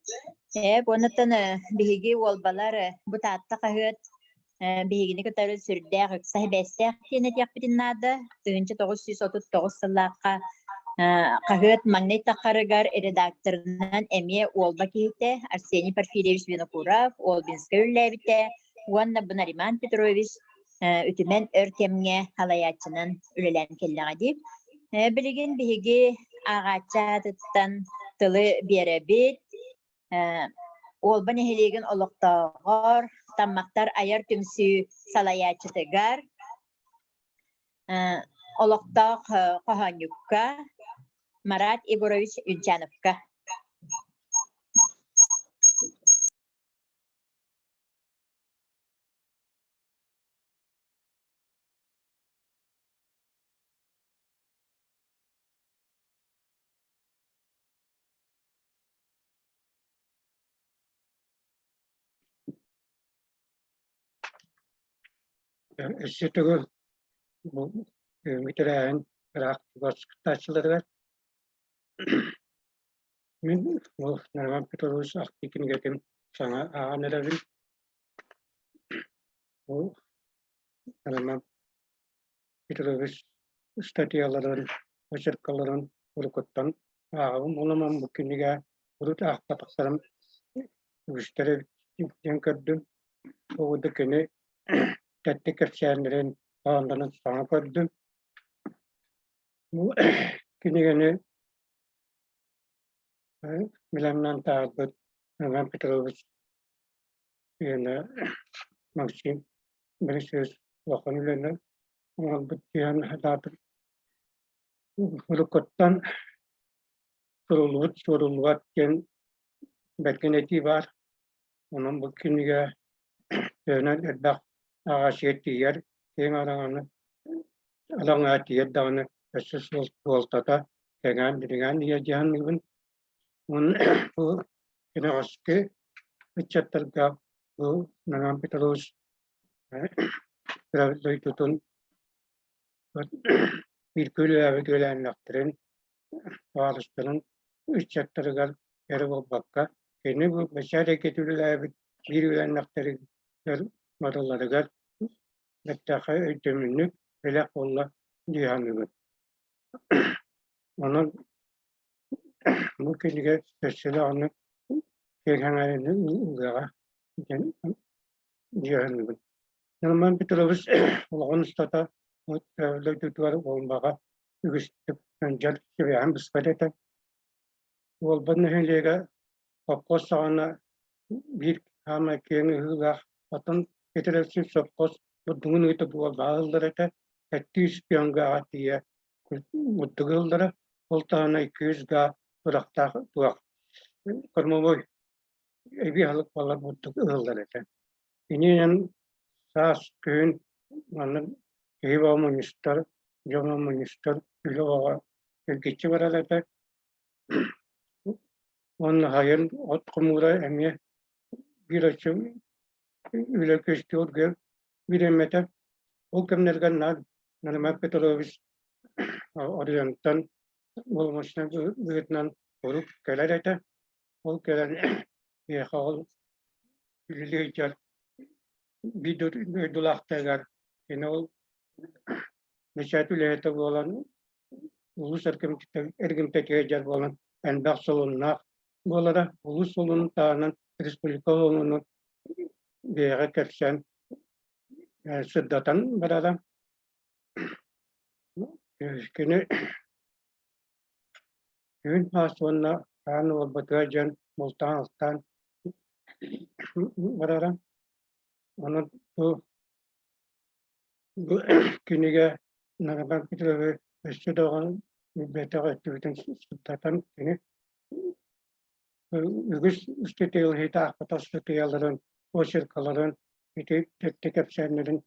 Ээ, уоннаттан биһиги уолбалар бу Таатта хаһыат биһигини кытары сүрдээх ыкса сибээстээх диэн этиэхпитин наада. 1939 сыллаахха хаһыат маҥнай таххарыгар редакторынан эмиэ уолба киһитэ Арсений Порфирьевич Винокуров Уолбинскай үлэлээбитэ уонна бу Нариман Петрович үтүмэн өр кэмҥэ салайааччынан үлэлээн кэллэҕэ дии. Билигин биһиги ааҕааччы аатыттан тылы биэрэбит. Уолба нэһилиэгин олохтооҕор, Таммахтар айар түмсүү салайааччытыгар, олохтоох хоһоонньукка Марат Егорович Юнчановка. Өссө төгүл бу бүгүҥҥү тэрээһин ыраах чугас кыттааччыларыгар мин бу Нариман Петрович ахтыы кинигэтин саҥа ааҕан эрэбин. Бу Нариман Петрович ыстатыйаларын, очеркаларын уруккуттан ааҕабын. Онон бу кинигэ урут аахпатахтарым үгүстэрэ диэн көрдүм. Ол да кини тэттик кэпсээннэрин хоһооннорун саҥа көрдүм. Бу кинигэни бэлэмнээн таһаарбыт Иван Петрович уонна Максим Борисович улахан үлэни оҥорбут диэн санаатым. Уруккуттан суруллубут суоруллубат диэн бэргэн этии баар. Онон бу кинигэ төһөнөн элбэх ааҕааччыга тиийэр, киэҥ араҥаны араҥаҕа тиийэр даҕаны өссө суолтата кэҥээн, дириҥээн иһиэ дии саныыбын. Уонна бу кэнэҕэски ыччаттарга бу Наҥан Петрович дойдутун бииргэ үлэлээбит үөлээннэхтэрин, табаарыстарын ыччаттарыгар эрэ буолбакка, кини бу бэчээт эйгэтин үлэлээбит биир үөлээннэхтэригэр барыларыгар бэртээхэй өйдөбүнньүк бэлэх буолла дии саныыбын. Онон бу кинигэ өссө даҕаны киэҥ эҥээрини ылыаҕа диэн дии саныыбын. Роман Петрович олоҕун устата дойдутугар Уолбаҕа үгүстүк сылдьар сибээһин быспат этэ. Уолба нэһилиэгэ сопхуос саҕана биир саамай киэҥ ыһыылаах, атын федеративнай сопхуос бурдугун ыыта Уолбаҕа ыһыллар этэ. 700 пионгаҕа тиийэ бурдугу ыһыллара. Ол таһынан 200 га тураахтаах туох кормовой эбии аһылык буолар бурдук ыһыллар этэ. Ининэн саас, күһүн маннык киһи бөҕө мунньустар, дьоно мунньустар, үлэ бөҕө эргиччи барар этэ. Уонна сайын от хомуура эмиэ биир оччо үлэ күөстүү бириэмэтэ. Ол кэмнэргэ наар Нариман Петрович оройуонтан боломуочунай быһыытынан урут кэлэр этэ. Ол кэлэн миэхэ ол үлэлии сылдьар биир дойдулаахтарыгар кини ол бэчээт үлэһитэ буолан улуус эргимтэтигэр дьар буолан элбэх солуннаах буолара. Улуус солунун таһынан республика солунун бэйэҕэ кэпсээн сырдатан барара. Кини Күһүн аас уонна хаан уолбатыгар дьон бултаан-алтаан барара. Онон бу бу кинигэ Нариман Петрович өссө даҕаны билбэтэх өттүбүтүн сырдатан кини үгүс ыстатыйалаһыыта аахпатах ыстатыйаларын, очеркаларын, ити тэттик кэпсээннэрин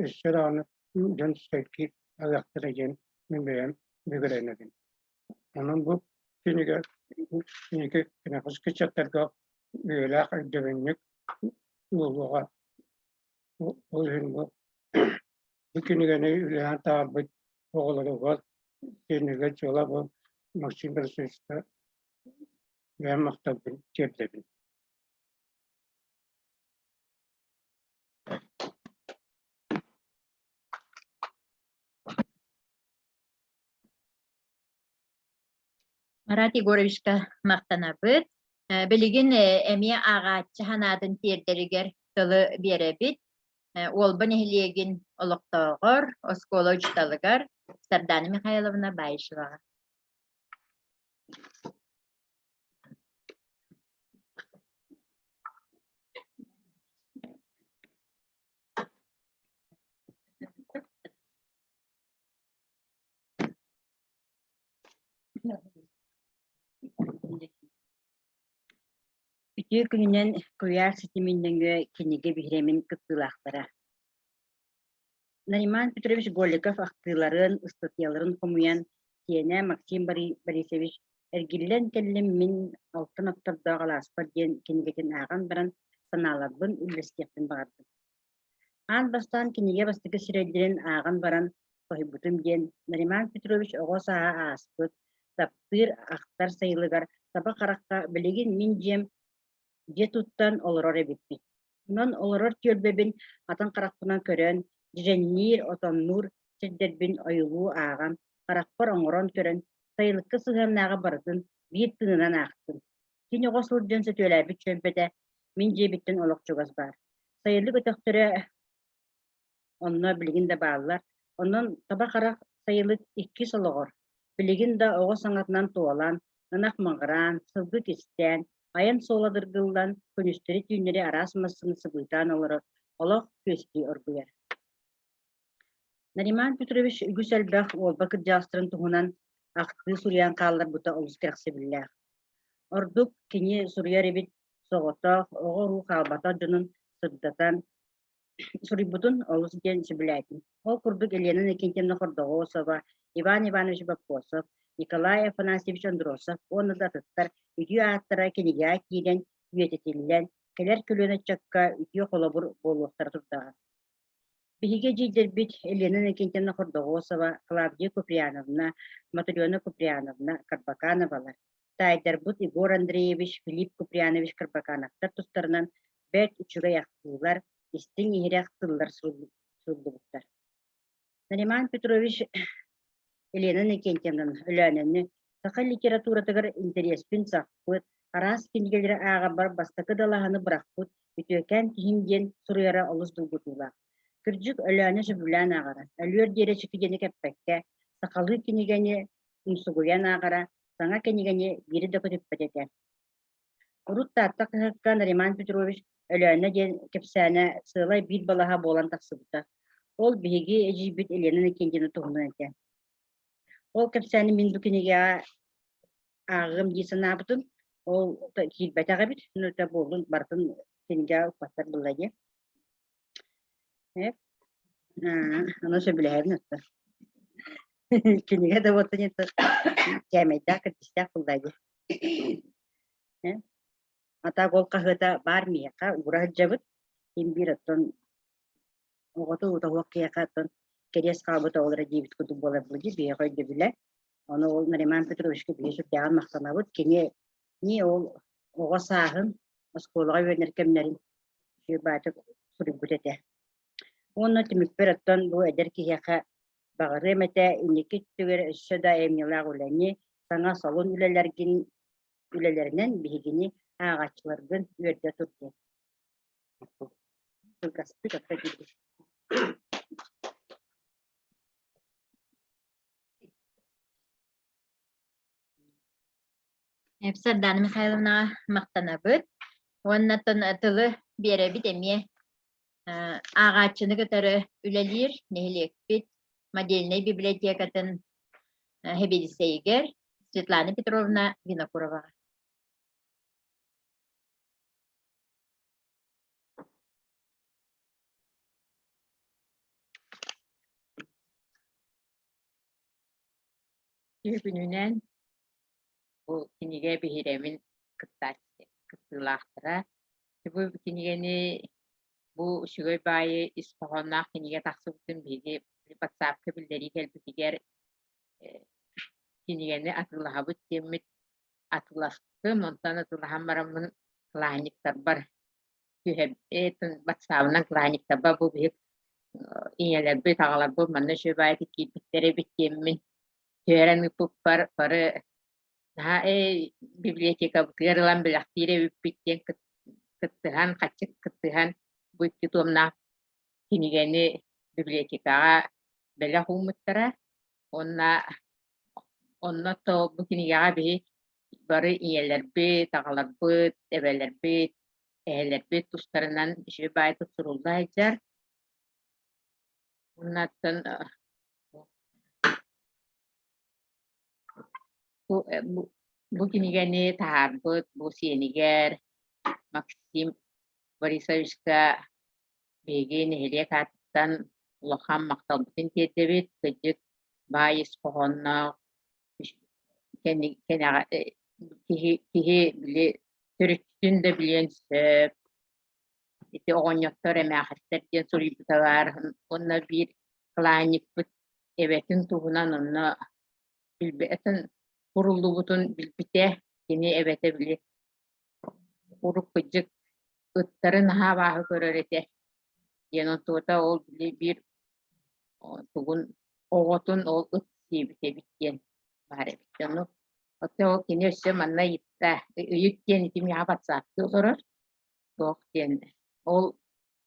өссө даҕаны дьон сэргии ааҕыахтара диэн мин бэйэм бүгүрэнэбин. Онон бу кинигэ кинигэ кэнэҕэс ыччаттарга үйэлээх өйдөбүнньүк буолуоҕа. Ол иһин бу бу кинигэни үлэлээн таһаарбыт оҕолоругар, сиэннэригэр дьыала бу Максим Борисовичка бэйэм махталбын тиэрдэбин. Марат Егоровичка махтанабыт. Билигин эмиэ ааҕааччы санаатын тиэрдэригэр тылы биэрэбит. Уолба нэһилиэгин олохтооҕор, оскуола учууталыгар Сардана Михайловна Баишеваҕа. Үтүө күнүнэн куйаар ситимин нөҥүө кинигэ биһирэмин кыттыылаахтара. Нариман Петрович Голиков ахтыыларын, ыстатыйаларын хомуйан, сиэнэ Максим Борисович «Эргиллэн кэллим мин алтан оттордоох алааспар» диэн кинигэтин ааҕан баран, санааларбын үллэстиэхпин баҕардым. Аан бастаан кинигэ бастакы сирэйдэрин ааҕан баран соһуйбутум диэн Нариман Петрович оҕо сааһа ааспыт, таптыыр, ахтар сайылыгар таба харахха билигин мин дьиэм дьиэ туттан олорор эбиппин. Онон олорор түөлбэбин атын харахпынан көрөн, дьэдьэнниир, отоннуур сирдэрбин ойуулуу ааҕан, харахпар оҥорон көрөн, сайылыкка сыһыаннааҕы барытын биир тыынынан аахтым. Кини оҕо сылдьан сөтүөлээбит чүөмпэтэ мин дьиэбиттэн олох чугас баар. Сайылык өтөхтөрө онно билигин да бааллар. Онон таба харах сайылык иккис олоҕор билигин да оҕо саҥатынан туолан, ынах маҕыраан, сылгы кистээн, айан суола дыргыллан, күнүстэри-түүннэри араас массыына сыбыытаан олорор олох күөстүү оргуйар. Нариман Петрович үгүс элбэх уолба кырдьаҕастарын туһунан ахтыы суруйан хаалларбыта олус кэрэхсэбиллээх. Ордук кини суруйар эбит соҕотох, оҕо-уруу хаалбатах дьонун сырдатан суруйбутун олус диэн сөбүлээтим. Ол курдук Елена Иннокентьевна Хордоҕосова, Иван Иванович Боппосов, Николай Афанасьевич Андросов уонна да атыттар үтүө ааттара кинигэҕэ киирэн үйэтитиллэн, кэлэр көлүөнэ ыччакка үтүө холобур буолуохтара турдаҕа. Биһиги эдьиийдэрбит Елена Иннокентьевна Хордоҕосова, Клавдия Куприяновна, Матрена Куприяновна Карбакановалар, таайдарбыт Егор Андреевич, Филипп Куприянович Карбакановтар тустарынан бэрт үчүгэй ахтыылар, истиҥ-иһирэх тыллар суруллубуттар. Нариман Петрович Елена Иннокентьевна Өлөөнөнү саха литературатыгар интэриэспин сахпыт, араас кинигэлэри ааҕарбар бастакы далаһаны бырахпыт үтүөкээн киһим диэн суруйара олус долгутуулаах. Кырдьык, Өлөөнө сөбүлээн ааҕара, өлүөр диэри чэкигэни кэппэккэ, сахалыы кинигэни умсугуйан ааҕара, саҥа кинигэни биири да көтүппэт этэ. Урут Таатта хаһыакка Нариман Петрович Өлөөнө диэн кэпсээнэ сыалай биир балаһа буолан тахсыбыта. Ол биһиги эдьиийбит Елена Иннокентьевна туһунан этэ. Ол кэпсээни мин бу кинигэҕэ ааҕыам дии санаабытым. Ол киирбэтэх эбит. Ну, это буоллун, барытын кинигэҕэ укпаттар буолла дии. Ону сөбүлэһэбин оттон. Кинигэ да буолтун это кээмэйдээх киртистээх буолла дии. А так ол хаһыата баар миэхэ уура сылдьабыт. Син биир оттон оҕото уута суох киһиэхэ оттон кэриэс хаалбыт оҕолоро диэбит курдук буолар бу дии биһиэхэ өйдөбүлэ. Ону ол Нариман Петровичка биһиги сүрдээҕин махтанабыт. Кини ни ол оҕо сааһын, оскуолаҕа үөрэнэр кэмнэрин үчүгэй суруйбут этэ. Уонна түмүкпэр оттон бу эдэр киһиэхэ баҕарыам этэ инники өттүгэр өссө да айымньылаах үлэни, саҥа солун үлэлэргин үлэлэринэн биһигини ааҕааччыларгын үөрдэ тур диэн. Кылгастык отто диибит. Сардана Михайловнаҕа махтанабыт уонна тылы биэрэбит эмиэ ааҕааччыны кытары үлэлиир нэһилиэкпит модельнай библиотекатын сэбиэдиссэйигэр Светлана Петровна Винокуроваҕа. Күнүнэн Бу кинигэ биһирэмин кыттааччы кыттыылаахтара. Бу кинигэни бу үчүгэй баайы ис хоһоонноох кинигэ тахсыбытын биһиги WhatsApp-ка биллэрии кэлбитигэр кинигэни атыылаһабыт диэммит атыыластым. Онтон атыылаһан бараммын кылааһынньыктарбар түһэ WhatsApp-ынан кылааһынньыктарбар бу биһик ийэлэрбит, аҕаларбыт манна үчүгэй баайытык киирбиттэр эбит диэммин Түһэрэн ыыппыппар бары наһаа ээ библиотекабытыгар ылан бэлэхтиир эбиппит диэн кыттыһан, хаччык кыттыһан бу икки туомнаах кинигэни библиотекаҕа бэлэх ууммуттара. Уонна онно то бу кинигэҕэ биһи бары ийэлэрбит, аҕаларбыт, эбэлэрбит, эһэлэрбит тустарынан үчүгэй баайдык сурулла сылдьар. Уонна оттон. Бу, бу, бу кинигэни таһаарбыт бу сиэнигэр Максим Борисовичка биһиги нэһилиэк аатыттан улахан махталбытын тиэрдэбит. Кырдьык, баай ис хоһоонноох, киһи, киһи били төрүччүтүн да билиэн сөп. Ити оҕонньоттор, эмээхиттэр диэн суруйбута баар. Уонна биир кылаанньыкпыт эбэтин туһунан онно билбэтин куруллубутун билбитэ. Кини эбэтэ били урут кырдьык ыттары наһаа абааһы көрөр этэ диэн онтуота ол били биир тугун оҕотун ол ыт сиэбит эбит диэн баар эбит. Ону оттон ол кини өссө манна ыйытта ыйыт диэн ити миэхэ батсаапты олорор туох диэн ол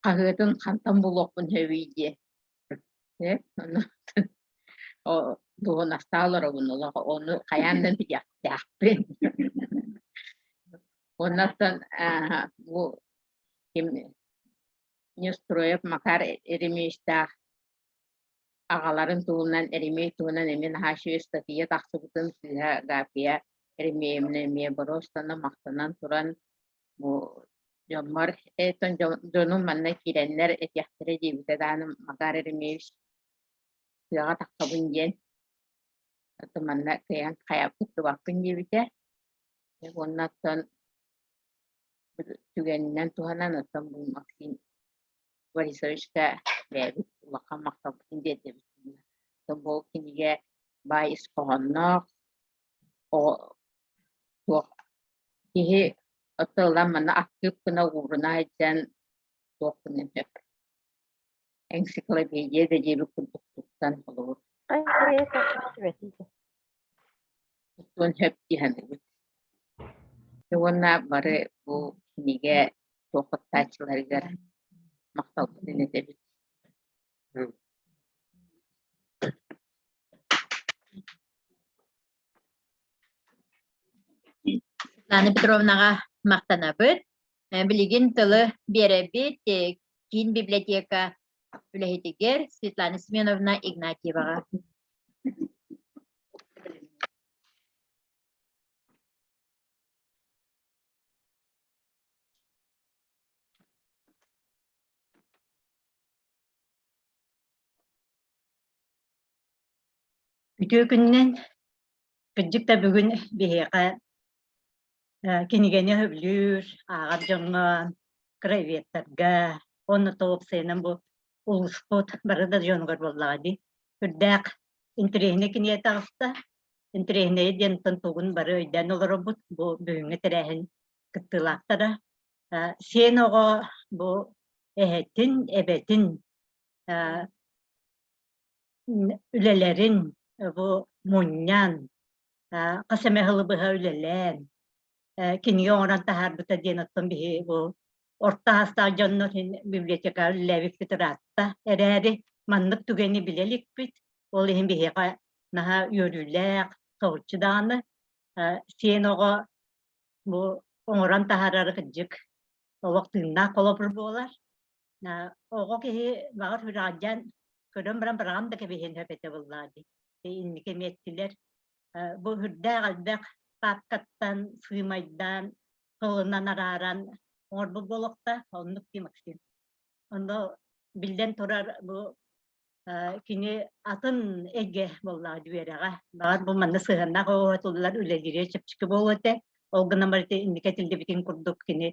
хаһыатын хантан булуохпун сөбүй диэн Э, ону дуоһунастаах олоробун олох ону хайаан да билиэхтээхпин. Оннуттан бу ким Неустроев Макар Еремеевичтаах аҕаларын туһунан Еремей туһунан эмиэ наһаа үчүгэй ыстатыйа тахсыбытын сыыһа Гафия Еремеевна эмиэ боруостана махтанан туран бу дьоммор этон дьонум манна киирэннэр этиэхтэрэ диэбитэ даҕаны Макар Еремеевич тыаҕа тахсабын диэн оттон манна кыайан кыттыбаппын диэбитэ уонна оттон түгэнинэн туһанан оттон бу Максим Борисовичка бэйэбит улахан махталбытын тиэрдэбит. Оттон бу кинигэ баай ис хоһоонноох туох киһи оттон ылан манна актыып гына ууруна сылдьан туох гыныан сөп. Энциклопедия да диэбит курдук туттан холобур туттуон сөп дии саныыбыт. Уонна бары бу кинигэ туох кыттааччыларыгар махталбытын этэбит. Светлана Петровнаҕа махтанабыт. Билигин тылы биэрэбит киин библиотека үлэһитигэр Светлана Семеновна Игнатьеваҕа. Үтүө күнүнэн! Кырдьык да бүгүн биһиэхэ кинигэни сөбүлүүр, ааҕар дьоҥҥо, краеведтарга уонна то уопсайынан бу улууспут бары да дьонугар буоллаҕа дии. Үрдээх интэриэһинэй кинигэ таҕыста. Интэриэһинэйэ диэн тугун бары өйдөөн олоробут. Бу бүгүҥҥү тэрээһин кыттыылаахтара. Сиэн оҕо бу эһэтин, эбэтин үлэлэрин бу мунньан, хас эмэ сылы быһа үлэлээн, кинигэ оҥорон таһаарбыта диэн оттон биһи бу орто саастаах дьоннор библиотекаҕа үлэлээбиппит ыраатта эрээри маннык түгэни билэ иликпит. Ол иһин биһиэхэ наһаа үөрүүлээх, соһуччу даҕаны сиэн оҕо бу оҥорон таһаарары кырдьык олох тыыннаах холобур буолар. Оҕо киһи баҕар сүрэҕэлдьээн көрөн баран быраҕан да кэбиһиэн сөп этэ буоллаҕа дии. Инники эмиэ эттилэр. Бу сүрдээх элбэх паапкаттан сыымайдаан, тылынан арааран оҥорбут буолуохтаах. Оннук дии Максим. Онно биллэн турар бу кини атын эйгэ буоллаҕа үөрэҕэ. Баҕар бу манна сыһыаннаах оҕотуллар үлэлиирэ чэпчэки буолуо этэ. Ол гынан баран ити инники этиллибитин курдук кини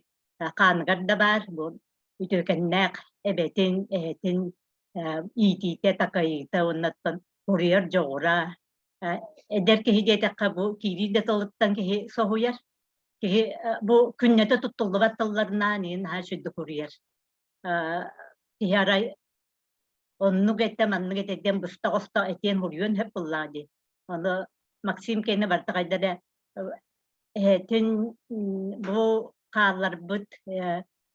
хааныгар да баар бу үтүөкэннээх эбэтин, эһэтин иитиитэ, такайыыта уоннаттан суруйар дьоҕура. Эдэр киһи диэтэххэ бу киирии да тылыттан киһи соһуйар. Киһи бу күннэтэ туттуллубат тылларынан иһин наһаа үчүгдүк суруйар. Киһи арай Оннук этэ, маннык этэ диэн быстах-остох этиэн суруйуон сөп буоллаҕа дии. Ону Максим киэнэ барыта хайда эрэ эһэтин бу хаалларбыт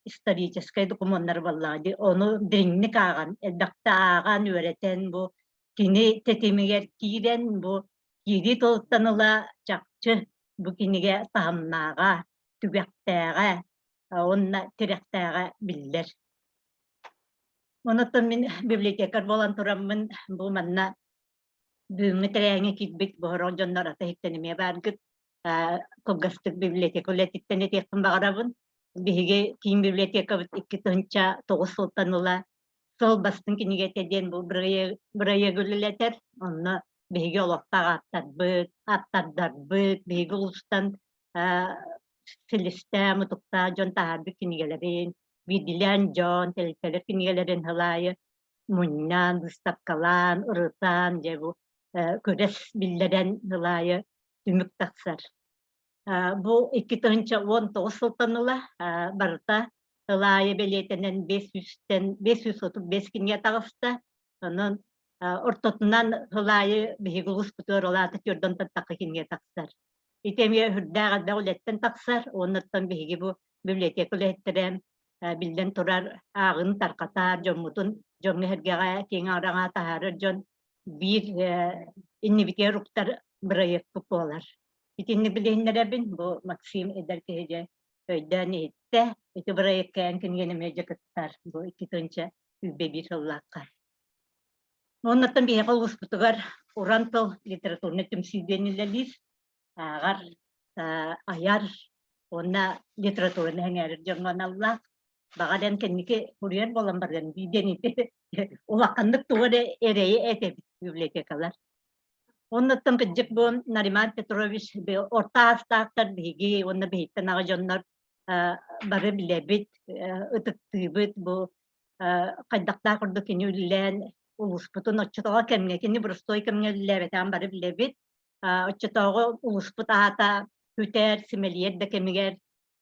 историческай докумуоннары буоллаҕа дии. Ону дириҥник ааҕан, элбэхтэ ааҕан, үөрэтэн бу кини тэтимигэр киирэн бу киирии тылыттан ыла чахчы бу кинигэ таһымнааҕа, түгэхтээҕэ уонна тирэхтээҕэ биллэр. Онон мин библиотекарь буолан тураммын бу манна Бүгүҥҥү тэрээһиҥҥэ киирбит боһорох дьоннор ата иһиттэн эмиэ бааргыт. Кылгастык библиотека үлэтиттэн этиэхпин баҕарабын. Биһиги киин библиотекабыт 2009 сылтан ыла сыл бастыҥ кинигэтэ диэн бу бырайыагы үлэлэтэр. Онно биһиги олохтоох ааптарбыт, ааптардарбыт, биһиги улуустан силистээх, мутуктаах дьон таһаарбыт кинигэлэрин, биирдиилээн дьон, тэрилтэлэр кинигэлэрин сыл аайы мунньан, быыстапкалаан, ырытан, дьэ бу күрэс биллэрэн сыл аайы түмүк тахсар. Бу 2019 сылтан ыла барыта сыл аайы бэлиэтэнэн 500-тэн 535 кинигэ таҕыста. Онон ортотунан сыл аайы биһиги улууспутугар ол аата түөрт тахха кинигэ тахсар. Ити эмиэ үрдээх элбэх үлэттэн тахсар. Оннуттан биһиги бу библиотека үлэһиттэрэ биллэн турар ааҕыыны тарҕатар дьоммутун дьоҥҥо-сэргэҕэ киэҥ араҥа таһаарар дьон биир иннибитигэр уктар бырайыакпыт буолар. Итинник билиһиннэрэбин бу Максим эдэр киһи дьэ өйдөөн иһиттэ. Ити бырайыакка эн кинигэни эмиэ дьэ кыттар бу 2021 сыллаахха. Оннуттан биһиэхэ улууспутугар Уран тыл литературнай түмсүү диэн үлэлиир. Ааҕар, айар уонна литератураны сэҥээрэр дьоҥҥо аналлаах. Баҕар эн кэнники суруйар буолан барыан дии диэн ити улаханнык тугу эрэ эрэйи этэбит библиотекалар. Оннуттан кырдьык бу Нариман Петрович орто аастаахтар биһиги уонна биһиттэн аҕа дьоннор бары билэбит, ытыктыыбыт бу хайдахтаах курдук кини үлэлээн улууспутун оччотооҕу кэмҥэ кини боростуой кэмҥэ үлэлээбэтэҕин бары билэбит. Оччотооҕу улууспут аата күтэр, симэлийэр да кэмигэр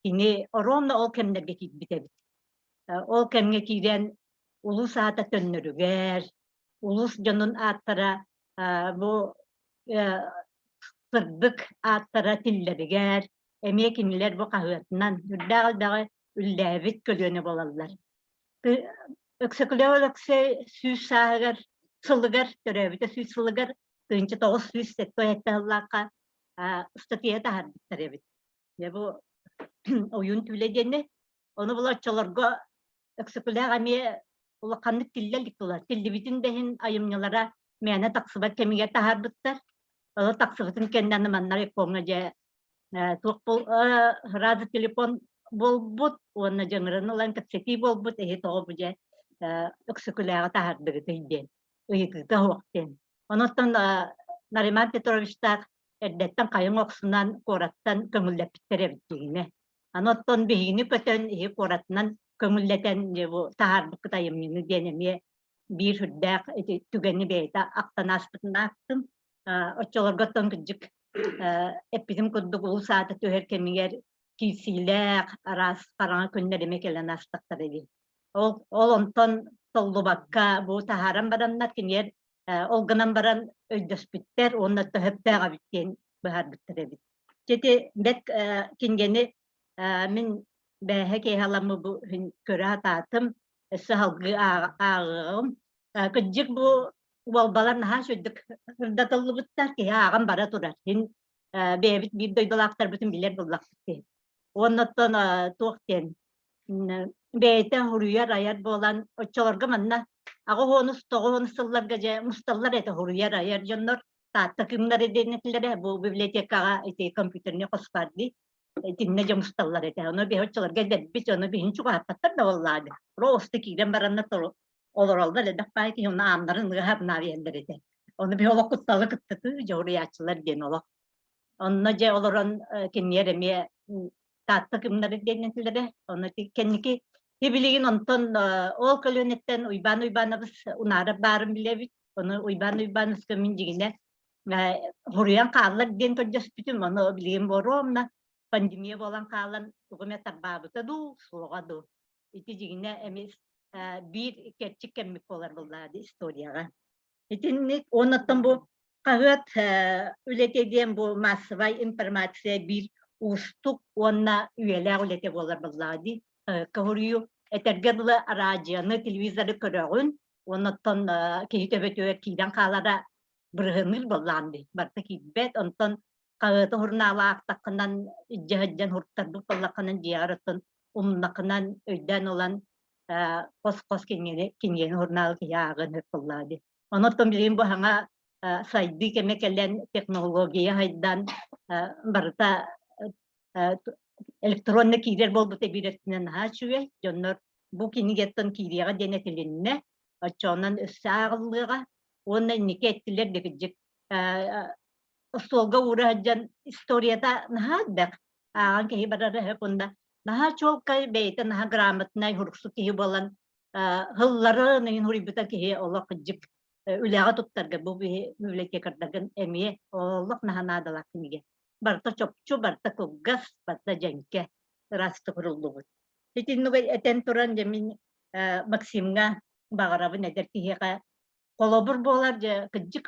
кини оруонна ол кэмнэргэ киирбит эбит. Ол кэмҥэ киирэн улуус аата төннөрүгэр, улуус дьонун ааттара бу сырдык ааттара тиллэригэр эмиэ кинилэр бу хаһыатынан үрдээх элбэҕи үллээбит көлүөнэ буолаллар. Өксөкүлээх Өлөксөй сүүс сааһыгар сылыгар төрөөбүтэ сүүс сылыгар 1977 сыллаахха ыстатыйа таһаарбыттар эбит. Дьэ бу ойуун түүлэ диэни. Ону була оччолорго Өксөкүлээх эмиэ улаханнык тиллэ илик буолар. Тиллибитин да иһин айымньылара мээнэ тахсыбат кэмигэр таһаарбыттар. Ол тахсыбытын кэннэ аны манна райкомҥа дьэ туох бу сразу телефон буолбут уонна дьаҥыран ылан кэпсэтии буолбут эһи тоҕо бу дьэ Өксөкүлээҕи таһаардыгытый диэн ыйытыыта суох диэн. Онон Нариман Петровичтаах эрдэттэн хайыҥ охсунан куораттан көҥүллэппиттэр эбит дьиҥинэ. Аны оттон биһигини көтөн иһи куоратынан көҥүллэтэн бу таһаарбыккыт айымньыны диэн эмиэ биир сүрдээх ити түгэни бэйэтэ ахтан ааспытын аахтым. Оччолорго оттон кырдьык эппитим курдук улус аата түһэр кэмигэр киирсиилээх араас хараҥа күннэр эмиэ кэлэн аастахтара дии. Ол, ол онтон толлубакка бу таһааран бараннар кинилэр ол гынан баран өйдөспүттэр уонна төһөппөөх эбит диэн быһаарбыттар эбит. Ити бэт кинигэни мин бээһэ киэһэ бу көрө сатаатым, өссө салгыы ааҕыаҕым. Кырдьык бу уолбалар наһаа үчүгдүк сырдатыллыбыттар, киһи ааҕан бара турар. Син бэйэбит биир дойдулаахтарбытын билэр буоллахпыт дии. Уонна оттон туох диэн бэйэтэ суруйар айар буолан оччолорго манна аҕыс тоҕус сылларга дьэ мусталлар этэ суруйар айар дьоннор Таатта кыымнары диэн этилэрэ бу библиотекаҕа ити компьютерный хос баар дии итиннэ дьэ мусталлар этэ ону биһи оччолорго эдэрбит ону биһини чугаһаппаттар да буоллаады просто киирэн бараннар олороллор элбэх баай киһи ону ааннарын ыаһап наар этэ ону биһи олох кутталы кыттытыы дьоруйааччылар диэн олох онно дьэ олорон кинилэр эмиэ Таатта кымнары диэн этилэрэ. Ону кэнники билигин онтон ол көлүөнэттэн Уйбаан Уйбаанабыс Унаарап баарын билэбит. Ону Уйбаан Уйбааныска мин дьигинэ хуруйан хааллар диэн көрдөспүтүм. Ону билигин боруомна пандемия буолан хаалан тугу эмэ тарбаабыта дуу, суоҕа дуу. Ити дьигинэ эмиэ биир кэрчик кэммит буолар буоллаҕа историяҕа. Итинник уоннаттан бу хаһыат үлэтэ диэн бу маассабай информация биир уустук уонна үйэлээх үлэтэ буолар буоллаҕа дии. Хаһыакка этэргэ дылы араадьыйаны, телевизоры көрөҕүн, уоннаттан киһи төбөтүгэр киирэн хаалара бырыһыныыр буоллаҕын дии. Барыта киирбэт. Онтон хаһыаты сурунаалы аахтаххынан, илдьэ сылдьан суруттарбыт буоллаххынан дьиэҕэр оттон умнаххынан өйдөөн ылан хос-хос кинигэни, кинигэни сурунаалы киһи ааҕыан сөп буоллаҕа дии. Онон билигин бу саҥа сайдыы кэмэ кэлэн технология сайдан барыта электронно киирэр буолбута биир өттүнэн наһаа үчүгэй. Дьоннор бу кинигэттэн киириэҕэ диэн этилиннэ. Оччоҕунан өссө ааҕыллыаҕа. Уонна инники эттилэр да кырдьык остуолга уура сылдьан историята наһаа элбэх. Ааҕан киһи барара сөп уонна наһаа чуолкай бэйэтэ наһаа грамотнай хуруксу киһи буолан һылларын ыйын хуруйбута киһи олох кырдьык үлэҕэ туттарга бу библиотекардаргын эмиэ олох наһаа наадалаах кинигэ. Барыта чопчу, барыта кылгас, барыта дьэҥкэ, ыраастык суруллубут. Итинник этэн туран дьэ мин Максимҥа баҕарабын эдэр киһиэхэ холобур буолар дьэ кырдьык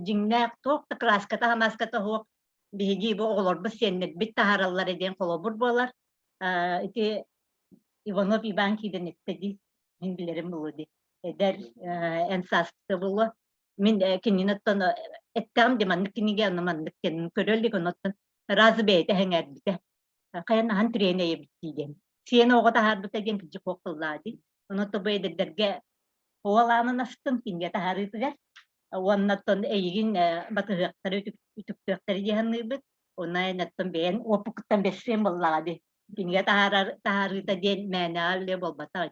дьиҥнээх туох да краската хамааската суох биһиги бу оҕолорбут сиэннэрбит таһаараллар диэн холобур буолар. Ити Иванов Иван киирэн эттэ дии мин билэрим буолуо дии эдэр эн сааскыта буолуо мин кинини оттон эттэҕим дии маннык кинигэ ону маннык диэн көрө илик онуттан разы бэйэтэ сэҥээрбитэ хайан аһан тириэнэйэбит дии диэн сиэн оҕо таһаарбыта диэн кырдьык суох тыллаа дии онон бу эдэрдэргэ уол аанын астым кинигэ таһаарыытыгар уонна оттон эйигин батыһыахтары үтүктүөхтэрэ дии саныыбыт уонна эн оттон бэйэҥ уоппуккуттан бэссиэн буоллаҕа дии кинигэ таһаарар таһаарыыта диэн мээнэҕэ үлэ буолбатах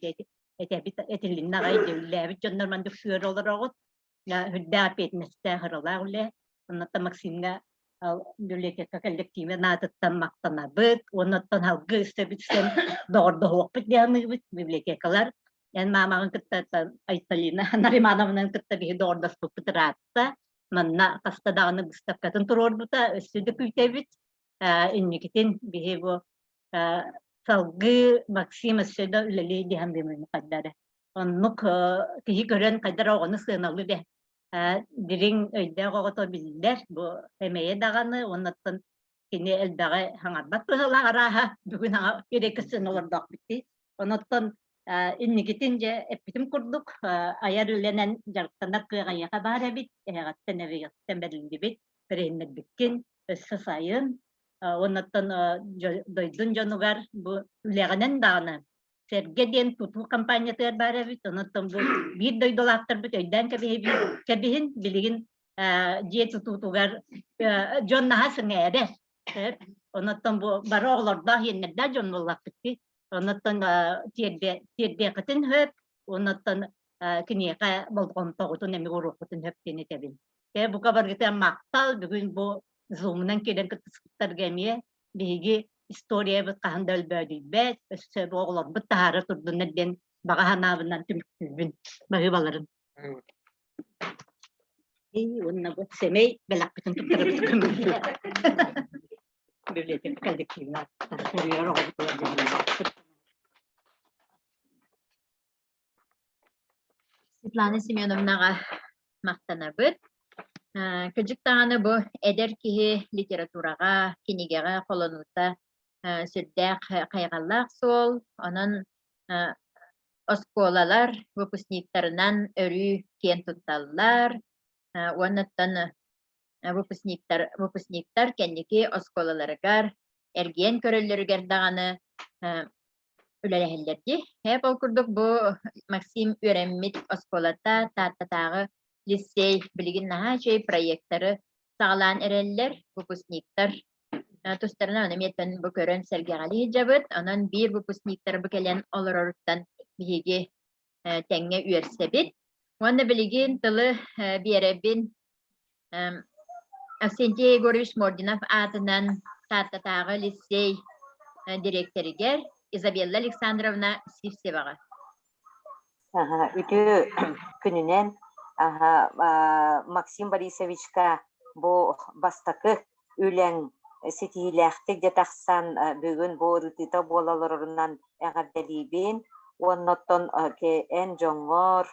этэбит этилиннэ аҕай дьэ үллээбит дьоннор маннык сыара олороҕут үрдээх эппиэтинэстээх ыралаах үлэ оннуттан Максимҥа библиотека коллективын аатыттан махтанабыт уоннаттан салгыы өссө доҕордоһуохпут диэн саныыбыт библиотекалар эн маамаҕын кытта Айталина Наримановнаны кытта биһи доҕордоспуппут ыраатта манна хаста даҕаны быыстапкатын туруорбута өссө да күүтэбит инникитин биһи бу салгыы Максим өссө да үлэлии диэн бимини хайдары. Оннук киһи көрөн хайдар оҕону сыаналыы де дириҥ өйдөөх оҕото биллэр бу эмэйэ даҕаны уоннаттан кини элбэҕи хаҥарбат быһыылаах арааһа бүгүн аҥа ирэкэ сыана олордоохпут дии. Онуттан инникитин дьэ эппитим курдук айар үлэнэн дьарыктанар кыах эйиэхэ баар эбит эһэҕиттэн эбигэттэн бэриллибит бэриһиннэрбиккин өссө сайын уоннаттан дойдун дьонугар бу үлэҕинэн даҕаны Сэргэ диэн тутуу компаниятыгар баар эбит. Онон бу биир дойдулаахтарбыт өйдөөн кэбиһин билигин дьиэ тутуутугар дьон наһаа сэҥээрэр. Онон бу бары оҕолордоох иэннэрдээх дьон буоллахпыт дии. Онон тиэрдиэххитин сөп, онон киниэхэ болҕомтоҕутун эмиэ уруоххутун сөп диэн этэбин. Бука барыгытыгар махтал бүгүн бу Зумунан киирэн кыттыспыттарга эмиэ биһиги историябыт хаһан да өлбөөдүйбэт, өссө бу оҕолорбут таһаара турдуннар диэн баҕа санаабынан түмүктүүбүн. Баһыыбаларын. Уонна бу сэмэй бэлэхпитин туттарабыт көмөлөһүө. Библиотека коллективына суруйар оҕобутугар Светлана Семеновнаҕа махтанабыт. Кырдьык даҕаны бу эдэр киһи литератураҕа, кинигэҕэ холонуута сүрдээх хайҕаллаах суол. Онон оскуолалар выпускниктарынан өрүү киэн тутталлар. Уоннаттан выпускниктар, выпускниктар кэнники оскуолаларыгар эргийэн көрөллөрүгэр даҕаны үлэлэһэллэр дии. Эп ол курдук бу Максим үөрэммит оскуолата Тааттатааҕы лицей билигин наһаа үчүгэй проектары саҕалаан эрэллэр, выпускниктар тустарынан ону эмиэ бу көрөн сэргэҕэлии сылдьабыт. Онон биир выпускниктар бу кэлэн олороруттан биһиги тэҥҥэ үөрсэбит. Уонна билигин тылы биэрэбин Авсентий Егорович Мординов аатынан Тааттатааҕы лицей дириэктэригэр Изабелла Александровна Сивцеваҕа. Үтүө күнүнэн Максим Борисовичка бу бастакы үлэҥ ситиһиилээхтик дьэ тахсан бүгүн бу ырытыыта буола олорорунан эҕэрдэлиибин уонна оттон эн дьоҥҥор,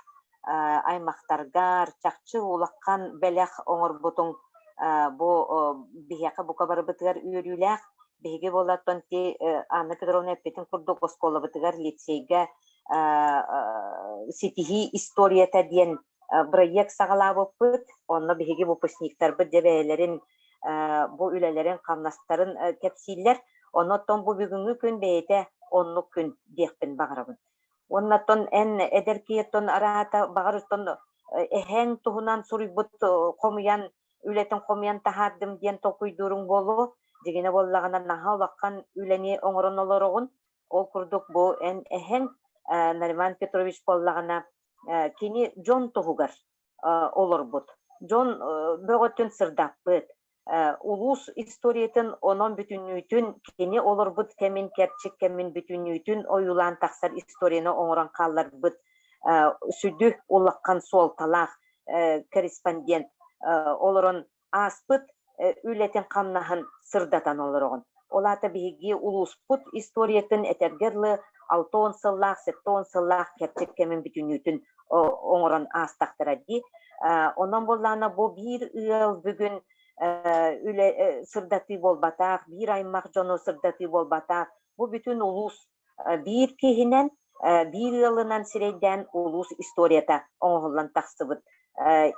аймахтаргар чахчы улахан бэлэх оҥорбутуҥ бу биһиэхэ бука барыбытыгар үөрүүлээх. Биһиги буоллартан ти Анна Петровна эппитин курдук оскуолабытыгар лицейгэ ситиһии историята диэн бырайыак саҕалаабыппыт. Онно биһиги выпускниктарбыт дьэ бэйэлэрин бу үлэлэрин-хамнастарын кэпсииллэр. Онон бу бүгүҥҥү күн бэйэтэ оннук күн диэхпин баҕарабын. Уонна оттон эн эдэр киһи оттон араата баҕар оттон эһэҥ туһунан суруйбут хомуйан үлэтин хомуйан таһаардым диэн толкуйдууруҥ буолуо. Дьигинэ буоллаҕына наһаа улахан үлэни оҥорон олороҕун. Ол курдук бу эн эһэҥ Нариман Петрович буоллаҕына кини дьон туһугар олорбут. Дьон бөҕөтүн сырдаппыт. Улуус историятын онон бүтүннүүтүн кини олорбут кэмин кэрчик кэмин бүтүннүүтүн ойуулаан тахсар историяны оҥорон хаалларбыт сүдү улахан суолталаах корреспондент олорон ааспыт үлэтин-хамнаһын сырдатан олороҕун. Ол аата биһиги улууспут историятын этэргэ дылы 60 сыллаах, 70 сыллаах кэрчик кэмин бүтүннүүтүн оҥорон аастахтара дии. Онон буоллаҕына бу биир ыал бүгүн үлэ сырдатыы буолбатах, биир аймах дьону сырдатыы буолбатах, бу бүтүн улуус биир киһинэн, биир ыалынан сирэйдээн улуус историята оҥоһуллан тахсыбыт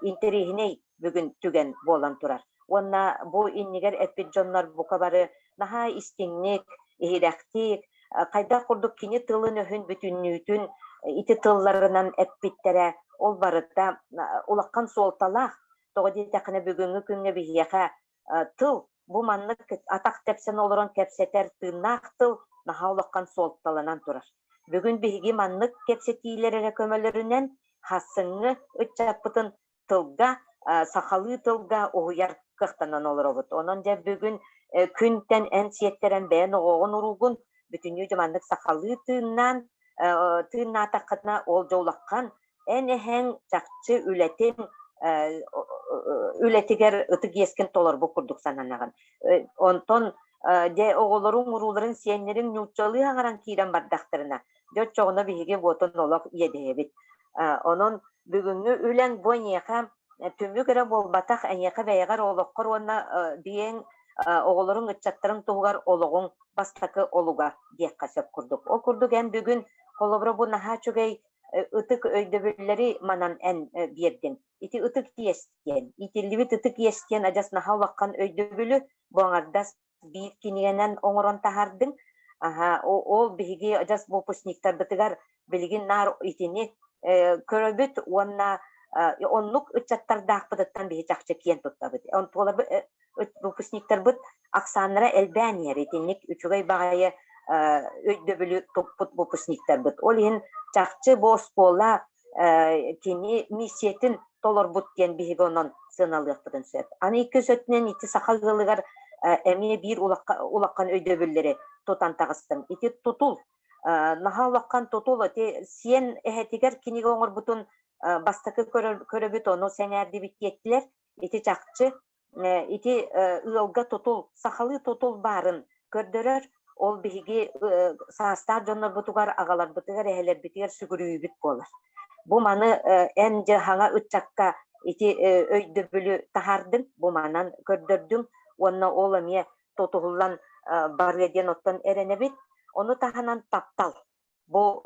интэриэһинэй бүгүн түгэн буолан турар. Уонна бу иннигэр эппит дьоннор бука бары наһаа истиҥник, иһирэхтик, хайдах курдук кини тылын-өһүн бүтүннүүтүн ити тылларынан эппиттэрэ, ол барыта улахан суолталаах. Тоҕо диэтэххинэ бүгүҥҥү күҥҥэ биһиэхэ тыл бу маннык атах тэпсэн олорон кэпсэтэр тыыннаах тыл наһаа улахан суолталанан турар. Бүгүн биһиги маннык кэпсэтиилэр эрэ көмөлөрүнэн хассыҥҥы ыччаппытын тылга, сахалыы тылга уһуйар кыахтанан олоробут. Онон дьэ бүгүн күнтэн эн сиэттэрэн бэйэн оҕоҕун уруугун бүтүннүү дьэ маннык сахалыы тыыннаан тыыннаатаххытына ол дьэ улахан эн эһэҥ чахчы үлэтин үлэтигэр ытык иэскин толорбут курдук сананаҕын. Онтон дьэ оҕолоруҥ, урууларын, сиэннэриҥ нууччалыы аҥаран киирэн бардахтарына, дьэ оччоҕуна биһиги буотун олох иэдэйэбит. Онон бүгүҥҥү үлэҥ бу эйиэхэ түмүк эрэ буолбатах, эйиэхэ бэйэҕэр олоххор уонна биэҥ оҕолоруҥ, ыччаттарыҥ туһугар олоҕуҥ бастакы олуга диэххэ сөп курдук. Ол курдук эн бүгүн холобура бу наһаа үчүгэй ытык өйдөбүллэри манан эн биэрдиҥ. Ити ытык иэс диэн, иитиллибит ытык иэс диэн адьас наһаа улахан өйдөбүлү бу аҥардас биир кинигэнэн оҥорон таһаардыҥ. Аһа, ол биһиги адьас выпускниктарбытыгар билигин наар итини көрөбүт уонна оннук ыччаттардаахпытыттан биһи чахчы киэн туттабыт. Онтуоларбыт выпускниктарбыт ахсааннара элбээн иһэр. Итинник үчүгэй баҕайы өйдөбүлү туппут выпускниктарбыт. Ол иһин чахчы бу оскуола кини миссиятын толорбут диэн биһиги онон сыаналыахпытын сөп. Аны иккис өттүнэн ити саха ыалыгар эмиэ биир улахан өйдөбүллэри тутан таҕыстым. Ити тутул наһаа улахан тутул ити сиэн эһэтигэр кинигэ оҥорбутун бастакы көрөбүт ону сэҥээрдибит диэттилэр. Ити чахчы ити ыалга тутул, сахалыы тутул баарын көрдөрөр. Ол биһиги саастаах дьоннорбутугар, аҕаларбытыгар, эһэлэрбитигэр сүгүрүйүүбүт буолар. Бу маны эн дьэ хаҥа ыччакка ити өйдөбүлү таһаардыҥ, бу манан көрдөрдүҥ уонна ол эмиэ тутуһуллан барыа диэн оттон эрэнэбит. Ону таһынан таптал. Бу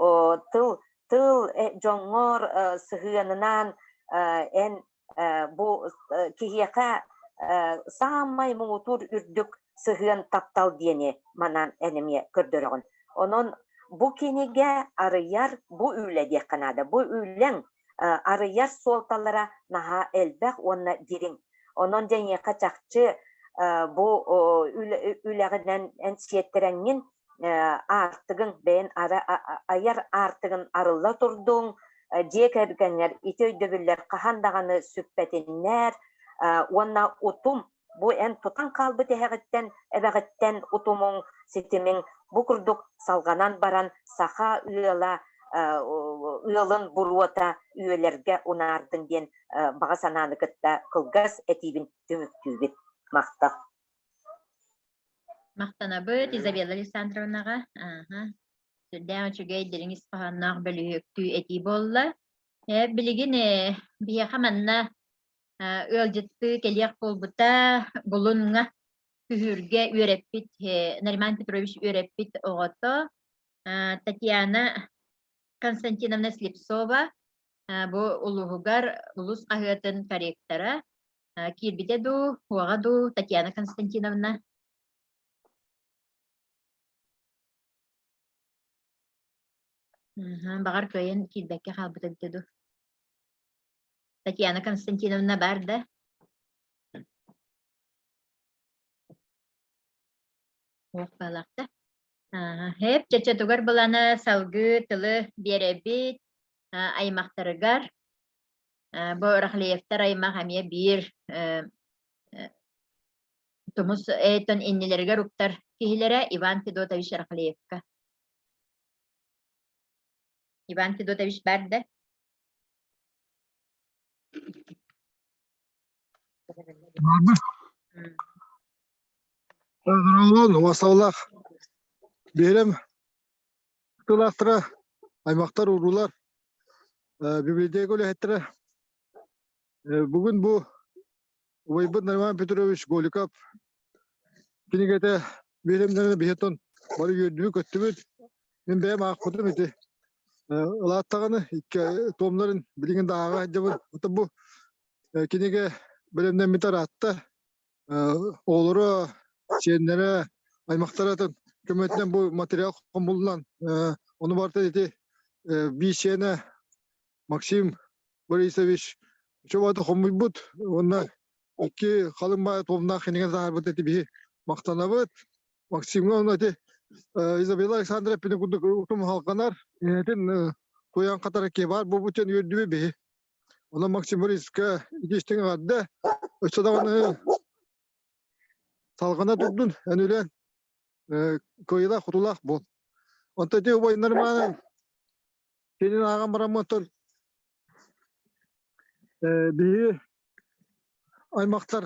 тыл тыл дьоҥҥор сыһыанынан эн бу киһиэхэ саамай муҥутуур үрдүк сыһыан таптал диэни манан эн эмиэ көрдөрөҕүн. Онон бу кинигэ арыйар, бу үлэ диэххэ наада. Бу үлэҥ арыйар суолталара наһаа элбэх уонна дириҥ. Онон дьэ эйиэхэ чахчы бу үлэҕинэн эн сиэттэрэҥҥин аартыгын бэйэн айар аартыгын арылла турдуҥ, дьиэ кэргэҥҥэр ити өйдөбүллэр хаһан даҕаны сүппэтиннэр уонна утум бу эн тутан хаалбыт эһэҕиттэн эбэҕиттэн утумуҥ ситимиҥ бу курдук салҕанан баран саха ыала ыалын буруота үйэлэргэ унаардын диэн баҕа санааны кытта кылгас этиибин түмүктүүбүт. Махтал. Махтанабыт Изабелла Александровнаҕа. Ааһа. Сүрдээх үчүгэй дириҥ ис хоһоонноох бөлүһүөктүү этии буолла. Э, билигин э, биһиэхэ манна э, ыалдьыттыы кэлиэх буолбута Булунҥа күһүүргэ үөрэппит э, Нариман Петрович үөрэппит оҕото э, Татьяна Константиновна Слепцова э, бу улууһугар улуус хаһыатын корректора Киирбитэ дуу, уоҕа дуу, Татьяна Константиновна? Баҕар кыайан киирбэккэ хаалбыта эбитэ дуу. Татьяна Константиновна баар да? Суох баалаах да? Һэп чачатугар былана салгыы тылы биэрэбит аймахтарыгар. Бу Рахлеевтар аймах эмиэ биир тумус этон иннилэригэр уктар киһилэрэ Иван Федотович Рахлеевка. Иван Федотович бар да? Здороволон, уасаллах. Биһирэм тылаахтара, аймактар уруулар, библиотека үлэһиттэрэ. Бүгүн бу убайбыт Нариман Петрович Голиков кинигэтэ биһирэмнэрин биһиттэн бары үөрдүбүт-көттүбүт. Мин бэйэм аахпытым ити. Ылааттаҕына икки томнарын билигин да ааҕа сылдьабын. Ото бу кинигэ бэлэмнэммитэ ыраатта. Оҕолоро, сиэннэрэ, аймахтара көмөтүнэн бу материал хомуллан, ону барыта ити биир сиэнэ Максим Борисович чобоото хомуйбут уонна икки халыҥ баай туомнаах кинигэ таһаарбыт эти биһи махтанабыт. Максимҥа уонна ити Изабелла Александровна эппитин курдук утум халҕанар, инэтин туйан хатара киһи баар буолбут диэн үөрдүбүт биһи. Онон Максим Борисовичка ити истиҥ эҕэрдэ. Өссө даҕаны салҕана турдун, эн үлэн кыайыылаах-хотуулаах буол. Онтон ити убайдарым Кинин ааҕан бараммыттан биһи аймактар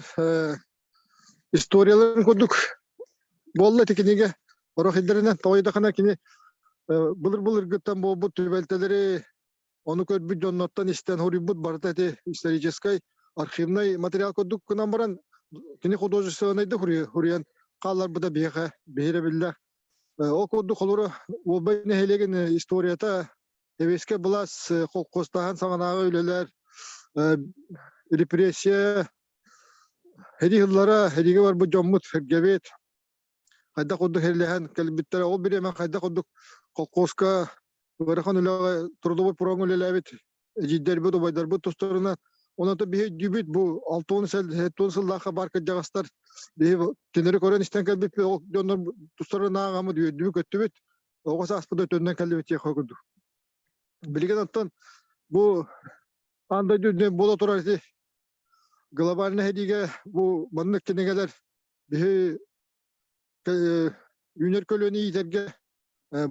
историяларын курдук буолла ити кинигэ орох илдэринэн тоҕойдахына кини былыр-былыргыттан буолбут түбэлтэлэри ону көрбүт дьонноттон истэн хоруйбут барыта ити историческай архивнай материал курдук гынан баран кини художественнайдык хуруйан хаалларбыта биһиэхэ биһирэбиллээх. Ол курдук холобура Уолбай нэһилиэгин историята Сэбиэскэй былаас холкуостааһын саҕанааҕы үлэлэр, репрессия, сэрии сыллара, сэриигэ барбыт дьоммут сэргэбит, хайдах курдук сэриилэһэн кэлбиттэрэ, ол бириэмэ хайдах курдук холкуоска ыарахан үлэҕэ трудовой пуроҥҥа үлэлээбит эдьиийдэрбит, убайдарбыт тустарынан онон биһи өйдүүбүт бу 60 сыллаахха баар кырдьаҕастар биһи кинилэри көрөн истэн кэлбиппит ол дьоннор тустарынан ааҕаммыт үөрдүбүт көттүбүт оҕо сааспыт өтөннөн кэллибит диэх курдук билигин оттон бу аан дойду үрдүнэн буола турар ити глобальнай сэриигэ бу маннык кинигэлэр биһи үүнэр көлүөнэ иитэргэ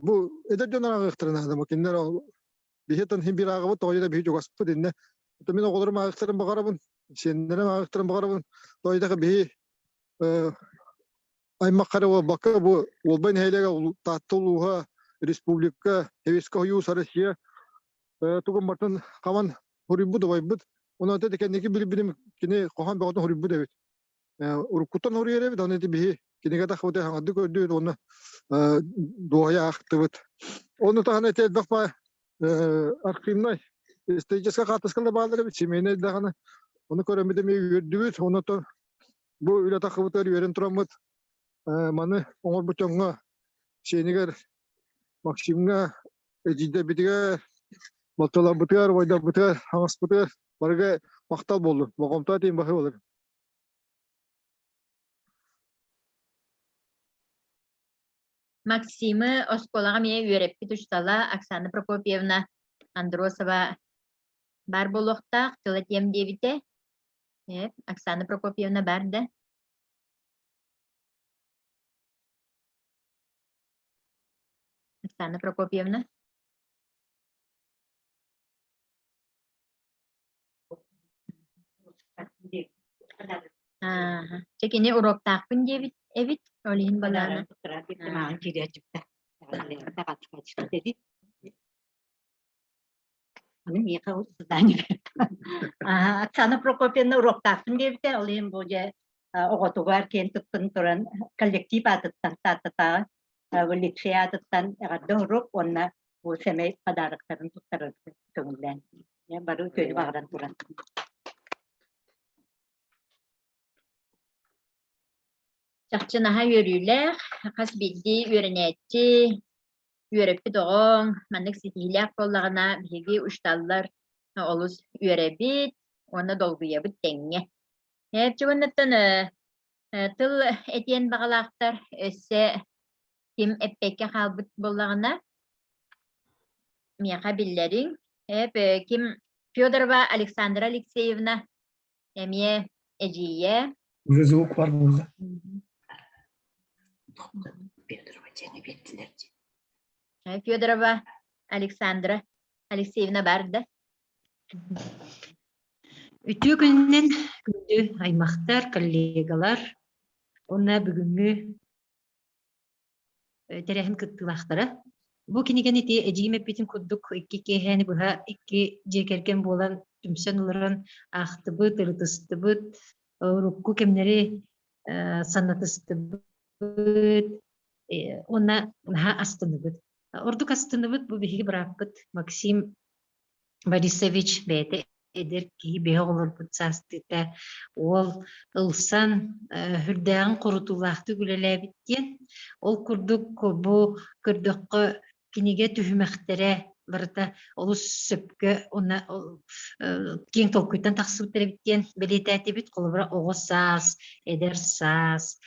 бу эдэр дьон ааҕыахтарын наада кинилэр биһи тан биир ааҕабыт тоҕо диэтэ биһи чугаспыт иннэ мин оҕолорум ааҕыахтарын баҕарабын сиэннэрим ааҕыахтарын баҕарабын тоҕо диэтэххэ биһи аймаххара буолбакка бу Уолбай нэһилиэгэ Таатта улууһа республика Сэбиэскэй Сойуус Россия тугун бартын хабан хоруйбут убайбыт онон кэнники билбитим кини хоһоон бөҕөтүн хоруйбут эбит уруккуттан хоруйар эбит, аны ити биһи кинигэ тахыбыта хаҥардык көрдүбүт уонна дуоһуйа аахтыбыт. Ону таһынан ити элбэх баа архивнай историческай хаартыскалар бааллар эбит, семейнай даҕаны. Ону көрөммүт эмиэ үөрдүбүт. Онон бу үлэ тахыбытыгар үөрэн тураммыт маны оҥорбут дьоҥҥо сиэнигэр Максимҥа эдьиийдэрбитигэр, балтыларбытыгар, убайдарбытыгар, хаҥаспытыгар барыга махтал буоллун. Болҕомто этиим баһыы болар. Максимы оскуолаҕа эмиэ үөрэппит учуутала Оксана Прокопьевна Андросова баар буолуохтаах, тыл этиэм диэбитэ. Оксана Прокопьевна баар да? Оксана Прокопьевна? Аа, чэ кини уруоктаахпын диэбит эбит, ол иһин балаана. Аны миэхэ задание Оксана Прокопьевна уруоктаахпын диэбитэ, ол иһин бу дьэ оҕотугар киэн туттан туран коллектив аатыттан Тааттатааҕы лицей аатыттан эҕэрдэ уруок уонна бу сэмэй подароктарын туттарарга көҥүллээн бары үтүөнү баҕаран туран. Чахчы наһаа үөрүүлээх, хас биирдии үөрэнээччи, үөрэппит оҕоҥ маннык ситиһиилээх буоллаҕына, биһиги учууталлар олус үөрэбит. уонна долгуйабыт тэҥҥэ. Чугуннаттан тыл этиэн баҕалаахтар өссө ким эппэккэ хаалбыт буоллаҕына миэхэ биллэриҥ. Ким Федорова Александра Алексеевна эмиэ эдьиийэ. Уже звук бар буолла. Федорова диэни биэрдилэр дии. Федорова Александра Алексеевна бар да? Үтүө күнүнэн күндү аймахтар, коллегалар уонна бүгүҥҥү тэрээһин кыттыылаахтара. Бу кинигэни ити эдьиийим эппитин курдук икки киэһээни быһа икки дьиэ кэргэн буолан түмсэн олорон аахтыбыт, ырытыстыбыт, урукку кэмнэри санатыстыбыт уонна наһаа астынныбыт. Ордук астынныбыт бу биһиги бырааппыт Максим Борисович бэйэтэ эдэр киһи бэйэ оҕолорбут саастыыта уол ылсан сүрдээҕин хорутуулаахтык үлэлээбит диэн. Ол курдук бу көрдөххө кинигэ түһүмэхтэрэ барыта олус сөпкө уонна киэҥ толкуйтан тахсыбыттар эбит диэн бэлиэтээтибит. Холобура, оҕо саас, эдэр саас,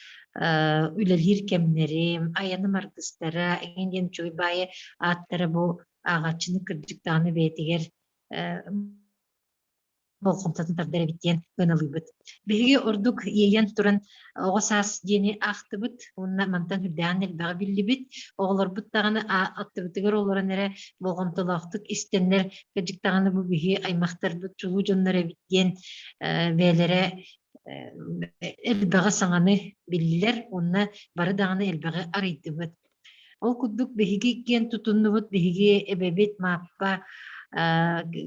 үлэлиир кэмнэрим, айаным аргыстара, эҥин диэн үчүгэй баайы ааттара бу ааҕааччыны кырдьык даҕаны бэйэтигэр болҕомтотун тардар эбит диэн ыаналыыбыт. Биһиги ордук иэйэн туран оҕо саас диэни аахтыбыт уонна мантан үрдээҕин элбэҕи биллибит. Оҕолорбут даҕаны аттыбытыгар олорон эрэ болҕомтолоохтук истэннэр кырдьык даҕаны бу биһи аймахтарбыт чулуу дьоннор эбит диэн бэйэлэрэ элбэҕи саҥаны биллилэр уонна бары даҕаны элбэҕи арыйдыбыт. Ол курдук биһиги киэн тутуннубут, биһиги эбэбит Мааппа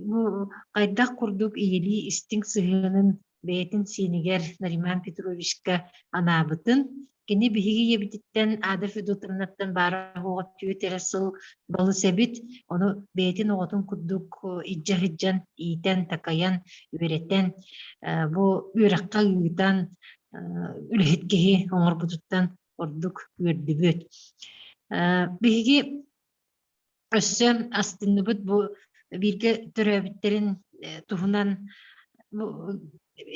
бу хайдах курдук ийэлии истиҥ сыһыанын бэйэтин сиэнигэр Нариман Петровичка анаабытын, кини биһиги ийэбититтэн Ада Федотовнаттан баара суоҕа түөрт эрэ сыл балыс эбит, ону бэйэтин оҕотун курдук илдьэ сылдьан иитэн, такайан, үөрэтэн, бу үөрэххэ ыытан, үлэһит киһи оҥорбутуттан ордук үөрдүбүт. Биһиги өссө астынныбыт бу бииргэ төрөөбүттэрин туһунан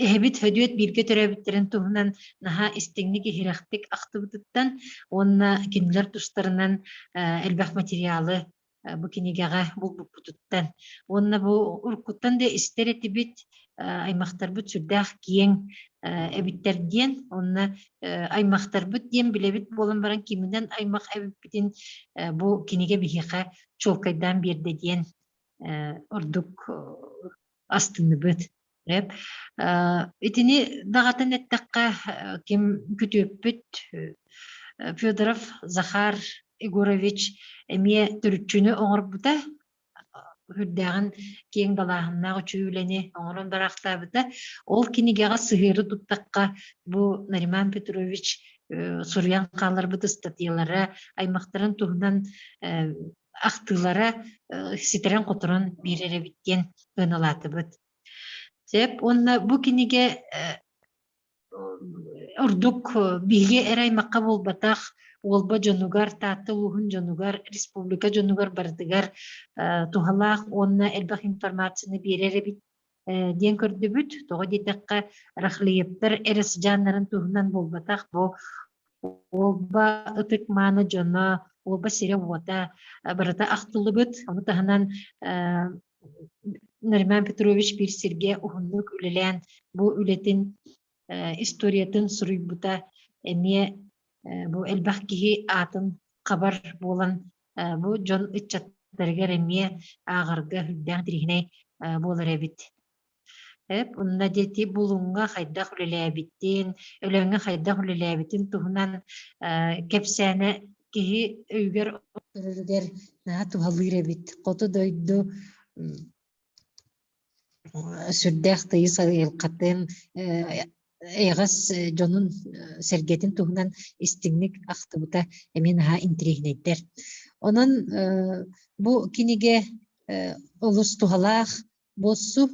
эһэбит Хөдүөт бииргэ төрөөбүттэрин туһунан наһаа истиҥник иһирэхтик ахтыбытыттан уонна кинилэр тустарынан элбэх материалы бу кинигэҕэ булбуппутуттан уонна бу уруккуттан да истэр этибит аймахтарбыт сүрдээх киэҥ эбиттэр диэн уонна аймахтарбыт диэн билэбит буолан баран киминэн аймах эбиппитин бу кинигэ биһиэхэ чуолкайдаан биэрдэ диэн ордук астынныбыт. Итини даҕатан эттэххэ, ким күтүөппүт Федоров Захар Егорович эмиэ төрүччүнү оҥорбута, үрдээҕин киэҥ далааһыннаах үчүгэй үлэни оҥорон бараахтаабыта. Ол кинигэҕэ сыһыары туттахха, бу Нариман Петрович суруйан хаалларбыт ыстатыйалара, аймахтарын туһунан ахтыылара ситэрэн-хоторон биэрэр эбит диэн сыаналаатыбыт. Сөп уонна бу кинигэ ордук биһиги эрэ аймахха буолбатах, Уолба дьонугар, Таатта улууһун дьонугар, республика дьонугар барытыгар туһалаах уонна элбэх информацияны биэрэр эбит диэн көрдүбүт. Тоҕо диэтэххэ, Рахлеевтар эрэ сыдьааннарын туһунан буолбатах, бу Уолба ытык-мааны дьоно, Уолба сирэ-уота барыта ахтыллыбыт. Ону таһынан Нариман Петрович биир сиргэ уһуннук үлэлээн бу үлэтин историятын суруйбута эмиэ бу элбэх киһи аатын хабар буолан бу дьон ыччаттарыгар эмиэ ааҕарга сүрдээх интэриэһинэй буолар эбит. Эп онно диэти Булуҥҥа хайдах үлэлээбитин, Өлөөҥҥө хайдах үлэлээбитин туһунан кэпсээнэ киһи өйүгэр охтороругар наһаа туһалыыр эбит. Хоту дойду сүрдээх тыйыс айылҕатын, эйэҕэс дьонун сэргэтин туһунан истиҥник ахтыбыта эмиэ наһаа интэриэһинэйдэр. Онон бу кинигэ олус туһалаах Буолсу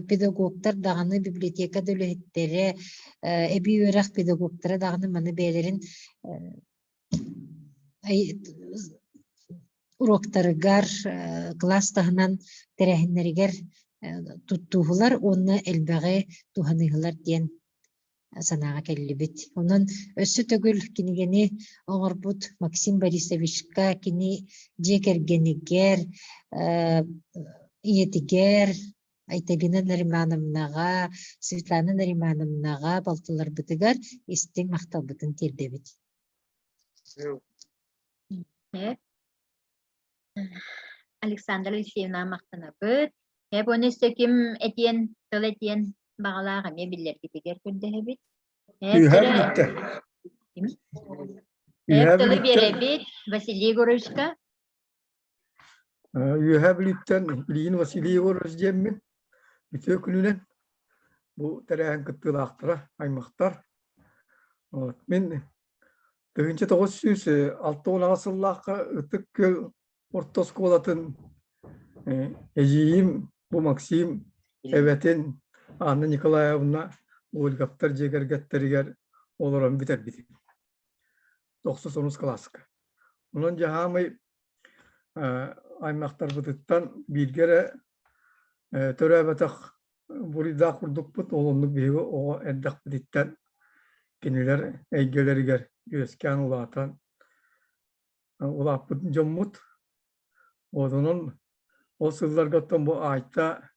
педагогтар даҕаны, библиотека да үлэһиттэрэ, эбии үөрэх педагогтара даҕаны маны бэйэлэрин уруоктарыгар, кылаас таһынан тэрээһиннэригэр туттууһулар уонна элбэҕи туһаныыһылар диэн санааҕа кэллибит. Онон өссө төгүл кинигэни оҥорбут Максим Борисовичка, кини дьиэ кэргэнигэр, ийэтигэр Айталина Наримановнаҕа, Светлана Наримановнаҕа, балтыларбытыгар истиҥ махталбытын тиэрдэбит. Александра Алексеевна махтанабыт. Эп уонна өссө ким этиэн, тыл этиэн баҕалаах эмиэ биллэргитигэр көрдөһөбүт. Эп Үөһээ тылы Бүлүүттэн. Ким? Үөһээ Эп тылы Бүлүүттэн. биэрэбит Василий Егоровичка. Үөһээ Бүлүүттэн Ильин Василий Егорович диэммин. Үтүө күнүнэн бу тэрээһин кыттыылаахтара, аймахтар. Вот. Мин 1968 сыллаахха Ытык Күөл орто оскуолатын эдьиийим бу Максим эбэтин Анна Николаевна Ольговтар дьиэ кэргэттэригэр олорон бүтэрбитим. Тохсус онус кылааска. Онон дьаһаамай аймахтарбытыттан бииргэ эрэ төрөөбөтөх буруйдаах курдукпут, ол оннук биһиги оҕо эрдэхпититтэн кинилэр эйгэлэригэр үөскээн улаатан улааппыт дьоммут. Онон ол сылларга оттон бу Айта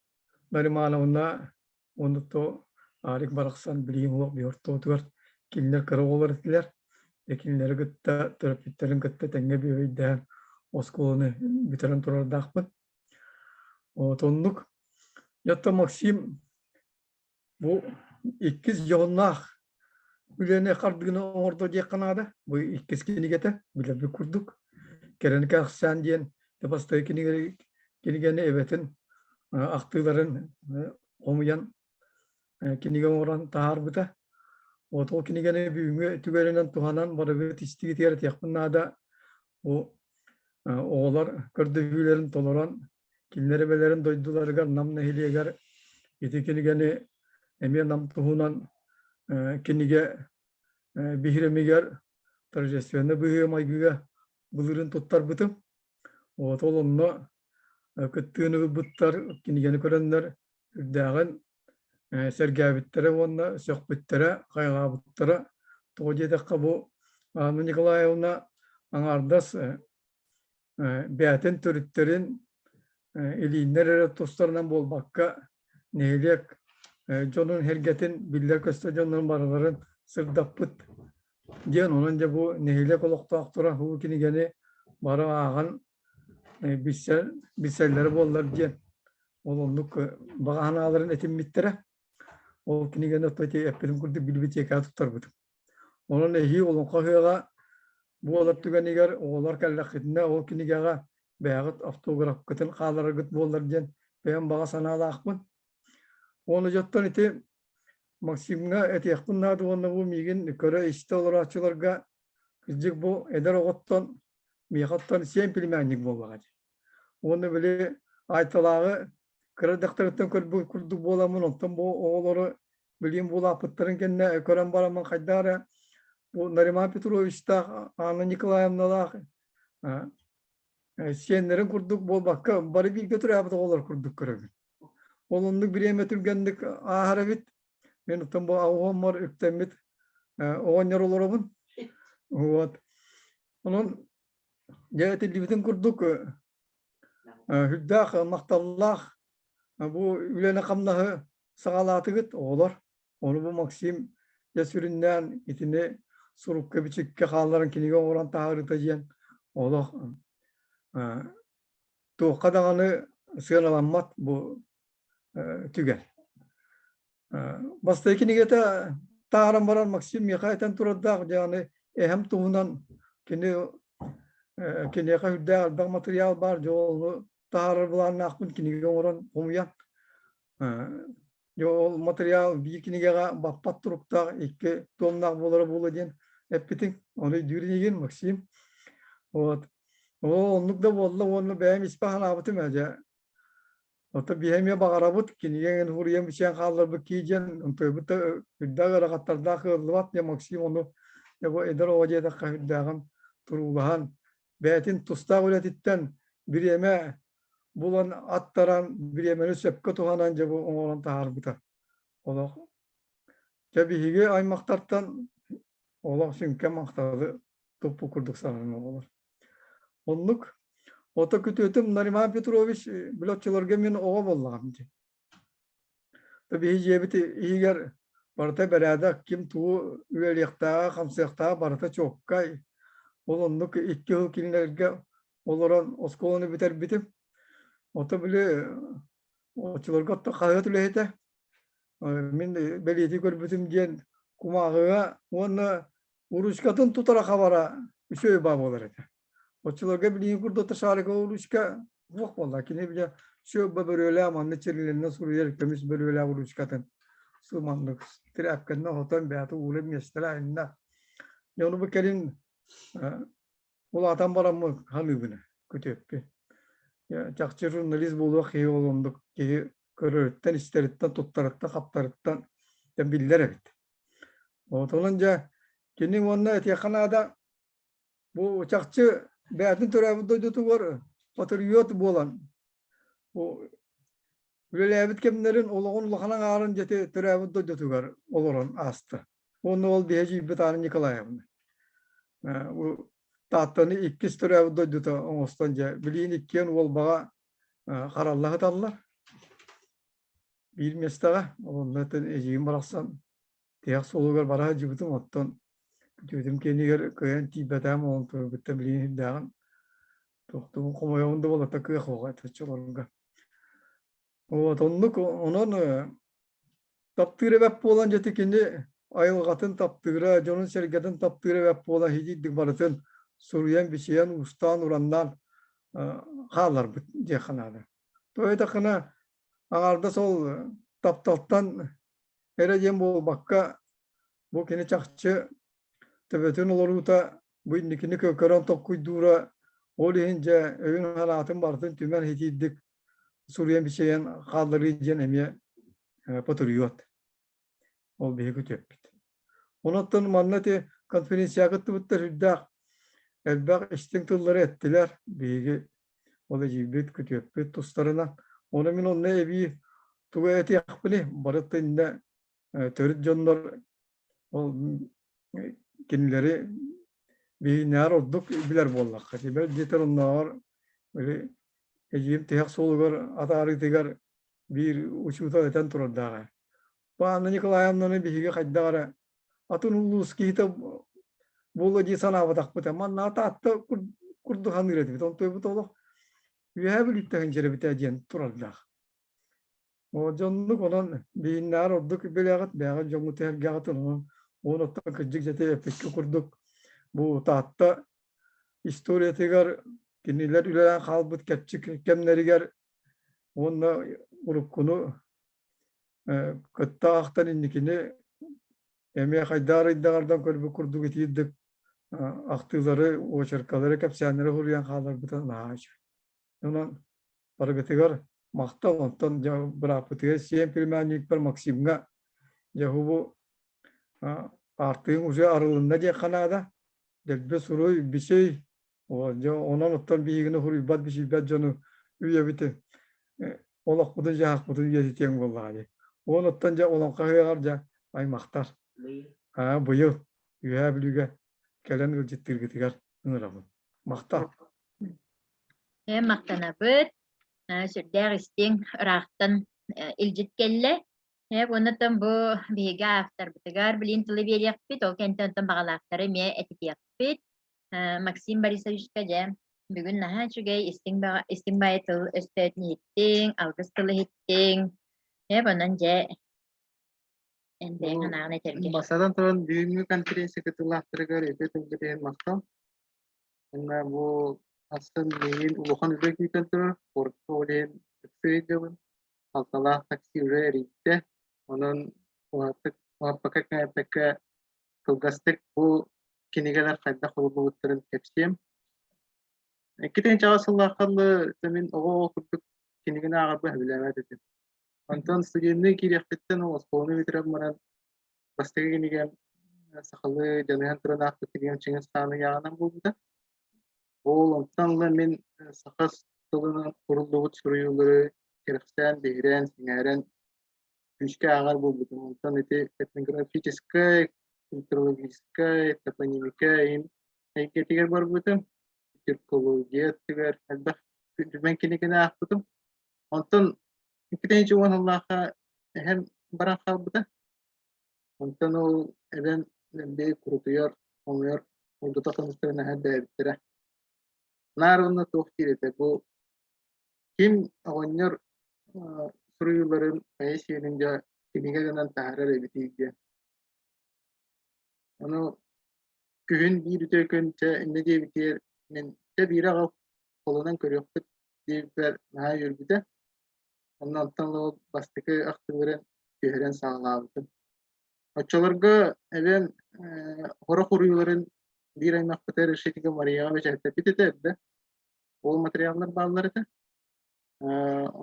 Наримановна уонна то Алик барахсан билигин олох биир ортотугар кинилэр кыра оҕолор этилэр. Кинилэри кытта төрөппүттэрин кытта тэҥҥэ бүөбэйдээн оскуоланы бүтэрэн турардаахпын. Вот оннук. Дьэ Максим бу иккис дьоһуннаах үлэни хардыыны оҥордо диэххэ наада. Бу иккис кинигэтэ, билэрбит курдук. Кэрэни кэрэхсээн диэн бастакы кинигэни эбэтин ахтыыларын хомуйан кинигэ оҥорон таһаарбыта. Вот ол кинигэни бүгүҥҥү түгэнинэн туһанан барыбыт истигитигэр этиэхпин наада. Бу оҕолор көрдөһүүлэрин толорон, кинилэр эбэлэрин дойдуларыгар Нам нэһилиэгэр ити кинигэни эмиэ Нам туһунан кинигэ биһирэмигэр торжественнай быһыы-майгыга былырыын туттарбытым. Вот ол онно кыттыыны ылбыттар кинигэни көрөннөр үрдээҕин сэргээбиттэрэ уонна сөхпүттэрэ, хайҕаабыттара. Тоҕо диэтэххэ бу Анна Николаевна аҥаардас бэйэтин төрүттэрин илииннэр эрэ тустарынан буолбакка, нэһилиэк дьонун сэргэтин биллэр-көстөр дьоннорун барыларын сырдаппыт диэн онон дьэ бу нэһилиэк олохтоохторо бу кинигэни бары ааҕан билсэр билсэллэрэ буоллар диэн ол оннук баҕа санааларын этиммиттэрэ. Ол кинигэни оттон ити эппитим курдук библиотекаҕа туттарбытым. Онон эһии олоҥхо ыһыаҕа буолар түгэнигэр оҕолор кэллэххитинэ ол кинигэҕэ бэйэҕит автографкытын хаалараргыт буоллар диэн бэйэм баҕа санаалаахпын. Уонна дьоттон ити Максимҥа этиэхпин наада уонна бу миигин көрө-истэ олорооччуларга кырдьык бу эдэр оҕоттон миэхэ оттон сиэн племянник буоллаҕа дии. Уонна били Айталааҕы кыра дьахтарыттан көрбүт курдук буоламмын онтон бу оҕолору билигин булааппыттарын кэннэ көрөн бараммын хайдах эрэ бу Нариман Петровичтаах Анна Николаевналаах сиэннэрин курдук буолбакка бары бииргэ төрөөбүт оҕолор курдук көрөбүн. Ол оннук бириэмэ түргэнник ааһар эбит. Мин оттон бу оҕоммор үктэммит оҕонньор олоробун. Вот. Онон дьэ этиллибитин курдук үрдээх махталлаах бу үлэни-хамнаһы саҕалаатыгыт оҕолор. Ону бу Максим дьэ сүрүннээн итини сурукка-бичиккэ хаалларан кинигэ оҥорон таһаарыыта диэн олох туохха даҕаны сыаналаммат бу түгэн. Бастакы кинигэтэ таһааран баран Максим миэхэ этэн турардаах дьааны эһэм туһунан кини киниэхэ үрдээх элбэх матырыйаал баар дьэ ону таһаарар былааннаахпын кинигэ оҥорон хомуйан Дьэ ол матырыйаал биир кинигэҕэ баппат туруктаах икки туомнаах буолара буолуо диэн эппитиҥ. Ону өйдүүр инигин, Максим. Вот. Оо, оннук да буолла уонна бэйэм испэ санаабытым ээ дьэ. Ото биһи эмиэ баҕарабыт кинигэ эҥин суруйан бичиэн хаалларбыт кии диэн онтуйбут да үрдээх ыарахаттардаах ыаллыбат диэн Максим ону дьэ бу эдэр оҕо диэтэххэ үрдээҕин туруулаһан бэйэтин тустаах үлэтиттэн бириэмэ булан аттаран, бириэмэни сөпкө туһанан дьэ бу оҥорон таһаарбыта. Олох дьэ биһиги аймахтартан олох сүҥкэн махталы туппут курдук сананан оҕолор. Оннук ото күтүөтүм Нариман Петрович били оччолорго мин оҕо буоллаҕым дии. Биһи дьиэбит иһигэр барыта бэрээдэк, ким тугу үлэлиэхтээҕэ, хамсыахтааҕа барыта чуоккай. Ол оннук икки сыл кинилэргэ олорон оскуоланы бүтэрбитим. Ото били оччолорго отто хаһыат үлэһитэ. Мин бэлиэтии көрбүтүм диэн кумааҕыга уонна ручкатын тутара хабара үчүгэй баа буолар этэ. Оччолорго билигин курдук шариковая ручка суох буолла. Кини бile сүөбэ бөрүөлээх манна чирилиннэ суруйар көмүс бөрүөлээх ручкатын сыманнык тряпканна хотон бэйэтэ уура миэстэлэ инна. Ону бу кэлин улаатан бараммын ханыыбын күтүөппүн. Чахчы журналист буолуох киһи ол киһи көрөрүттэн, истэриттэн, туттарыттан, хаптарыттан биллэр эбит. Онон дьэ кини уонна этиэххэ наада Бу чахчы бэйэтин төрөөбүт дойдутугар патриот буолан, бу үлэлээбит кэмнэрин олоҕун улахан аҥаарын дьэти төрөөбүт дойдутугар олорон ааста. Уонна ол биһи эдьиийбит Анна Николаевна. Бу Тааттаны иккис төрөөбүт дойдута оҥостон дьэ билигин иккиэн Уолбаҕа харалла сыталлар. Биир миэстэҕэ онно эдьиийим барахсан тиһэх суолугар бара сылдьыбытым, оттон күтүөтүм киэнигэр кыайан тиийбэтэҕим, ол туругуттан билигин сирдээҕин тохтугун хомойобун да буолата кыах оҕо этэ оччолорго. Вот оннук онон таптыыр эбэп буолан дьэ кини айылҕатын таптыыра, дьонун-сэргэтин таптыыр эбэп буолан хидийдик барытын суруйан-бичийэн, уустаан-ураннаан хаалларбыт диэххэ наада. Тоҕо диэтэххинэ, аҥаардас ол тапталтан эрэ диэн буолбакка, бу кини чахчы төбөтүн олоруута, бу инникини көрөн толкуйдуура, ол иһин дьэ өйүн-санаатын барытын түмэн итиирдик суруйан-бичийэн хаалларыы диэн эмиэ патриот. Ол биһиги күтүөппүт. Онон манна ити конференцияҕа кыттыбыттар сүрдээх элбэх истиҥ тыллары эттилэр. Биһиги ол эдьиийбит, күтүөппүт тустарынан. Ону мин онно эбии тугу этиэхпиний, бары иннэ төрүт дьоннор ол кинилэри биһинээр ордук билэр буоллахха. Бэл диэтэр оннооҕор эдьиийим тиһэх суолугар атаарыытыгар биир учуутал этэн турардааҕа. Анна Николаевнаны биһиги хайдах эрэ атын улуус киһитэ буолуо дии санаабатахпыт. Манна Таатта курдук саныыр этибит. Онтуйбут олох Үөһээ Бүлүүттэн дьэрэбитэ диэн турардаах. О дьоннук онон биһиннээр ордук билэҕит, бэйэҕит дьоҥҥут эһэргэҕит онон уон оттон кырдьык дьэти эппиккэ курдук бу Таатта историятыгар кинилэр үлэлээн хаалбыт кэрчик кэмнэригэр уонна уруккуну кытта ахтан инникини эмиэ хайдаар ыйдаҕардан көрбүт курдук итиирдик ахтыылары, очеркалары, кэпсээннэри суруйан хаалларбыта наһаа үчүгэй. Онон барыгытыгар махтал, онтон дьэ бырааппытыгар сиэн племянникпар Максимҥа дьэ бу аартыгыҥ уже арылынна диэххэ наада. Дэлби суруй, бичий, Дьэ, онон оттон биһигини суруйбат, бичийбэт дьону үйэбит олохпутун-дьаһахпытын үйэтитиэҥ буоллаҕа дии. Уон оттон дьэ олоҥхо ыһыаҕар дьэ аймахтар аа быйыл Үөһээ Бүлүүгэ кэлэн ыалдьыттыыргытыгар ыҥырабын. Махтал. Э, махтанабыт. Сүрдээх истиҥ ыраахтан илдьит кэллэ. Э, уонна бу биһиги авторбытыгар билин тылы биэриэхпит, ол кэнтэн оттон баҕалаахтары эмиэ этитиэхпит. Максим Борисовичка дьэ бүгүн наһаа үчүгэй истиҥ истиҥ баайы тыл өстөөтүн иһиттиҥ, алгыс тыл иһиттиҥ. Э, онон дьэ эн бэйэҥ санааҕын этэргэ. Бастатан туран бүгүҥҥү конференция кыттыылаахтарыгар үтүө тылгыт иһин махтал. Уонна бу астын миигин улахан үлэ күүтэн турар. Куоракка ол иһин ыксыйдыбын. Алталаах такси үлэ эрийдэ. Онон уһаттык уһаппакка кэҥэппэккэ Кылгастык бу кинигэлэр хайдах суруллубуттарын кэпсиэм. Иккитинчи сыллаахха дылы мин оҕо-оҕо курдук кинигэни ааҕарбын сөбүлээбэт этим. Онтон студенныы киириэхпиттэн ол оскуоланы бүтэрэн баран бастакы кинигэм сахалыы дьаныһан туран аахпыт кинигэм Чыҥыс Хаан ыйааҕынан буолбута. Ол онтон ыла мин саха тылынан суруллубут суруйуулары кэрэхсээн, биһирээн, сэҥээрэн күүскэ ааҕар буолбутум. Онтон ити этнографическай, культурологическай, топонимика иһин эйгэтигэр барбытым. Тюркология өттүгэр элбэх үтүмэн кинигэни аахпытым. Онтон 2010 сыллаахха эһэм баран хаалбыта. Онтон ол эбэм бэйэ курутуйар, хомуйар ордута хомустарын аһа бэйэбиттэрэ. Наар уонна туох диир этэ, бу ким оҕонньор суруйууларын хайа сиэрин дьэ кинигэ гынан таһаарар эбитий диэн. Ону күһүн биир үтүө күн чэ иннэ диэбитигэр мин чэ биирэ аҕал холонон көрүөхпүт диэбиппэр наһаа үөрбүтэ. Онно онтон ол бастакы ахтыыларын түһэрэн саҕалаабытым. Оччолорго эбэм сорох уруйууларын биир аймахпытыгар Решетига Марияҕа бэчээттэппит этэ эрдэ. Ол материаллар бааллар этэ.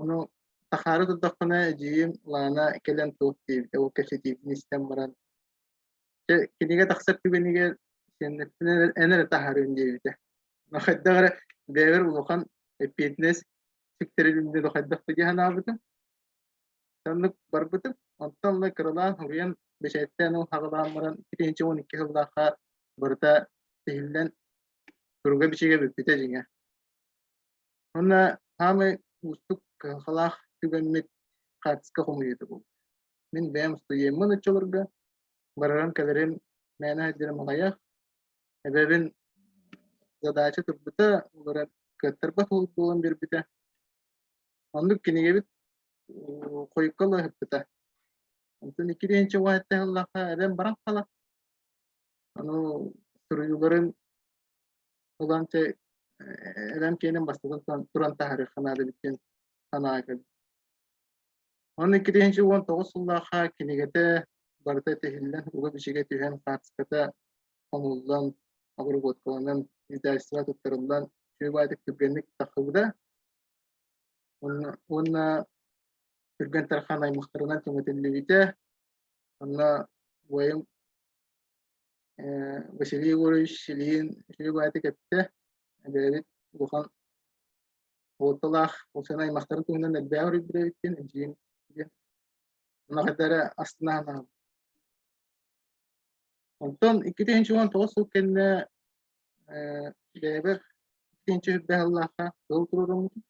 Ону тахаары турдахпына эдьиийим Лаана кэлэн туох диэбитэ, ол кэпсэтиитин истэн баран, чэ, кинигэ тахсар түгэнигэр сиэннэрбин эн эрэ таһаарыам диэбитэ. Хайдах эрэ бэйэбэр улахан эппиэтинэс сүктэрилиннэ да хайдах да дии санаабытым. Оннук барбытым. Онтон ыла кыралаан суруйан, бэчээттээн ол хаҕылаан баран 2012 сыллаахха барыта тиһиллэн суруга-бичигэ бүппүтэ дьиҥэ. Уонна саамай уустук кыһалҕалаах түгэммит хаартыска хомуйуута буолбут. Мин бэйэм устудьуоммун оччолорго барарым-кэлэрим мээнэ сылдьарым аҕыйах. Эбэбин задача турбута, ол эрэн кыаттарбат буолан биэрбитэ. Оннук кинигэбит хойукка ылыһыппыта. Онтон 2 уһатта ыллахха эбэм баран хаалар. Ону суруйууларын ылан чэ эбэм киэнин бастатан туран таһаарыахха наада эбит диэн санаа кэлбит. Онно 2019 сыллаахха кинигэтэ барыта тиһиллэн, уга-бичигэ түһэн, хаартыската хомуллан, обработкаланан, издательство туттарыллан, үчүгэй баайдык түргэнник тахсыбыта. Уонна Түргэн Тархан аймахтарынан түҥэтиллибитэ. Онно убайым Василий Егорович Ильин үчүгэй баайдык эттэ. Бэйэбит улахан суолталаах ол аймахтарын туһунан элбэҕи уруйбут эбиккин, эдьиийим диэн. Онно хайда эрэ астына санаабыт. Онтон 2019 сыл кэннэ бэйэбэр 2005 сыллаахха тыл туруоруммутум.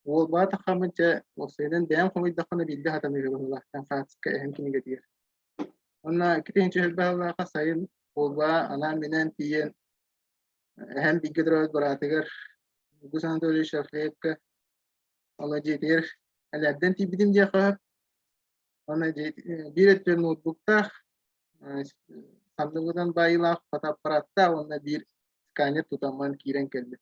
Уолбаа таххаммын дьэ, уопсайынан бэйэм хомуйдахпына биирдэ хатаныыһы быһыылаахтан хаартыска эһэм кинигэтигэр. Уонна 2005 сыллаахха сайын уолбаа анаан-минээн тиийэн эһэм бииргэ төрөөбүт быраатыгар Ньургус Анатольевич Шархеевка ол дьиэтигэр элээрдэн тиийбитим диэххэ сөп. Уонна биир өттүгэр ноутбуктаах, санныбытынан баайыылаах фотоаппараттаах уонна биир сканер тутаммын киирэн кэллим.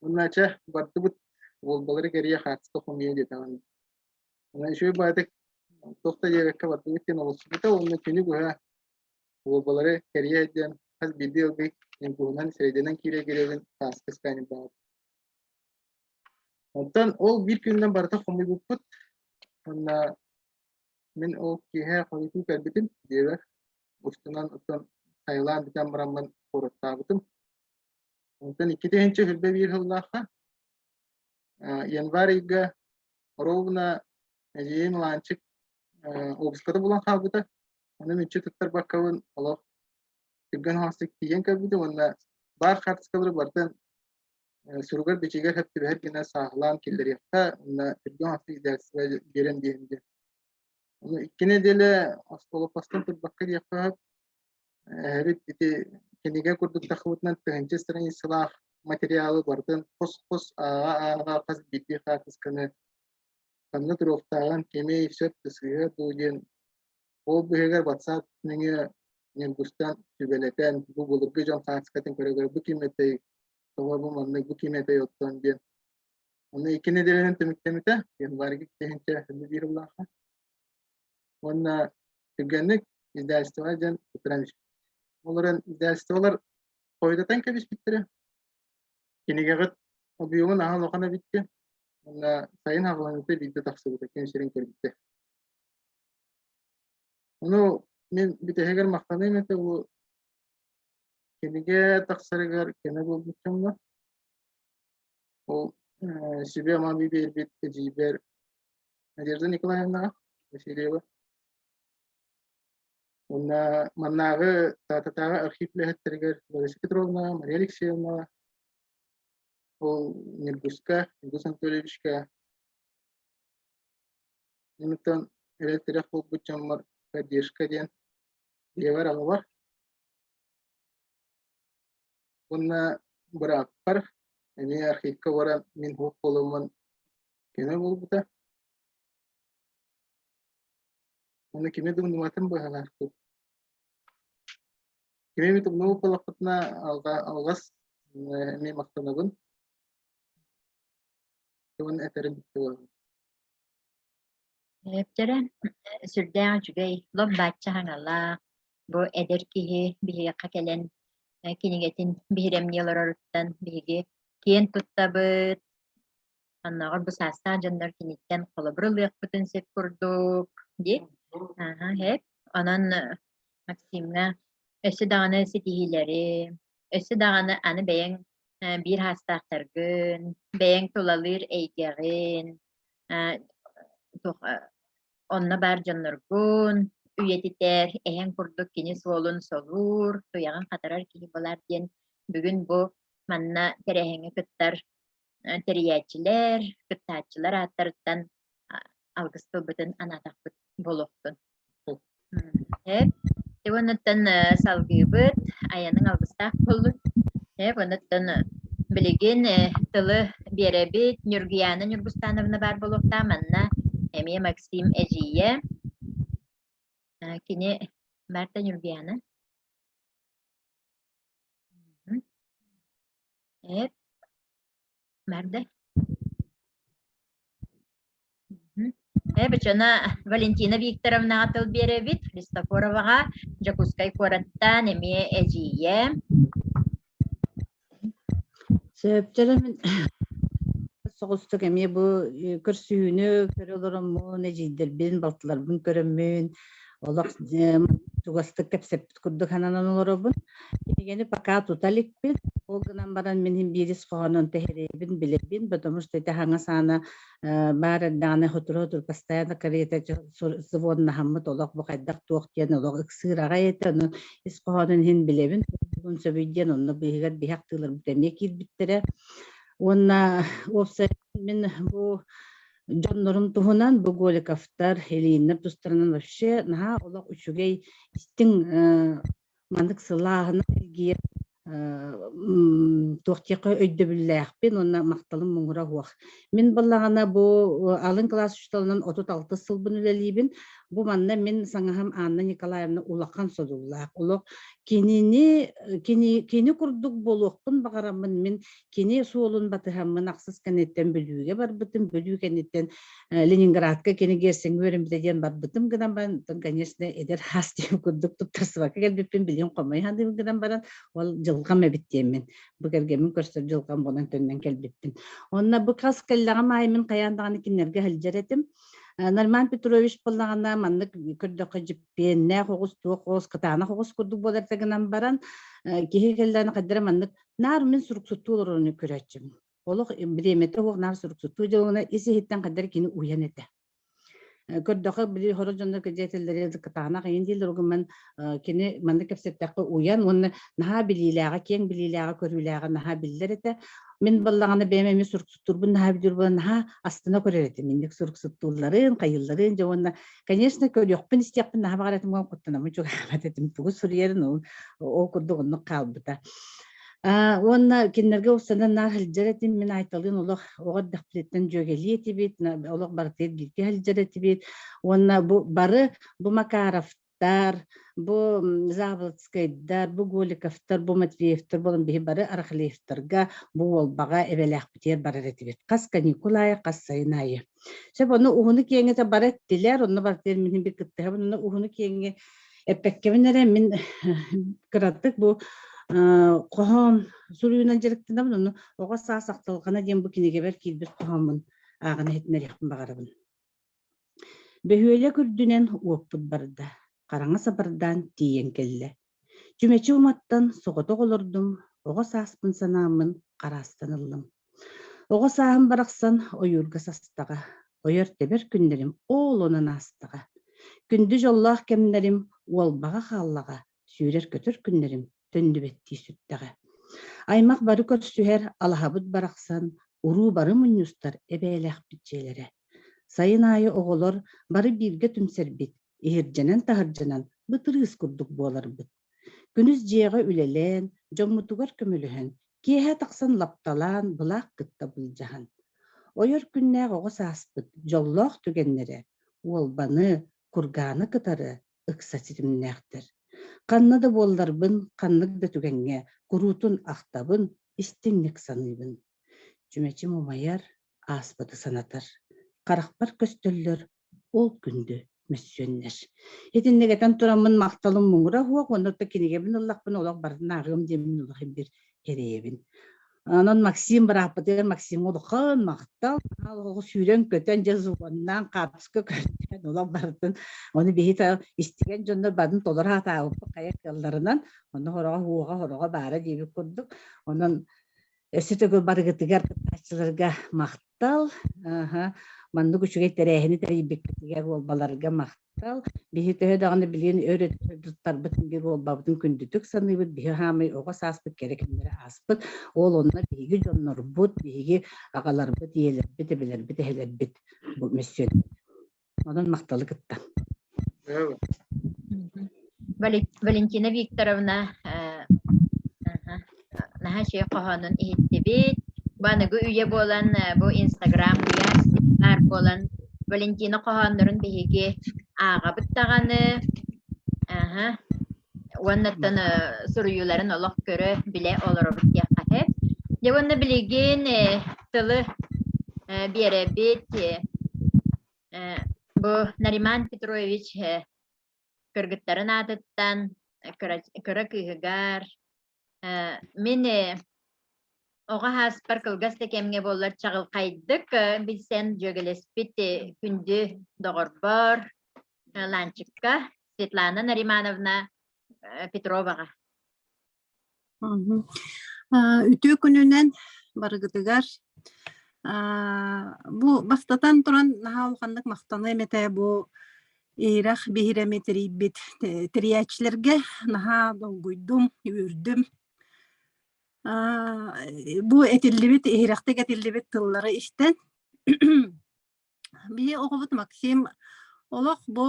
Уонна чэ, бардыбыт, уолбалары кэрийэ хаартыска хомуйа диэтэҕин. Онон үчүгэй баҕайытык туох да диэбэккэ бардыбыт диэн олорсубута уонна күнү быһа уолбалары кэрийэ сылдьан хас биирдии ыалга ньургуһунан сирэйдэнэн киирэ-киирэбин тааска сканердаабыт. Онтон ол биир күнүнэн барыта хомуйбуппут. Уонна мин ол киэһэ хойутуу кэлбитим дьиэбэр. Устунан оттон сайылаан бүтэн бараммын куораттаабытым. Онтон 2021 сыллаахха январь ыйга ровно эдьиийим Лаанчык обыската булан хаалбыта. Ону мүччү туттарбаккабын олох түргэн хаҕыстык тиийэн кэлбитим уонна баар хаартыскалары барытын суругар-бичигэр сөп түбэһэр гына сааһылаан киллэриэххэ уонна түргэн хаҕыстык издательство биэрэн диэн диэн. Ону икки нэдиэлэ оскуолаппастан турбакка диэххэ сөп. Эһэбит ити кинигэ курдук тахсыбытынан тыһыынча страницалаах материалы барытын хос-хос ааҕа-ааҕа хас биирдии хаартысканы ханна туруохтааҕын кимий сөп да сыыһа дуу диэн ол быыһыгар WhatsApp нөҥүө Ньургустан сүбэлэтэн бу былыргы дьон хаартыскатын көрө-көрө бу ким этэй, тоҕо бу маннык, бу ким этэй оттон диэн. Онно икки нэдиэлэнэн түмүктэммитэ, январьга киһинчэ биир ыллаахха. Уонна түргэнник издательствоҕа диэн туттаран испит. Ол эрэн издательстволар хойутатан кэбиспиттэрэ. Кинигэҕит объемун аһа улахан эбит диэн. Уонна сайын аҕаланыыта биирдэ тахсыбыта, күн сирин көрбүтэ. Ону мин бүтэһигэр махтаныам этэ бу кинигэ тахсарыгар көмө буолбут дьоҥҥо. Ол Сүбэ-ама биэрбит эдьиийбэр Надежда Николаевнаҕа Васильева. Уонна маннааҕы Таататааҕы архив үлэһиттэригэр Лариса Петровна, Мария Алексеевна, ол Ньургуска, Ньургус Анатольевичка, Онтон эрэл-тирэх буолбут дьоммор поддержка диэн ийэбэр аҕабар уонна бырааппар эмиэ архивка баран мин суох буоламмын көмө буолбута. Уонна кими да умнубатым быһалаахпыт. Кими эмит умнубут буоллахпытына алҕас эмиэ махтанабын. Уонна этэрим бүттэ буолар. Эптэрэ сүрдээх үчүгэй, лоп-бааччы хаҥалаах, бу эдэр киһи биһиэхэ кэлэн кинигэтин биһирэмнии олороруттан биһиги киэн туттабыт. Оннооҕор бу саастаах дьоннор киниттэн холобур ылыахпытын сөп курдук дии. Аһа, һэп. Онон Максимҥа өссө даҕаны ситиһиилэри, өссө даҕаны аны бэйэҥ биир саастаахтаргын, бэйэҥ тулалыыр эйгэҕин, туох онно баар дьонноргун үйэтитэр, эһэҥ курдук кини суолун солуур, туйаҕын хатарар киһи буолаар диэн бүгүн бу манна тэрээһиҥҥэ кыттар тэрийээччилэр, кыттааччылар ааттарыттан алгыс тылбытын анаатахпыт буолуохтун. Эп, уонуттан салгыыбыт, айаныҥ алгыстаах буоллун. Эп, уонуттан билигин тылы биэрэбит Ньургуйаана Ньургустановна баар буолуохтаах манна эмиэ Максим эдьиийэ. Кини Марта Ньургуйаана. Эп, Марда. Э, бычана Валентина Викторовнаҕа тыл биэрэбит, Христофороваҕа Дьокуускай куораттан эмиэ эдьиийэ. Сөптөрө мин соҕустук эмиэ бу көрсүһүүнү көрө олороммун, эдьиийдэрбин, балтыларбын көрөммүн, олох чугастык кэпсэппит курдук сананан олоробун. Кинигэни пока тута иликпин. Ол гынан баран мин иһин биир ис хоһоонун тэһирэйбин, билэбин, потому что ити хаҥас аана баар эрдэҕинэ сотору-сотору постоянно карета звоннаһаммыт олох бу хайдах туох диэн олох ыксыыр аҕай этэ. Ону ис хоһоонун иһин билэбин, сөбүй диэн онно быыһыгар биһэх тыыларбыт эмиэ киирбиттэрэ. Уонна уопсай мин бу дьоннорум туһунан бу Голиковтар, Ильиннэр тустарынан вообще наһаа олох үчүгэй истиҥ маннык сылааһынан илгийэр туох диэххэ өйдөбүллээхпин уонна махталым муҥура суох. Мин буоллаҕына бу алын кылаас учууталынан 36 сылбын үлэлиибин. Бу манна мин саҥаһым Анна Николаевна улахан содуллаах. Олох кинини кини кини курдук буолуохпун баҕараммын мин кини суолун батыһаммын ахсыс кэнниттэн Бүлүүгэ барбытым. Бүлүү кэнниттэн Ленинградка кини Герсеҥҥэ үөрэммитэ диэн барбытым гынан баран, оттон, конечно, эдэр хаас диэн курдук туттарсыбакка кэлбиппин билигин хомойо саныыбын гынан баран, ол дьылҕам эбит диэммин, бу кэргэммин көрсөр дьылҕам буолан төннөн кэлбиппин. Онно бу хас кэллэҕим аайы мин хайаан даҕаны кинилэргэ сылдьар этим. Норман Петрович буоллаҕына маннык көрдөххө дьиппиэннээх оҕус, туох оҕус, кытаанах оҕус курдук буолар этэ гынан баран, киһи кэллэҕинэ хайдара маннык наар мин суруксуттуу олорорун көрөөччүбүн. Олох бириэмэтэ суох наар суруксуттуу дьолуна ис-иһиттэн хайдах кини уйан этэ. Көрдөхө били хоро дьоннор кэдьиэтэллэри кытаанах иин дииллэр угуман кини манна кэпсэттэххэ уйан уонна наһаа билиилээҕэ киэҥ билиилээҕэ көрүүлээҕэ наһаа биллэр этэ. Мин баллаҕана бэйэм эмиэ суруксуттуурбун наһаа билэр буолан наһаа астына көрөр этим. Инник суруксуттуулларын, хайыылларын дьэ уонна конечно көрүөхпүн истиэхпин наһаа баҕар этим уонна куттанаммын чугаһаабат этим. Тугу суруйарын ол ол курдук оннук хаалбыта. Уонна кинилэргэ уопсайынан наар сылдьар этим, мин Айталыын олох оҕо эрдэхпититтэн дьүөгэлии этибит, олох барытыгар бииргэ сылдьар этибит. Уонна бу бары бу Макаровтар, бу Заболоцкайдар, бу Голиковтар, бу Матвеевтар буолан биһи бары Арахлеевтарга бу Уолбаҕа эбэлээхпитигэр барар этибит. Хас каникул аайы, хас сайын аайы. Сөп, ону уһуну-киэҥи бары эттилэр, онно барытыгар мин бир кыттыһабын, онно уһуну-киэҥи эппэккэбин эрэ мин кыратык бу хоһоон суруйуунан дьарыктанабын, ону оҕо саас ахтылҕана диэн бу кинигэбэр киирбит хоһооммун ааҕан иһитиннэриэхпин баҕарабын. Бөһүөлэк үрдүнэн уоппут барда, хараҥа сабардаан тиийэн кэллэ. Чүмэчи уматтан соҕотох олордум, оҕо сааспын санааммын хараастан ыллым. Оҕо сааһым барахсан ойуурга састаҕа, ойор-тэбэр күннэрим оол онон аастаҕа. Күндү дьоллоох кэмнэрим уолбаҕа хааллаҕа, сүүрэр-көтөр күннэрим төннүбэттии сүттэҕэ. Аймах бары көрсүһэр, алаһабыт барахсан, уруу бары мунньустар эбээлээхпит дьиэлэрэ. Сайын аайы оҕолор бары бииргэ түмсэрбит, иһирдьэнэн-таһырдьанан бытырыыс курдук буоларбыт. Күнүс дьиэҕэ үлэлээн, дьоммутугар көмөлөһөн, киэһэ тахсан лапталаан, былаах кытта былдьаһан. Ойор күннээх оҕо сааспыт дьоллоох түгэннэрэ Уолбаны, Кургааны кытары ыкса ситимнээхтэр. Ханна да буолларбын, ханнык да түгэҥҥэ куруутун ахтабын, истиҥник саныыбын. Чүмэчим умайар, ааспыты санатар. Харахпар көстөллөр ол күндү мөссүөннэр. Итинник этэн тураммын махталым муҥура суох уонна кинигэбин ыллахпын олох барытын ааҕыам диэммин олох биир эрэйэбин. Онон Максим бырааппытыгар Максимҥа улахан махтал. Оҕо сүүрэн-көтөн дьэ звоннаан хаартыска көрдөөн олох барытын ону биһи истигэн дьоннор барын толоро сатаабыппыт хайа кыалларынан онно хороҕо уоҕа хороҕо баара диэбит курдук. Онон өссө төгүл барыгытыгар кыттааччыларга махтал. Аха. Маннык үчүгэй тэрээһини тэрийбиккитигэр уолбаларга махтал. Биһи төһө даҕаны билигин өр туттарбытын биир уолбабытын күндүтүк саныыбыт. Биһи хаамай оҕо сааспыт кэрэ кэмнэрэ ааспыт. Ол онно биһиги дьоннорбут, биһиги аҕаларбыт, ийэлэрбит, эбэлэрбит, эһэлэрбит бу мөссүөн. Онон махталы кытта. Валентина Викторовна наһаа үчүгэй хоһоонун иһиттибит. Бу аныгы үйэ буолан, бу Инстаграм баар буолан, Валентина хоһооннорун биһиги ааҕабыт даҕаны. Аха. Уоннаттан суруйууларын олох көрө, билэ олоробут диэххэ сөп. Дьэ уонна билигин тылы биэрэбит Бу Нариман Петрович кыргыттарын аатыттан кыра кыыһыгар мин оҕо сааспар кылгас да кэмҥэ буоллар чаҕылхайдык билсэн дьүөгэлэспит күндү доҕорбор Ланчикка Светлана Наримановна Петроваҕа. Үтүө күнүнэн барыгытыгар. Бу бастатан туран наһаа улаханнык махтаныам этэ бу иһирэх биһирэми тэрийбит тэрийээччилэргэ наһаа долгуйдум, үөрдүм. Бу этиллибит, иһирэхтик этиллибит тыллары истэн Биһи оҕобут Максим олох бу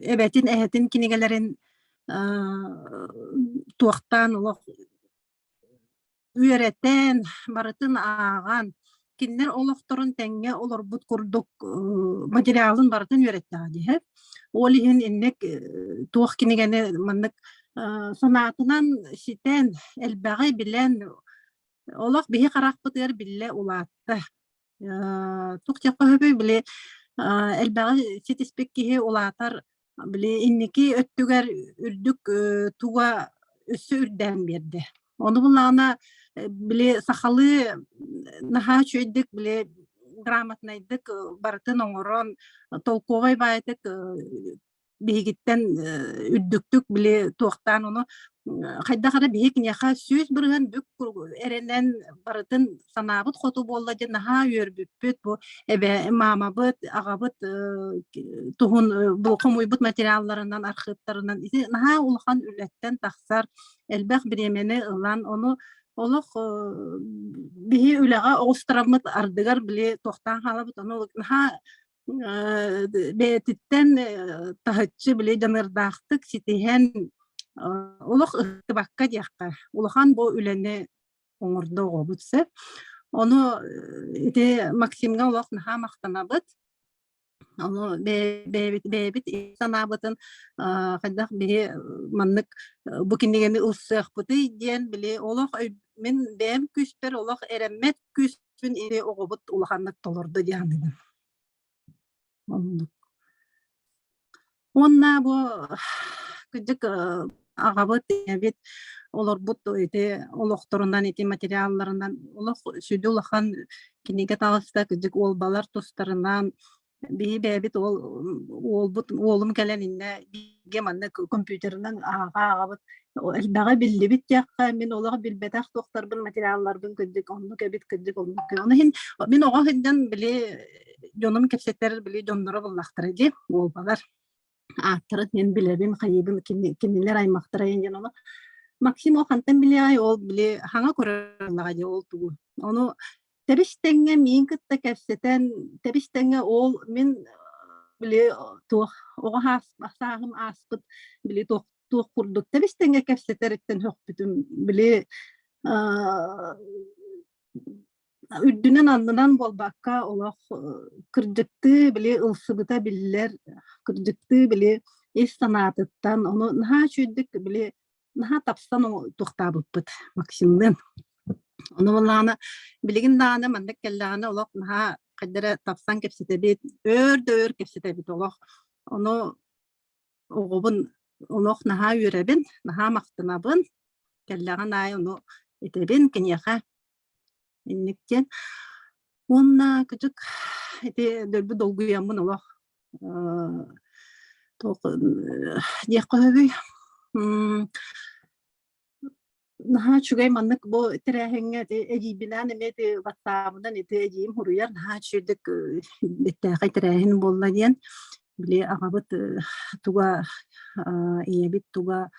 эбэтин, эһэтин кинигэлэрин туохтаан олох үөрэтэн, барытын ааҕан, кинилэр олохторун тэҥҥэ олорбут курдук материалын барытын үөрэттэҕэ дии. Ол иһин инник туох кинигэни маннык санаатынан ситэн, элбэҕи билэн, олох биһи харахпытыгар биллэ улаатта. Туох диэххэ сөбүй, били элбэҕи ситиспит киһи улаатар, били инники өттүгэр үрдүк туга өссө үрдээн биэрдэ. Ону буллаҕына били сахалыы наһаа үчүгэйдик били грамотнайдык барытын оҥорон, толковай баайытык биһигиттэн үрдүктүк били туохтаан ону хайдах эрэ биһи киниэхэ 100% бүк эрэнэн барытын санаабыт хоту буолла диэн наһаа үөрбүппүт бу эбэ маамабыт аҕабыт туһун бу хомуйбут материалларынан архыыптарынан ити наһаа улахан үлэттэн тахсар элбэх бириэмэни ылан ону олох биһи үлэҕэ оҕустараммыт ардыгар били туохтаан хаалабыт ону наһаа бэйэтиттэн таһыччы били дьаныардаахтык ситиһэн олох ыһыктыбакка диэххэ улахан бу үлэни оҥордо оҕобут сөп. Ону ити Максимҥа олох наһаа махтанабыт. Ону бэйэбит бэйэбит санаабытын хайдах биһи маннык бу кинигэни ылсыахпытый диэн били олох мин бэйэм күүспэр олох эрэммэт күүс Күн или оҕобут улаханнык толордо дии саныыбын. Оннук. Уонна бу кырдьык аҕабыт, ийэбит олорбут ити олохторунан, ити материалларынан олох сүдү улахан кинигэ таҕыста кырдьык уолбалар тустарынан биһи бэйэбит уол уолбут уолум кэлэн иннэ бииргэ маннык компьютерынан ааҕа ааҕабыт. Элбэҕи биллибит диэххэ, мин олох билбэтэх туохтарбын, материалларбын кырдьык оннук эбит, кырдьык оннук. Ону иһин мин оҕо сылдьан били дьонум кэпсэтэр били дьонноро буллахтара дии, уолбалар. Ааттарын мин билэбин, хайыыбын, кинилэр аймахтара диэн ону Максим ол хантан билиэҕэй, ол били хаҥа көрөр дии ол тугу. Ону тэбис-тэҥҥэ миин кытта кэпсэтэн, тэбис-тэҥҥэ ол мин били туох оҕо сааһым ааспыт били туох туох курдук тэбис-тэҥҥэ кэпсэтэриттэн сөхпүтүм. Били үрдүнэн аннынан буолбакка олох кырдьыктыы били ылсыбыта биллэр, кырдьыктыы били ис санаатыттан ону наһаа үчүгэйдик били наһаа тапсан туохтаабыппыт Максимныын. Ону буоллаҕына билигин даҕаны маннык кэллэҕинэ олох наһаа хайда эрэ тапсан кэпсэтэбит, өөр да өөр кэпсэтэбит олох. Ону оҕобун олох наһаа үөрэбин, наһаа махтанабын. Кэллэҕин аайы ону этэбин киниэхэ инник диэн. Уонна кыдьык ити дөлбү долгуйаммын олох туох диэххэ сөбүй Наһаа үчүгэй маннык бу тэрээһиҥҥэ ити эдьиийбинээн эмиэ ити ватсаабынан ити эдьиийим суруйар наһаа үчүгэйдик бэртээхэй тэрээһин буолла диэн били аҕабыт туга ийэбит туга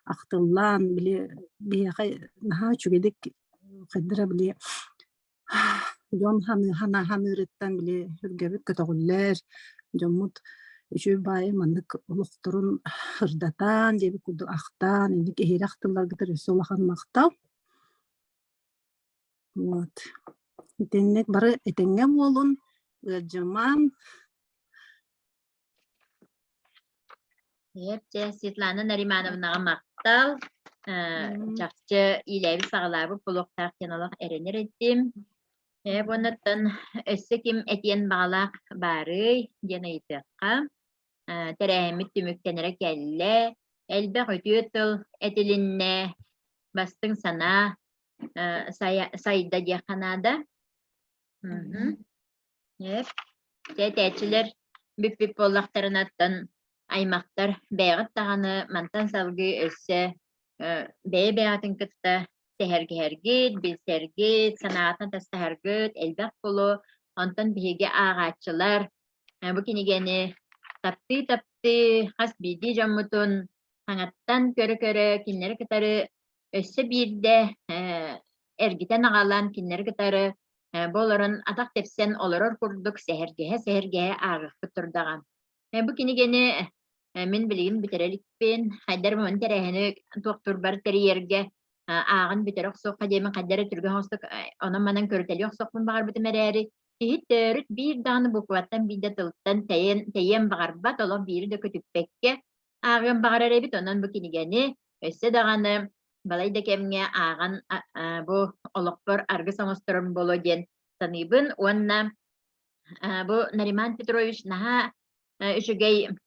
ахтыллаан били биһиэхэ наһаа үчүгэйдик хайдара били Дьон ханыырыттан били сүргэбит көтөҕүллэр, дьоммут үчүгэй баайы маннык олохторун ырдатан, диэбит курдук ахтаан, инник иһирэх тылларгытыгар өссө улахан махтал. Вот. Итинник бары этэҥҥэ буолун, ыалдьымаҥ. Дьэ, Светлана Наримановнаҕа махтал. Чахчы иилээбит-саҕалаабыт буолуохтаах диэн олох эрэнэр этим. Уоннаттан өссө ким этиэн баҕалаах баарый диэн ыйытыахха. Тэрээһиммит түмүктэнэрэ кэллэ. Элбэх үтүө тыл этилиннэ. Бастыҥ санаа сайда диэххэ наада. Эп, дьэ этээччилэр бүппүт буоллахтарынаттан аймахтар бэйэҕит даҕаны мантан салгыы өссө бэйэ-бэйэҕитин кытта сэһэргэһэргит, билсэргит, санаатын атастаһаргыт элбэх буолуо. Онтон биһиги ааҕааччылар бу кинигэни таптыы-таптыы хас биирдии дьоммутун хаҥаттан көрө-көрө кинилэри кытары өссө биирдэ эргитэн аҕалан кинилэри кытары бу олорон атах тэпсэн олорор курдук сэһэргэһэ-сэһэргэһэ ааҕыахпыт турдаҕа. Бу кинигэни мин билигин бүтэрэ иликпин, хайдар мун тэрээһини туохтуурбар тэрийэргэ ааҕан бүтэрэ охсуохха диэмин хайда эрэ түргэн оҥостук онон-манан көрүтэлии охсуохпун баҕарбытым эрээри, киһи төрүт биир даҕаны букваттан биир да тылтан тэйэн тэйиэн баҕарбат, олох биири да көтүппэккэ ааҕыан баҕарар эбит. Онон бу кинигэни өссө даҕаны балай да кэмҥэ ааҕан бу олохпор аргыс оҥосторум буолуо диэн саныыбын. Уонна бу Нариман Петрович наһаа үчүгэй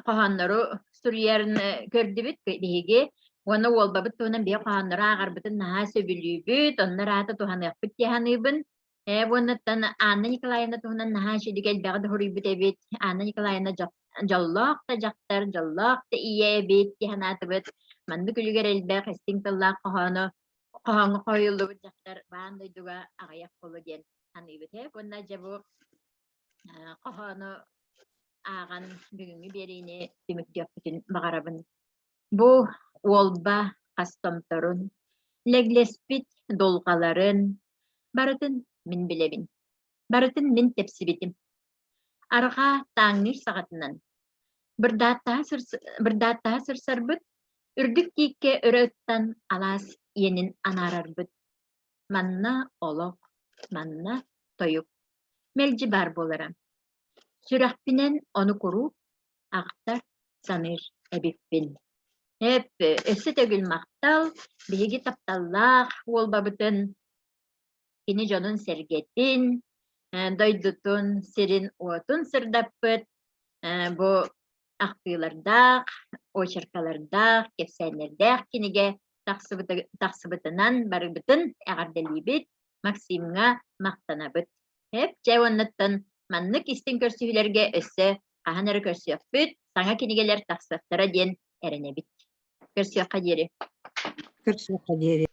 хоһооннору суруйарын көрдүбүт биһиги. Уонна уолбабыт туһунан биһи хоһооннору ааҕарбытын наһаа сөбүлүүбүт, онно ыраата туһаныахпыт дии саныыбын. Уоннаттан Анна Николаевна туһунан наһаа үчүгэй элбэҕи да суруйбут эбит. Анна Николаевна дьоллоох да дьахтар, дьоллоох да ийэ эбит дии санаатыбыт. Маннык үлүгэр элбэх истиҥ тыллаах хоһоону хоһооҥҥо хоһуйуллубут дьахтар баан дойдуга аҕыйах буолуо диэн саныыбыт. Уонна дьэ бу хоһоону ааҕан бүгүҥҥү биэриини түмүктүөхпүтүн баҕарабын. Бу уолба хас томторун, лэглэспит дулҕаларын барытын мин билэбин, барытын мин тэпсибитим. Арҕаа тааҥныыр саҕатынан бырдааттаһа сырсарбыт, үрдүк тииккэ өрө ыттан алаас иэнин анаарарбыт. Манна олох, манна тойук мэлдьи баар буолара. Сүрэхпинэн ону куруук ахтар, саныыр эбиппин. Эп, өссө төгүл махтал, биһиги тапталлаах уолбабытын, кини дьонун-сэргэтин, дойдутун, сирин-уотун сырдаппыт бу ахтыылардаах, очеркалардаах, кэпсээннэрдээх кинигэ тахсыбытынан барыбытын эҕэрдэлиибит, Максимҥа махтанабыт. Эп, чэ уоннаттан маннык истиҥ көрсүһүүлэргэ өссө хаһан эрэ көрсүөхпүт, саҥа кинигэлэр тахсыахтара диэн эрэнэбит. Көрсүөххэ диэри. Көрсүөххэ диэри.